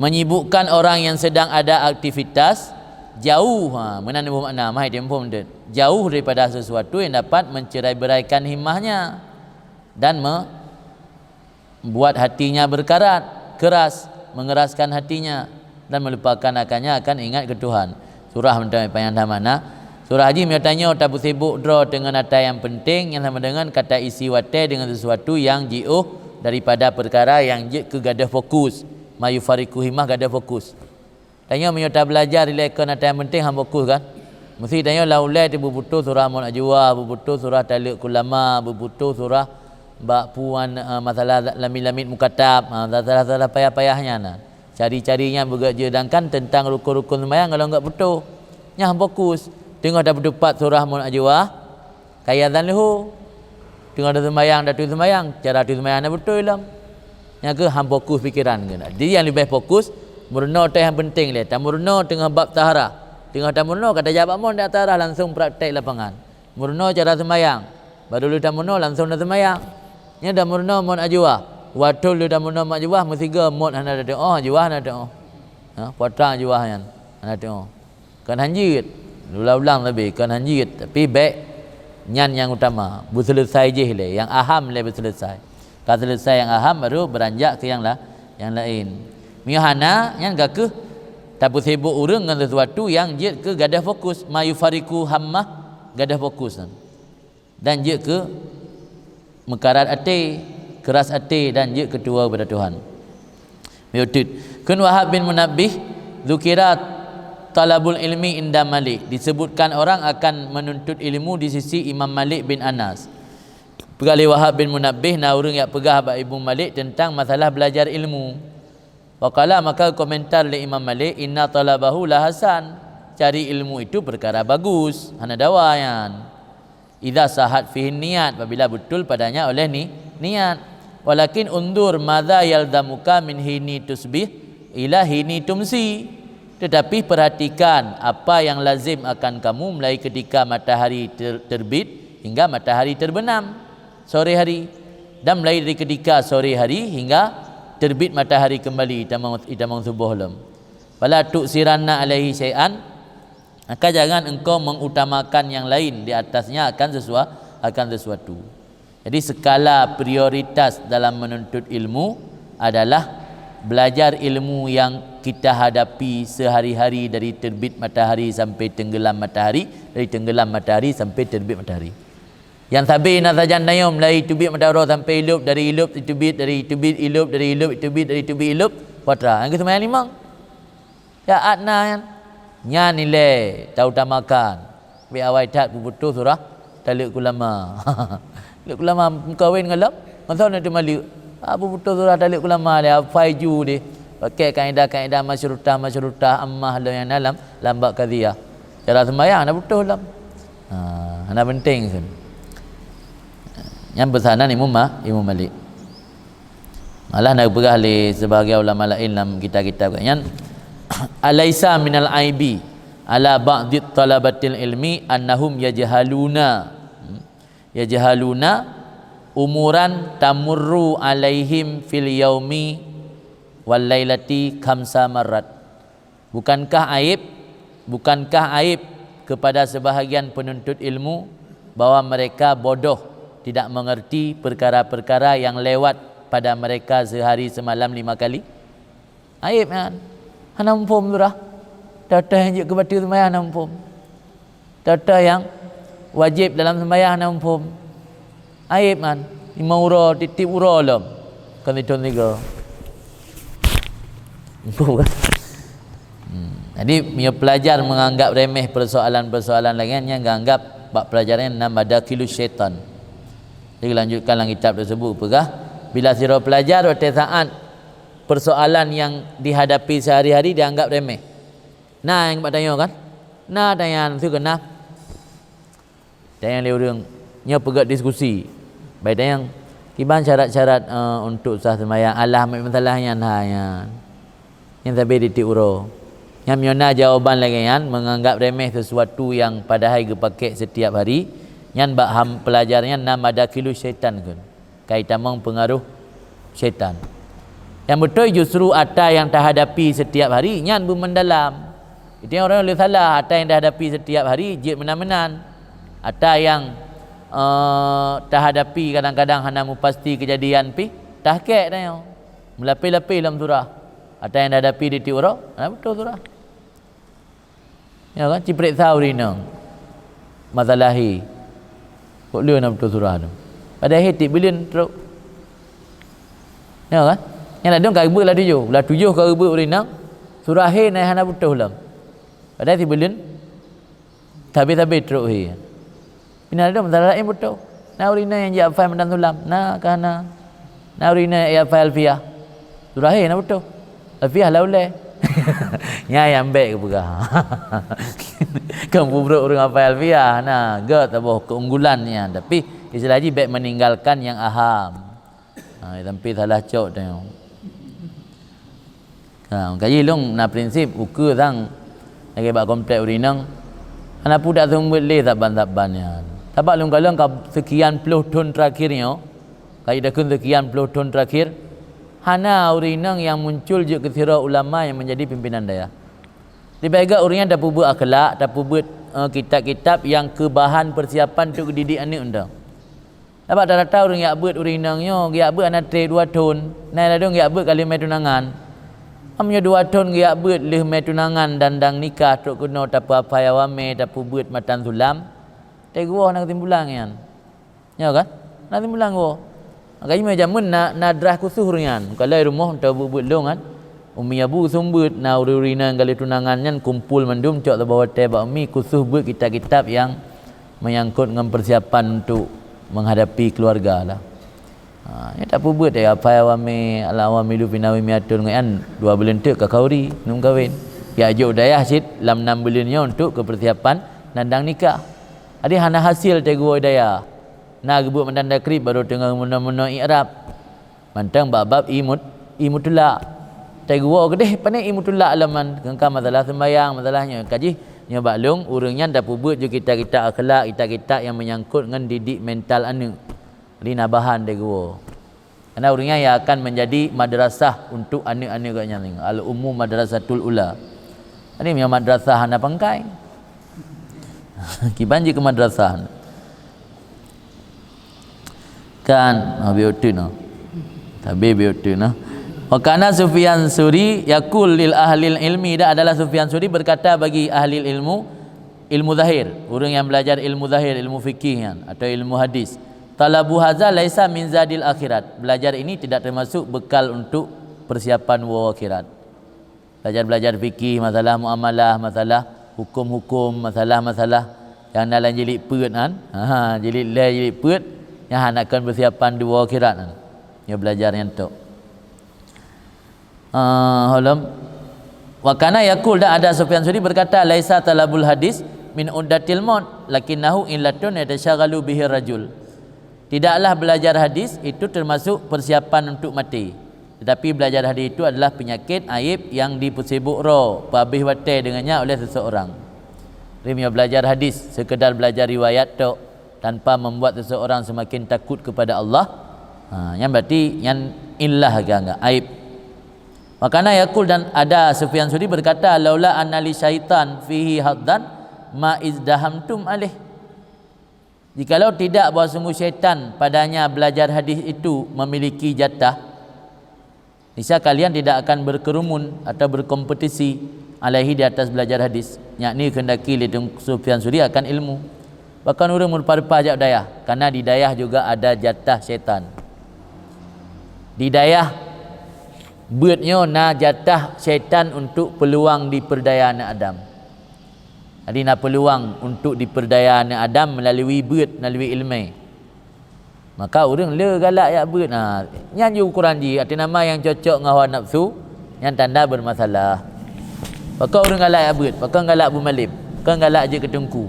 Menyibukkan orang yang sedang ada aktivitas, jauh, ha, meunan buah makna, mahai teumpom deuet. Jauh daripada sesuatu yang dapat mencerai-beraikan himmahnya dan me-, membuat hatinya berkarat, keras, mengeraskan hatinya dan melupakan akannya akan ingat ke Tuhan. Surah mantong panyang that makna. Surah jih meunyoe tanyoe tapeusibuk droe deungon ata nyang penting, nyang sama dengan ka taisi watée dengan sesuatu nyang jiôh daripada peukara nyang jeuet keu gadoh fokus. Ma yufariqu himmah, gadoh fokus. Tanyoe meunyoe tabeulajar ilée kon ata nyang penting han fokus kan. Meusti tanyoe lam ulée teuh beuputôh surah Mulk Ajuwah, beuputôh surah Taleuek Kulama, beuputôh surah bak puan, eh, masalah lamit-lamit mukatab, ha, salah-salah payah-payah nyan na. Cari-cari nyan beugét jeuet, sedangkan teuntang rukon-rukon seumayang golom gét putôh. Nyan han fokus. Teungoh tapeuteupat surah Mulk Ajuwah, ka azan leuhô. Teungoh taseumayang, taturi seumayang, cara turi seumayang na beutôi lom. Nyan keuh han fokus pikeran keuh. Jadi nyang leubeh fokus, meurunoe teuh nyang penting lé. Tameurunoe teungoh bab taharah. Teungoh tameurunoe ka tajak bak mon dak taharah, langsong praktek lapangan. Meurunoe cara seumayang. Baru lheueh tameurunoe langsong na seumayang. Nyan tameurunoe Mulk Ajuwah. Watée lheueh tameurunoe Mulk Ajuwah, meusigoe Mulk hana tatu'oh, Ajuwah hana tatu'oh. Ha, putra Ajuwah nyan hana tatu'oh. Kon han jeuet. Ulang-ulang sabe, kon han jeuet, tapi bék nyan nyang utama. Beuseuleusai jih lé, nyang aham lé beuseuleusai. Ka seuleusai nyang aham, baru beuranjak keu nyang la-, nyang laén. Meunyoe hana, nyan ka keuh tapeusibuk ureuëng ngon sesuatu nyang jeuet keu gadoh fokus, ma yufariqu hammah, gadoh fokus nyan. Dan jeuet keu meukarat até, keuras até dan jeuet keu tuwoe ubak Tuhan. Meuteut. Kheun Wahab bin Munabbih, dzukira talabul ilmi inda Malik, disebutkan orang akan menuntut ilmu di sisi Imam Malik bin Anas. Peugah lé Wahab bin Munabbih, na ureuëng jak peugah bak Ibu Malik teuntang masalah beulajar ilmu. Wa qala, maka komentar lé Imam Malik, "Inna talabahu la hasan." Cari ilmu itu perkara bagus, hana dawa nyan. Idza sahat fihi niat, apabila betul padanya oleh ni-, niat. Walakin undur madza yalzamuka min hini tusbih ila hini tumsi. Tetapi perhatikan apa yang lazim akan kamu mulai ketika matahari ter-, terbit hingga matahari terbenam sore hari, dan mulai dari ketika sore hari hingga terbit matahari kembali, itamong, itamong suboh lom. Fala tu'siranna alaihi syai'an, maka jangan engkau mengutamakan yang lain di atasnya akan sesua-, akan sesuatu. Jadi, skala prioritas dalam menuntut ilmu adalah belajar ilmu yang kita hadapi sehari-hari dari terbit matahari sampai tenggelam matahari, dari tenggelam matahari sampai terbit matahari. Nyang sabe na sajan tanyoe mulai teubiet matahari sampai ilop, dari ilop teubiet, dari teubiet ilop, dari ilop teubiet, dari teubiet ilop, putra. Nyang keuh seumayang limong. Ya, adna nyan. Nyan ilée tautamakan. Bék awai that beuputôh surah Taleuek Kulama. Taleuek Kulama meukawen ngon lom, ngon soe na teuma leuek. Ah, beuputôh surah Taleuek Kulama lé, hafai ju deh. Pakai kaedah-kaedah masyrutah-masyrutah ammah lom nyang na lam, lam bab qadhiyah. Cara seumayang na putôh lom. Ha, hana penting kheun. Nyan peusanan Imam Ma-, Imam Malik. Malah na geupeugah lé sibagian ulama laén lam kitab-kitab nyan, "Alaisa minal aibi ala ba'dit talabatil ilmi annahum yajhaluna, hmm, yajhaluna umuran tamurru alaihim fil yaumi wal lailati khamsa marrat." Bukankah aib, bukankah aib kepada sebahagian penuntut ilmu bahwa mereka bodoh, tidak mengerti perkara-perkara yang lewat pada mereka sehari semalam lima kali? Aib nyan. Hana muphom surah. Teuh-teuh nyang jeuet keu bateue seumayang hana muphom. Teuh-teuh nyang wajéb dalam seumayang hana muphom. Aib nyan. Limong uroe, tiep-tiep uroe lom. Kon sithon sigoe. Muphom kan? Hmm. Jadi, meunyoe pelajar menganggap remeh persoalan-persoalan lagée nyan, nyan geuanggap bak pelajaran nyan na madakilu syaitan. Jadi, lanjutkan lam kitab tersebut peugah, bila sidroe pelajar watée saát persoalan yang dihadapi sehari-hari dianggap remeh. Na nyang bak tanyoe kan? Na tanyong, su keunan. Tanyong lé ureuëng, nyoe peugét diskusi. Bai tanyong, kiban syarat-syarat, eh, untuk sah seumayang? Alah, masalah nyan ha nyan. Nyan sabe tiep-tiep uroe. Nyan meunyoe na jawaban lagée nyan, menganggap remeh sesuatu yang padahai geupakék setiap hari, nyan bak ham pelajar nyan na madakilu syaitan kheun. Ka itamong peungaroh syaitan. Nyang beutôi justru atra nyang tahadapi setiap hari nyan beumeundalam. Itu nyang ureuëng le salah, atra nyang tahadapi setiap hari jeuet meunan-meunan. Atra nyang, eh, tahadapi kadang-kadang hana mupasti keujadian pih, tahkék tanyoe. Meulapeh-lapeh lom surah. Atra nyang tahadapi tiep-tiep uroe, hana beutôi surah. Ya kan? Ciprek sa ureuëng inong. Masalah he. Kok lé na beutôi surah tu? Padahai he tiep buleuen trok. Ya kan? Nyang ladom ka geubeuet lam tujoh. Lam tujoh ka geubeuet ureuëng inong. Surah he na hana beutôi lom. Padahai sibuleuen sabe-sabe trok he. Pih na ladom masalah laén beutôi. Na ureuëng inong nyang jihafai matan sulam. Na ka na. Na ureuëng inong nyang jihafai Alfiah. Surah he na beutôi. Alfiah lam ulée. Nyan nyang bék geupeugah. Kon peubrok ureuëng hafai Alfiah. Na, gét saboh keunggulan nyan. Tapi, istilah jih bék meninggalkan nyang aham. Ha, sampai salah cok tengok. Ha, kaji lôn na prinsip ukeue sang lagée bak komplek ureuëng inong. Hana peue dak seumeubeuet lé saban-saban nyan. Sabab lôn kalon ka seukian ploh thon terakhir nyoe, ka jidakheun seukian ploh thon terakhir, hana ureuëng inong nyang muncul jeuet keu sidroe ulama nyang menjadi pimpinan dayah. Leubeh gét ureuëng nyan tapeubeuet akhlak, tapeubeuet, eh, kitab-kitab nyang keu bahan persiapan untuk geudidik aneuëk mantong. Sabab rata-rata ureuëng jak beuet ureuëng inong nyoe, geujak beuet hana treb dua thon, na ladom geujak beuet ka lheueh mé tunangan. Meunyoe dua thon geujak beuet lheueh mé tunangan dan dang nikah trok keunoe tapeuhafai awamé, tapeubeuet matan sulam, teuh geuwoe na keusimpulan nyan. Nyoe kan? Na keusimpulan geuwoe. Makajih meunyoe jameun na, na drah khusus ureuëng nyan. Meukalai rumoh meutabeuet-beuet lôn kan. Umi abu seumeubeuet na ureuëng-ureuëng inong ka lheueh tunangan nyan kumpul mandum cok saboh watée bak umi khusus beuet kitab-kitab nyang menyangkut ngon persiapan untuk menghadapi keluarga lah. Ha, nyan tapeubeuet ya, hafai awamé, al-awamilu fi nahwi mi'atun ngon nyan dua buleuen teuk ka khauri, ngon kawen. Jak jok u dayah cit lam nam buleuen nyoe untuk keu persiapan dan dang nikah. Jadi hana hasil teuh geuwoe u dayah. Na geubeuet matan takrib baru teungoh meunoe-meunoe i'rab. Mantong bab-bab imut-, imutulak. Teuh geuwoe keudeh pane imutulak laman, keungka masalah seumbayang, masalah nyoe. Kajih nyoe bak lôn, ureuëng nyan tapeubeuet jeuet kitab-kitab akhlak, kitab-kitab nyang menyangkut ngon didik mental aneuëk. Jadi na bahan teuh geuwoe. Karena ureuëng nyan yang akan menjadi madrasah untuk aneuëk-aneuëk geuh nyan. Al-ummu madrasatul ula. Jadi meunyoe madrasah hana pangkai. Kiban jeuet keu madrasah. Kan, ha, bieu teuk noh. Tapi bieu teuk noh. Wa kana Sufyan Suri yaqul lil ahlil ilmi, dan adalah Sufyan Suri berkata bagi ahli ilmu, ilmu zahir, ureuëng yang belajar ilmu zahir, ilmu fikih nyan, atau ilmu hadis. Talabu haza laisa min zadil akhirat. Belajar ini tidak termasuk bekal untuk persiapan woe akhirat. Belajar-belajar fikih, masalah muamalah, masalah hukum-hukum, masalah-masalah nyang na lam jilid peuet nyan. Ha, jilid lhée, jilid peuet, nyan hana kon persiapan di woe akhirat nyan. Nyoe belajar nyan tok. Ah, holom. Wa kana yaqul, dan ada Sufyan Suri berkata, "Laisa talabul hadis min uddatil maut, lakinnahu illatun yatasyaghalu bihi rajul." Tidaklah belajar hadis itu termasuk persiapan untuk mati. Tetapi belajar hadis itu adalah penyakit, aib yang dipeusibuk droe, peuhabéh watée dengannya oleh seseorang. Jadi meunyoe belajar hadis, sekedar belajar riwayat tok, tanpa membuat seseorang semakin takut kepada Allah, ha, nyan berarti nyan illah, ka anggap aib. Wa kana yaqul, dan ada Sufyan Suri berkata, "Laula anna li syaitan fihi haddan ma izdahamtum alaih." Jikalau tidak, bahwa sungguh syaitan padanya belajar hadis itu memiliki jatah, niscaya kalian tidak akan berkerumun atau berkompetisi alaihi, di atas belajar hadis, yakni kehendaki lé Teungku Sufyan Sauri akan ilmu. Bahkan ureuëng meurupa-rupa jak dayah, karena di dayah juga ada jatah syaitan. Di dayah beuet nyoe na jatah syaitan untuk peluang diperdaya aneuk Adam. Jadi na peluang untuk diperdaya aneuk Adam melalui beuet, melalui ileumèe. Maka ureuëng le galak jak beuet. Nah, nyan jih ukuran jih, arti nama nyang cocok ngon hawa nafsu, nyan tanda bermasalah. Pakon ureuëng galak jak beuet, pakon galak beumalem, pakon galak jeuet keu teungku.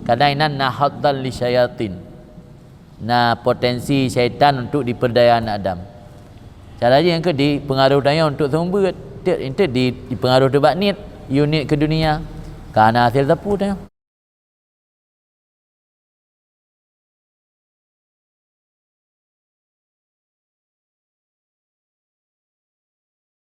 Kadang inan na haddan li syayatin. Na potensi syaitan untuk diperdaya aneuk Adam. Cara jih nyang keu dipengaruh tanyoe untuk seumeubeuet, enteuk, enteuk di, dipengaruh teuh bak niet, yue niet keu dunia. Ka hana hasé sapeue tanyoe.